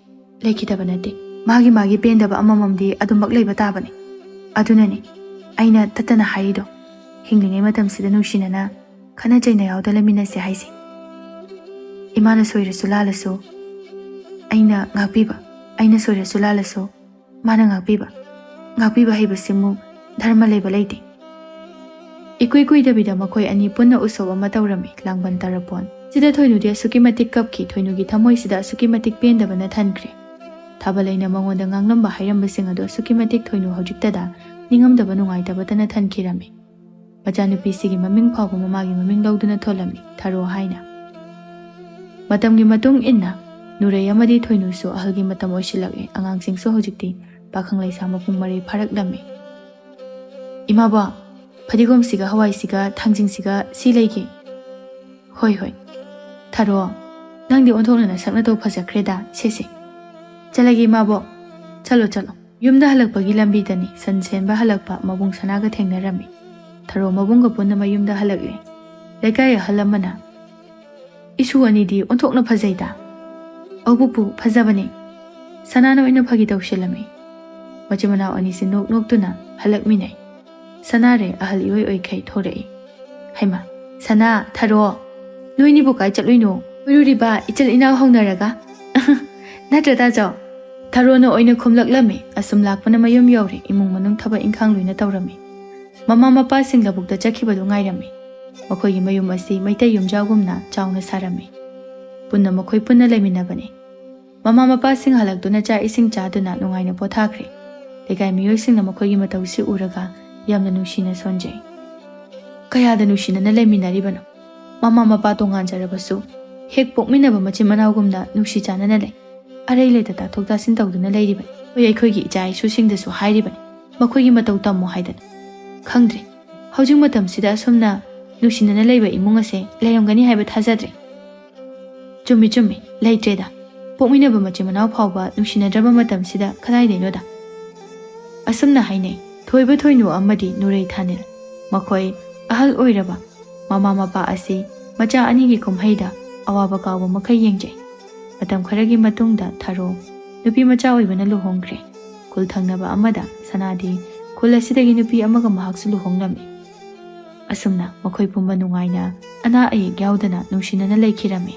ꯂꯩꯈꯤꯗꯕ ꯅꯠꯇꯦ꯫ ꯃꯥꯒꯤ ꯃꯥꯒꯤ ꯄꯦꯟꯗꯕ ꯑꯃꯃꯝꯗꯤ ꯑꯗꯨꯃꯛ ꯂꯩꯕ ꯇꯥꯕꯅꯤ꯫ ꯑꯗꯨꯅꯅꯤ ꯑꯩꯅ ꯇꯠꯇꯅ ꯍꯥꯏꯔꯤꯗꯣ, ꯍꯤꯡꯂꯤꯉꯩ ꯃꯇꯝꯁꯤꯗ ꯅꯨꯡꯁꯤꯅꯅ ꯈꯠꯅ ꯆꯩꯅ ꯌꯥꯎꯗ ꯂꯩꯃꯤꯟꯅꯁꯦ ꯍꯥꯏꯁꯦ꯫ ꯏꯃꯥꯅ ꯁꯣꯏꯔꯁꯨ ꯂꯥꯜꯂꯁꯨ ꯑꯩꯅ ꯉꯥꯛꯄꯤꯕ, ꯑꯩꯅ ꯁꯣꯏꯔꯁꯨ ꯂꯥꯜꯂꯁꯨ ꯃꯥꯅ ꯉꯥꯛꯄꯤꯕ꯫ ꯉꯥꯛꯄꯤꯕ ꯍꯩꯕꯁꯤꯃꯨꯛ ꯙꯔꯃ ꯂꯩꯕ ꯂꯩꯇꯦ꯫ ꯏꯀꯨꯏ ꯀꯨꯏꯗꯕꯤꯗ ꯃꯈꯣꯏ ꯑꯅꯤ ꯄꯨꯟꯅ ꯎꯁꯣꯞ ꯑꯃ ꯇꯧꯔꯝꯃꯤ, ꯂꯥꯡꯕꯟ ꯇꯔꯥꯄꯣꯟ꯫ ꯁꯤꯗ ꯊꯣꯏꯅꯨꯗꯤ ꯑꯁꯨꯛꯀꯤ ꯃꯇꯤꯛ ꯀꯞꯈꯤ, ꯊꯣꯏꯅꯨꯒꯤ ꯊꯃꯣꯏꯁꯤꯗ ꯑꯁꯨꯛꯀꯤ ꯃꯇꯤꯛ ꯄꯦꯟꯗꯕꯅ ꯊꯟꯈ꯭ꯔꯦ꯫ ꯊꯥꯕꯜ ꯑꯩꯅ ꯃꯉꯣꯟꯗ ꯉꯥꯡꯂꯝꯕ ꯍꯥꯏꯔꯝꯕꯁꯤꯡ ꯑꯗꯨ ꯑꯁꯨꯛꯀꯤ ꯃꯇꯤꯛ ꯊꯣꯏꯅꯨ ꯍꯧꯖꯤꯛꯇꯗ ꯅꯤꯡꯉꯝꯗꯕ ꯅꯨꯡꯉꯥꯏꯇꯕꯇꯅ ꯊꯟꯈꯤꯔꯝꯃꯤ꯫ ꯃꯆꯥꯅꯨꯄꯤꯁꯤꯒꯤ ꯃꯃꯤꯡ ꯐꯥꯎꯕ ꯃꯃꯥꯒꯤ ꯃꯃꯤꯡ ꯂꯧꯗꯨꯅ ꯊꯣꯜꯂꯝꯃꯤ, ꯊꯔꯣ ꯍꯥꯏꯅ꯫ ꯃꯇꯝꯒꯤ ꯃꯇꯨꯡ ꯏꯟꯅ ꯅꯨꯔꯩ ꯑꯃꯗꯤ ꯊꯣꯏꯅꯨꯁꯨ ꯑꯍꯜꯒꯤ ꯃꯇꯝ ꯑꯣꯏꯁꯤꯜꯂꯛꯂꯦ꯫ ꯑꯉꯥꯡꯁꯤꯡꯁꯨ ꯍꯧꯖꯤꯛꯇꯤ ꯄꯥꯈꯪ ꯂꯩꯁꯥ ꯃꯄꯨꯡ ꯃꯔꯩ ꯐꯥꯔꯛꯂꯝꯃꯤ꯫ "ꯏꯃꯥꯕꯣ, ꯐꯗꯤꯒꯣꯝꯁꯤꯒ ꯍꯋꯥꯏꯁꯤꯒ ꯊꯥꯡꯖꯤꯡꯁꯤꯒ ꯁꯤ ꯂꯩꯒꯦ꯫" "ꯍꯣꯏ, ꯍꯣꯏ꯫ ꯊꯔꯣ, ꯅꯪꯗꯤ ꯑꯣꯟꯊꯣꯛꯅ ꯅꯁꯛ ꯅꯇꯧ ꯐꯖꯈ꯭ꯔꯦꯗ, ꯁꯦ, ꯁꯦ꯫ ꯆꯠꯂꯒꯦ, ꯏꯃꯥꯕꯣꯛ꯫ ꯆꯠꯂꯣ, ꯆꯠꯂꯣ꯫" ꯌꯨꯝꯗ ꯍꯜꯂꯛꯄꯒꯤ ꯂꯝꯕꯤꯗꯅꯤ ꯁꯟ ꯁꯦꯟꯕ ꯍꯜꯂꯛꯄ ꯃꯕꯨꯡ ꯁꯅꯥꯒ ꯊꯦꯡꯅꯔꯝꯃꯤ꯫ ꯊꯔꯣ ꯃꯕꯨꯡꯒ ꯄꯨꯟꯅ ꯃꯌꯨꯝꯗ ꯍꯜꯂꯛꯂꯦ꯫ ꯂꯩꯀꯥꯏ ꯑꯍꯜ ꯑꯃꯅ, "ꯏꯁꯨ ꯑꯅꯤꯗꯤ ꯑꯣꯟꯊꯣꯛꯅ ꯐꯖꯩꯗ꯫" "ꯑꯧ ꯄꯨꯄꯨ, ꯐꯖꯕꯅꯦ꯫" ꯁꯅꯥꯅ ꯑꯣꯏꯅ ꯐꯥꯒꯤ ꯇꯧꯁꯤꯜꯂꯝꯃꯤ꯫ ꯃꯆꯤꯟ ꯃꯅꯥꯎ ꯑꯅꯤꯁꯤ ꯅꯣꯛ ꯅꯣꯛꯇꯨꯅ ꯍꯜꯂꯛꯃꯤꯟꯅꯩ꯫ ꯁꯅꯥꯔꯦ ꯑꯍꯜ ꯏꯑꯣꯏ ꯑꯣꯏꯈꯩ ꯊꯣꯔꯛꯏ꯫ "ꯍꯩꯃꯥ, ꯁꯅꯥ, ꯊꯔꯣ, ꯅꯣꯏꯅꯤꯕꯨ ꯀꯥꯏ ꯆꯠꯂꯨꯏꯅꯣ? ꯀꯣꯏꯔꯨꯔꯤꯕ ꯏꯆꯤꯜ ꯏꯅꯥꯎ ꯍꯧꯅꯔꯒ?" "ꯅꯠꯇ꯭ꯔ ꯇꯥꯖꯧ?" ꯊꯔꯣꯅ ꯑꯣꯏꯅ ꯈꯨꯝꯂꯛꯂꯝꯃꯤ꯫ ꯑꯁꯨꯝ ꯂꯥꯛꯄꯅ ꯃꯌꯨꯝ ꯌꯧꯔꯦ꯫ ꯏꯃꯨꯡ ꯃꯅꯨꯡ ꯊꯕꯛ ꯏꯪꯈꯥꯡ ꯂꯣꯏꯅ ꯇꯧꯔꯝꯃꯤ꯫ ꯃꯃꯥ ꯃꯄꯥꯁꯤꯡ ꯂꯧꯕꯨꯛꯇ ꯆꯠꯈꯤꯕꯗꯨ ꯉꯥꯏꯔꯝꯃꯤ꯫ ꯃꯈꯣꯏꯒꯤ ꯃꯌꯨꯝ ꯑꯁꯤ ꯃꯩꯇꯩ ꯌꯨꯝꯖꯥꯎꯒꯨꯝꯅ ꯆꯥꯎꯅ ꯁꯥꯔꯝꯃꯤ꯫ ꯄꯨꯟꯅ ꯃꯈꯣꯏ ꯄꯨꯟꯅ ꯂꯩꯃꯤꯟꯅꯕꯅꯤ꯫ ꯃꯃꯥ ꯃꯄꯥꯁꯤꯡ ꯍꯜꯂꯛꯇꯨꯅ ꯆꯥꯛ ꯏꯁꯤꯡ ꯆꯥꯗꯨꯅ ꯅꯨꯡꯉꯥꯏꯅ ꯄꯣꯊꯥꯈ꯭ꯔꯦ꯫ ꯂꯩꯀꯥꯏ ꯃꯤꯑꯣꯏꯁꯤꯡꯅ ꯃꯈꯣꯏꯒꯤ ꯃꯇꯧꯁꯤ ꯎꯔꯒ ꯌꯥꯝꯅ ꯅꯨꯡꯁꯤꯅ ꯁꯣꯟꯖꯩ꯫ ꯀꯌꯥꯗ ꯅꯨꯡꯁꯤꯅꯅ ꯂꯩꯃꯤꯟꯅꯔꯤꯕꯅꯣ? ꯃꯃꯥ ꯃꯄꯥ ꯇꯣꯉꯥꯟꯖꯔꯕꯁꯨ ꯍꯦꯛ ꯄꯣꯛꯃꯤꯟꯅꯕ ꯃꯆꯤꯟ ꯃꯅꯥꯎꯒꯨꯝꯅ ꯅꯨꯡꯁꯤ ꯆꯥꯟꯅꯅ ꯂꯩ꯫ ꯑꯔꯩ ꯂꯩꯇ ꯇꯥꯊꯣꯛ ꯇꯥꯁꯤꯟ ꯇꯧꯗꯨꯅ ꯂꯩꯔꯤꯕꯅꯤ꯫ ꯑꯩꯈꯣꯏ, ꯑꯩꯈꯣꯏꯒꯤ ꯏꯆꯥ ꯏꯁꯨꯁꯤꯡꯗꯁꯨ ꯍꯥꯏꯔꯤꯕꯅꯤ, ꯃꯈꯣꯏꯒꯤ ꯃꯇꯧ ꯇꯝꯃꯨ ꯍꯥꯏꯗꯅ꯫ ꯈꯪꯗ꯭ꯔꯦ, ꯍꯧꯖꯤꯛ ꯃꯇꯝꯁꯤꯗ ꯑꯁꯨꯝꯅ ꯅꯨꯡꯁꯤꯅꯅ ꯂꯩꯕ ꯏꯃꯨꯡ ꯑꯁꯦ ꯂꯩꯔꯝꯒꯅꯤ ꯍꯥꯏꯕ ꯊꯥꯖꯗ꯭ꯔꯦ꯫ ꯆꯨꯝꯃꯤ, ꯆꯨꯝꯃꯤ, ꯂꯩꯇ꯭ꯔꯦꯗ꯫ ꯄꯣꯛꯃꯤꯟꯅꯕ ꯃꯆꯤꯟ ꯃꯅꯥꯎ ꯐꯥꯎꯕ ꯅꯨꯡꯁꯤꯅꯗ꯭ꯔꯕ ꯃꯇꯝꯁꯤꯗ ꯀꯗꯥꯏꯗꯩꯅꯣꯗ? ꯑꯁꯨꯝꯅ ꯍꯥꯏꯅꯩ, ꯊꯣꯏꯕ ꯊꯣꯏꯅꯨ ꯑꯃꯗꯤ ꯅꯨꯔꯩ ꯊꯥꯅꯤꯜ꯫ ꯃꯈꯣꯏ ꯑꯍꯜ ꯑꯣꯏꯔꯕ ꯃꯃꯥ ꯃꯄꯥ ꯑꯁꯤ ꯃꯆꯥ ꯑꯅꯤꯒꯤ ꯀꯨꯝꯍꯩꯗ ꯑꯋꯥꯕ ꯀꯥꯎꯕ ꯃꯈꯩ ꯌꯦꯡꯖꯩ꯫ ꯃꯇꯝ ꯈꯔꯒꯤ ꯃꯇꯨꯡꯗ ꯊꯔꯣ ꯅꯨꯄꯤ ꯃꯆꯥ ꯑꯣꯏꯕꯅ ꯂꯨꯍꯣꯡꯈ꯭ꯔꯦ꯫ ꯈꯨꯜ ꯊꯪꯅꯕ ꯑꯃꯗ ꯁꯅꯥꯗꯤ ꯈꯨꯜ ꯑꯁꯤꯗꯒꯤ ꯅꯨꯄꯤ ꯑꯃꯒ ꯃꯍꯥꯛꯁꯨ ꯂꯨꯍꯣꯡꯂꯝꯃꯤ꯫ ꯑꯁꯨꯝꯅ ꯃꯈꯣꯏ ꯄꯨꯝꯕ ꯅꯨꯡꯉꯥꯏꯅ ꯑꯅꯥ ꯑꯌꯦꯛ ꯌꯥꯎꯗꯅ ꯅꯨꯡꯁꯤꯅꯅ ꯂꯩꯈꯤꯔꯝꯃꯤ꯫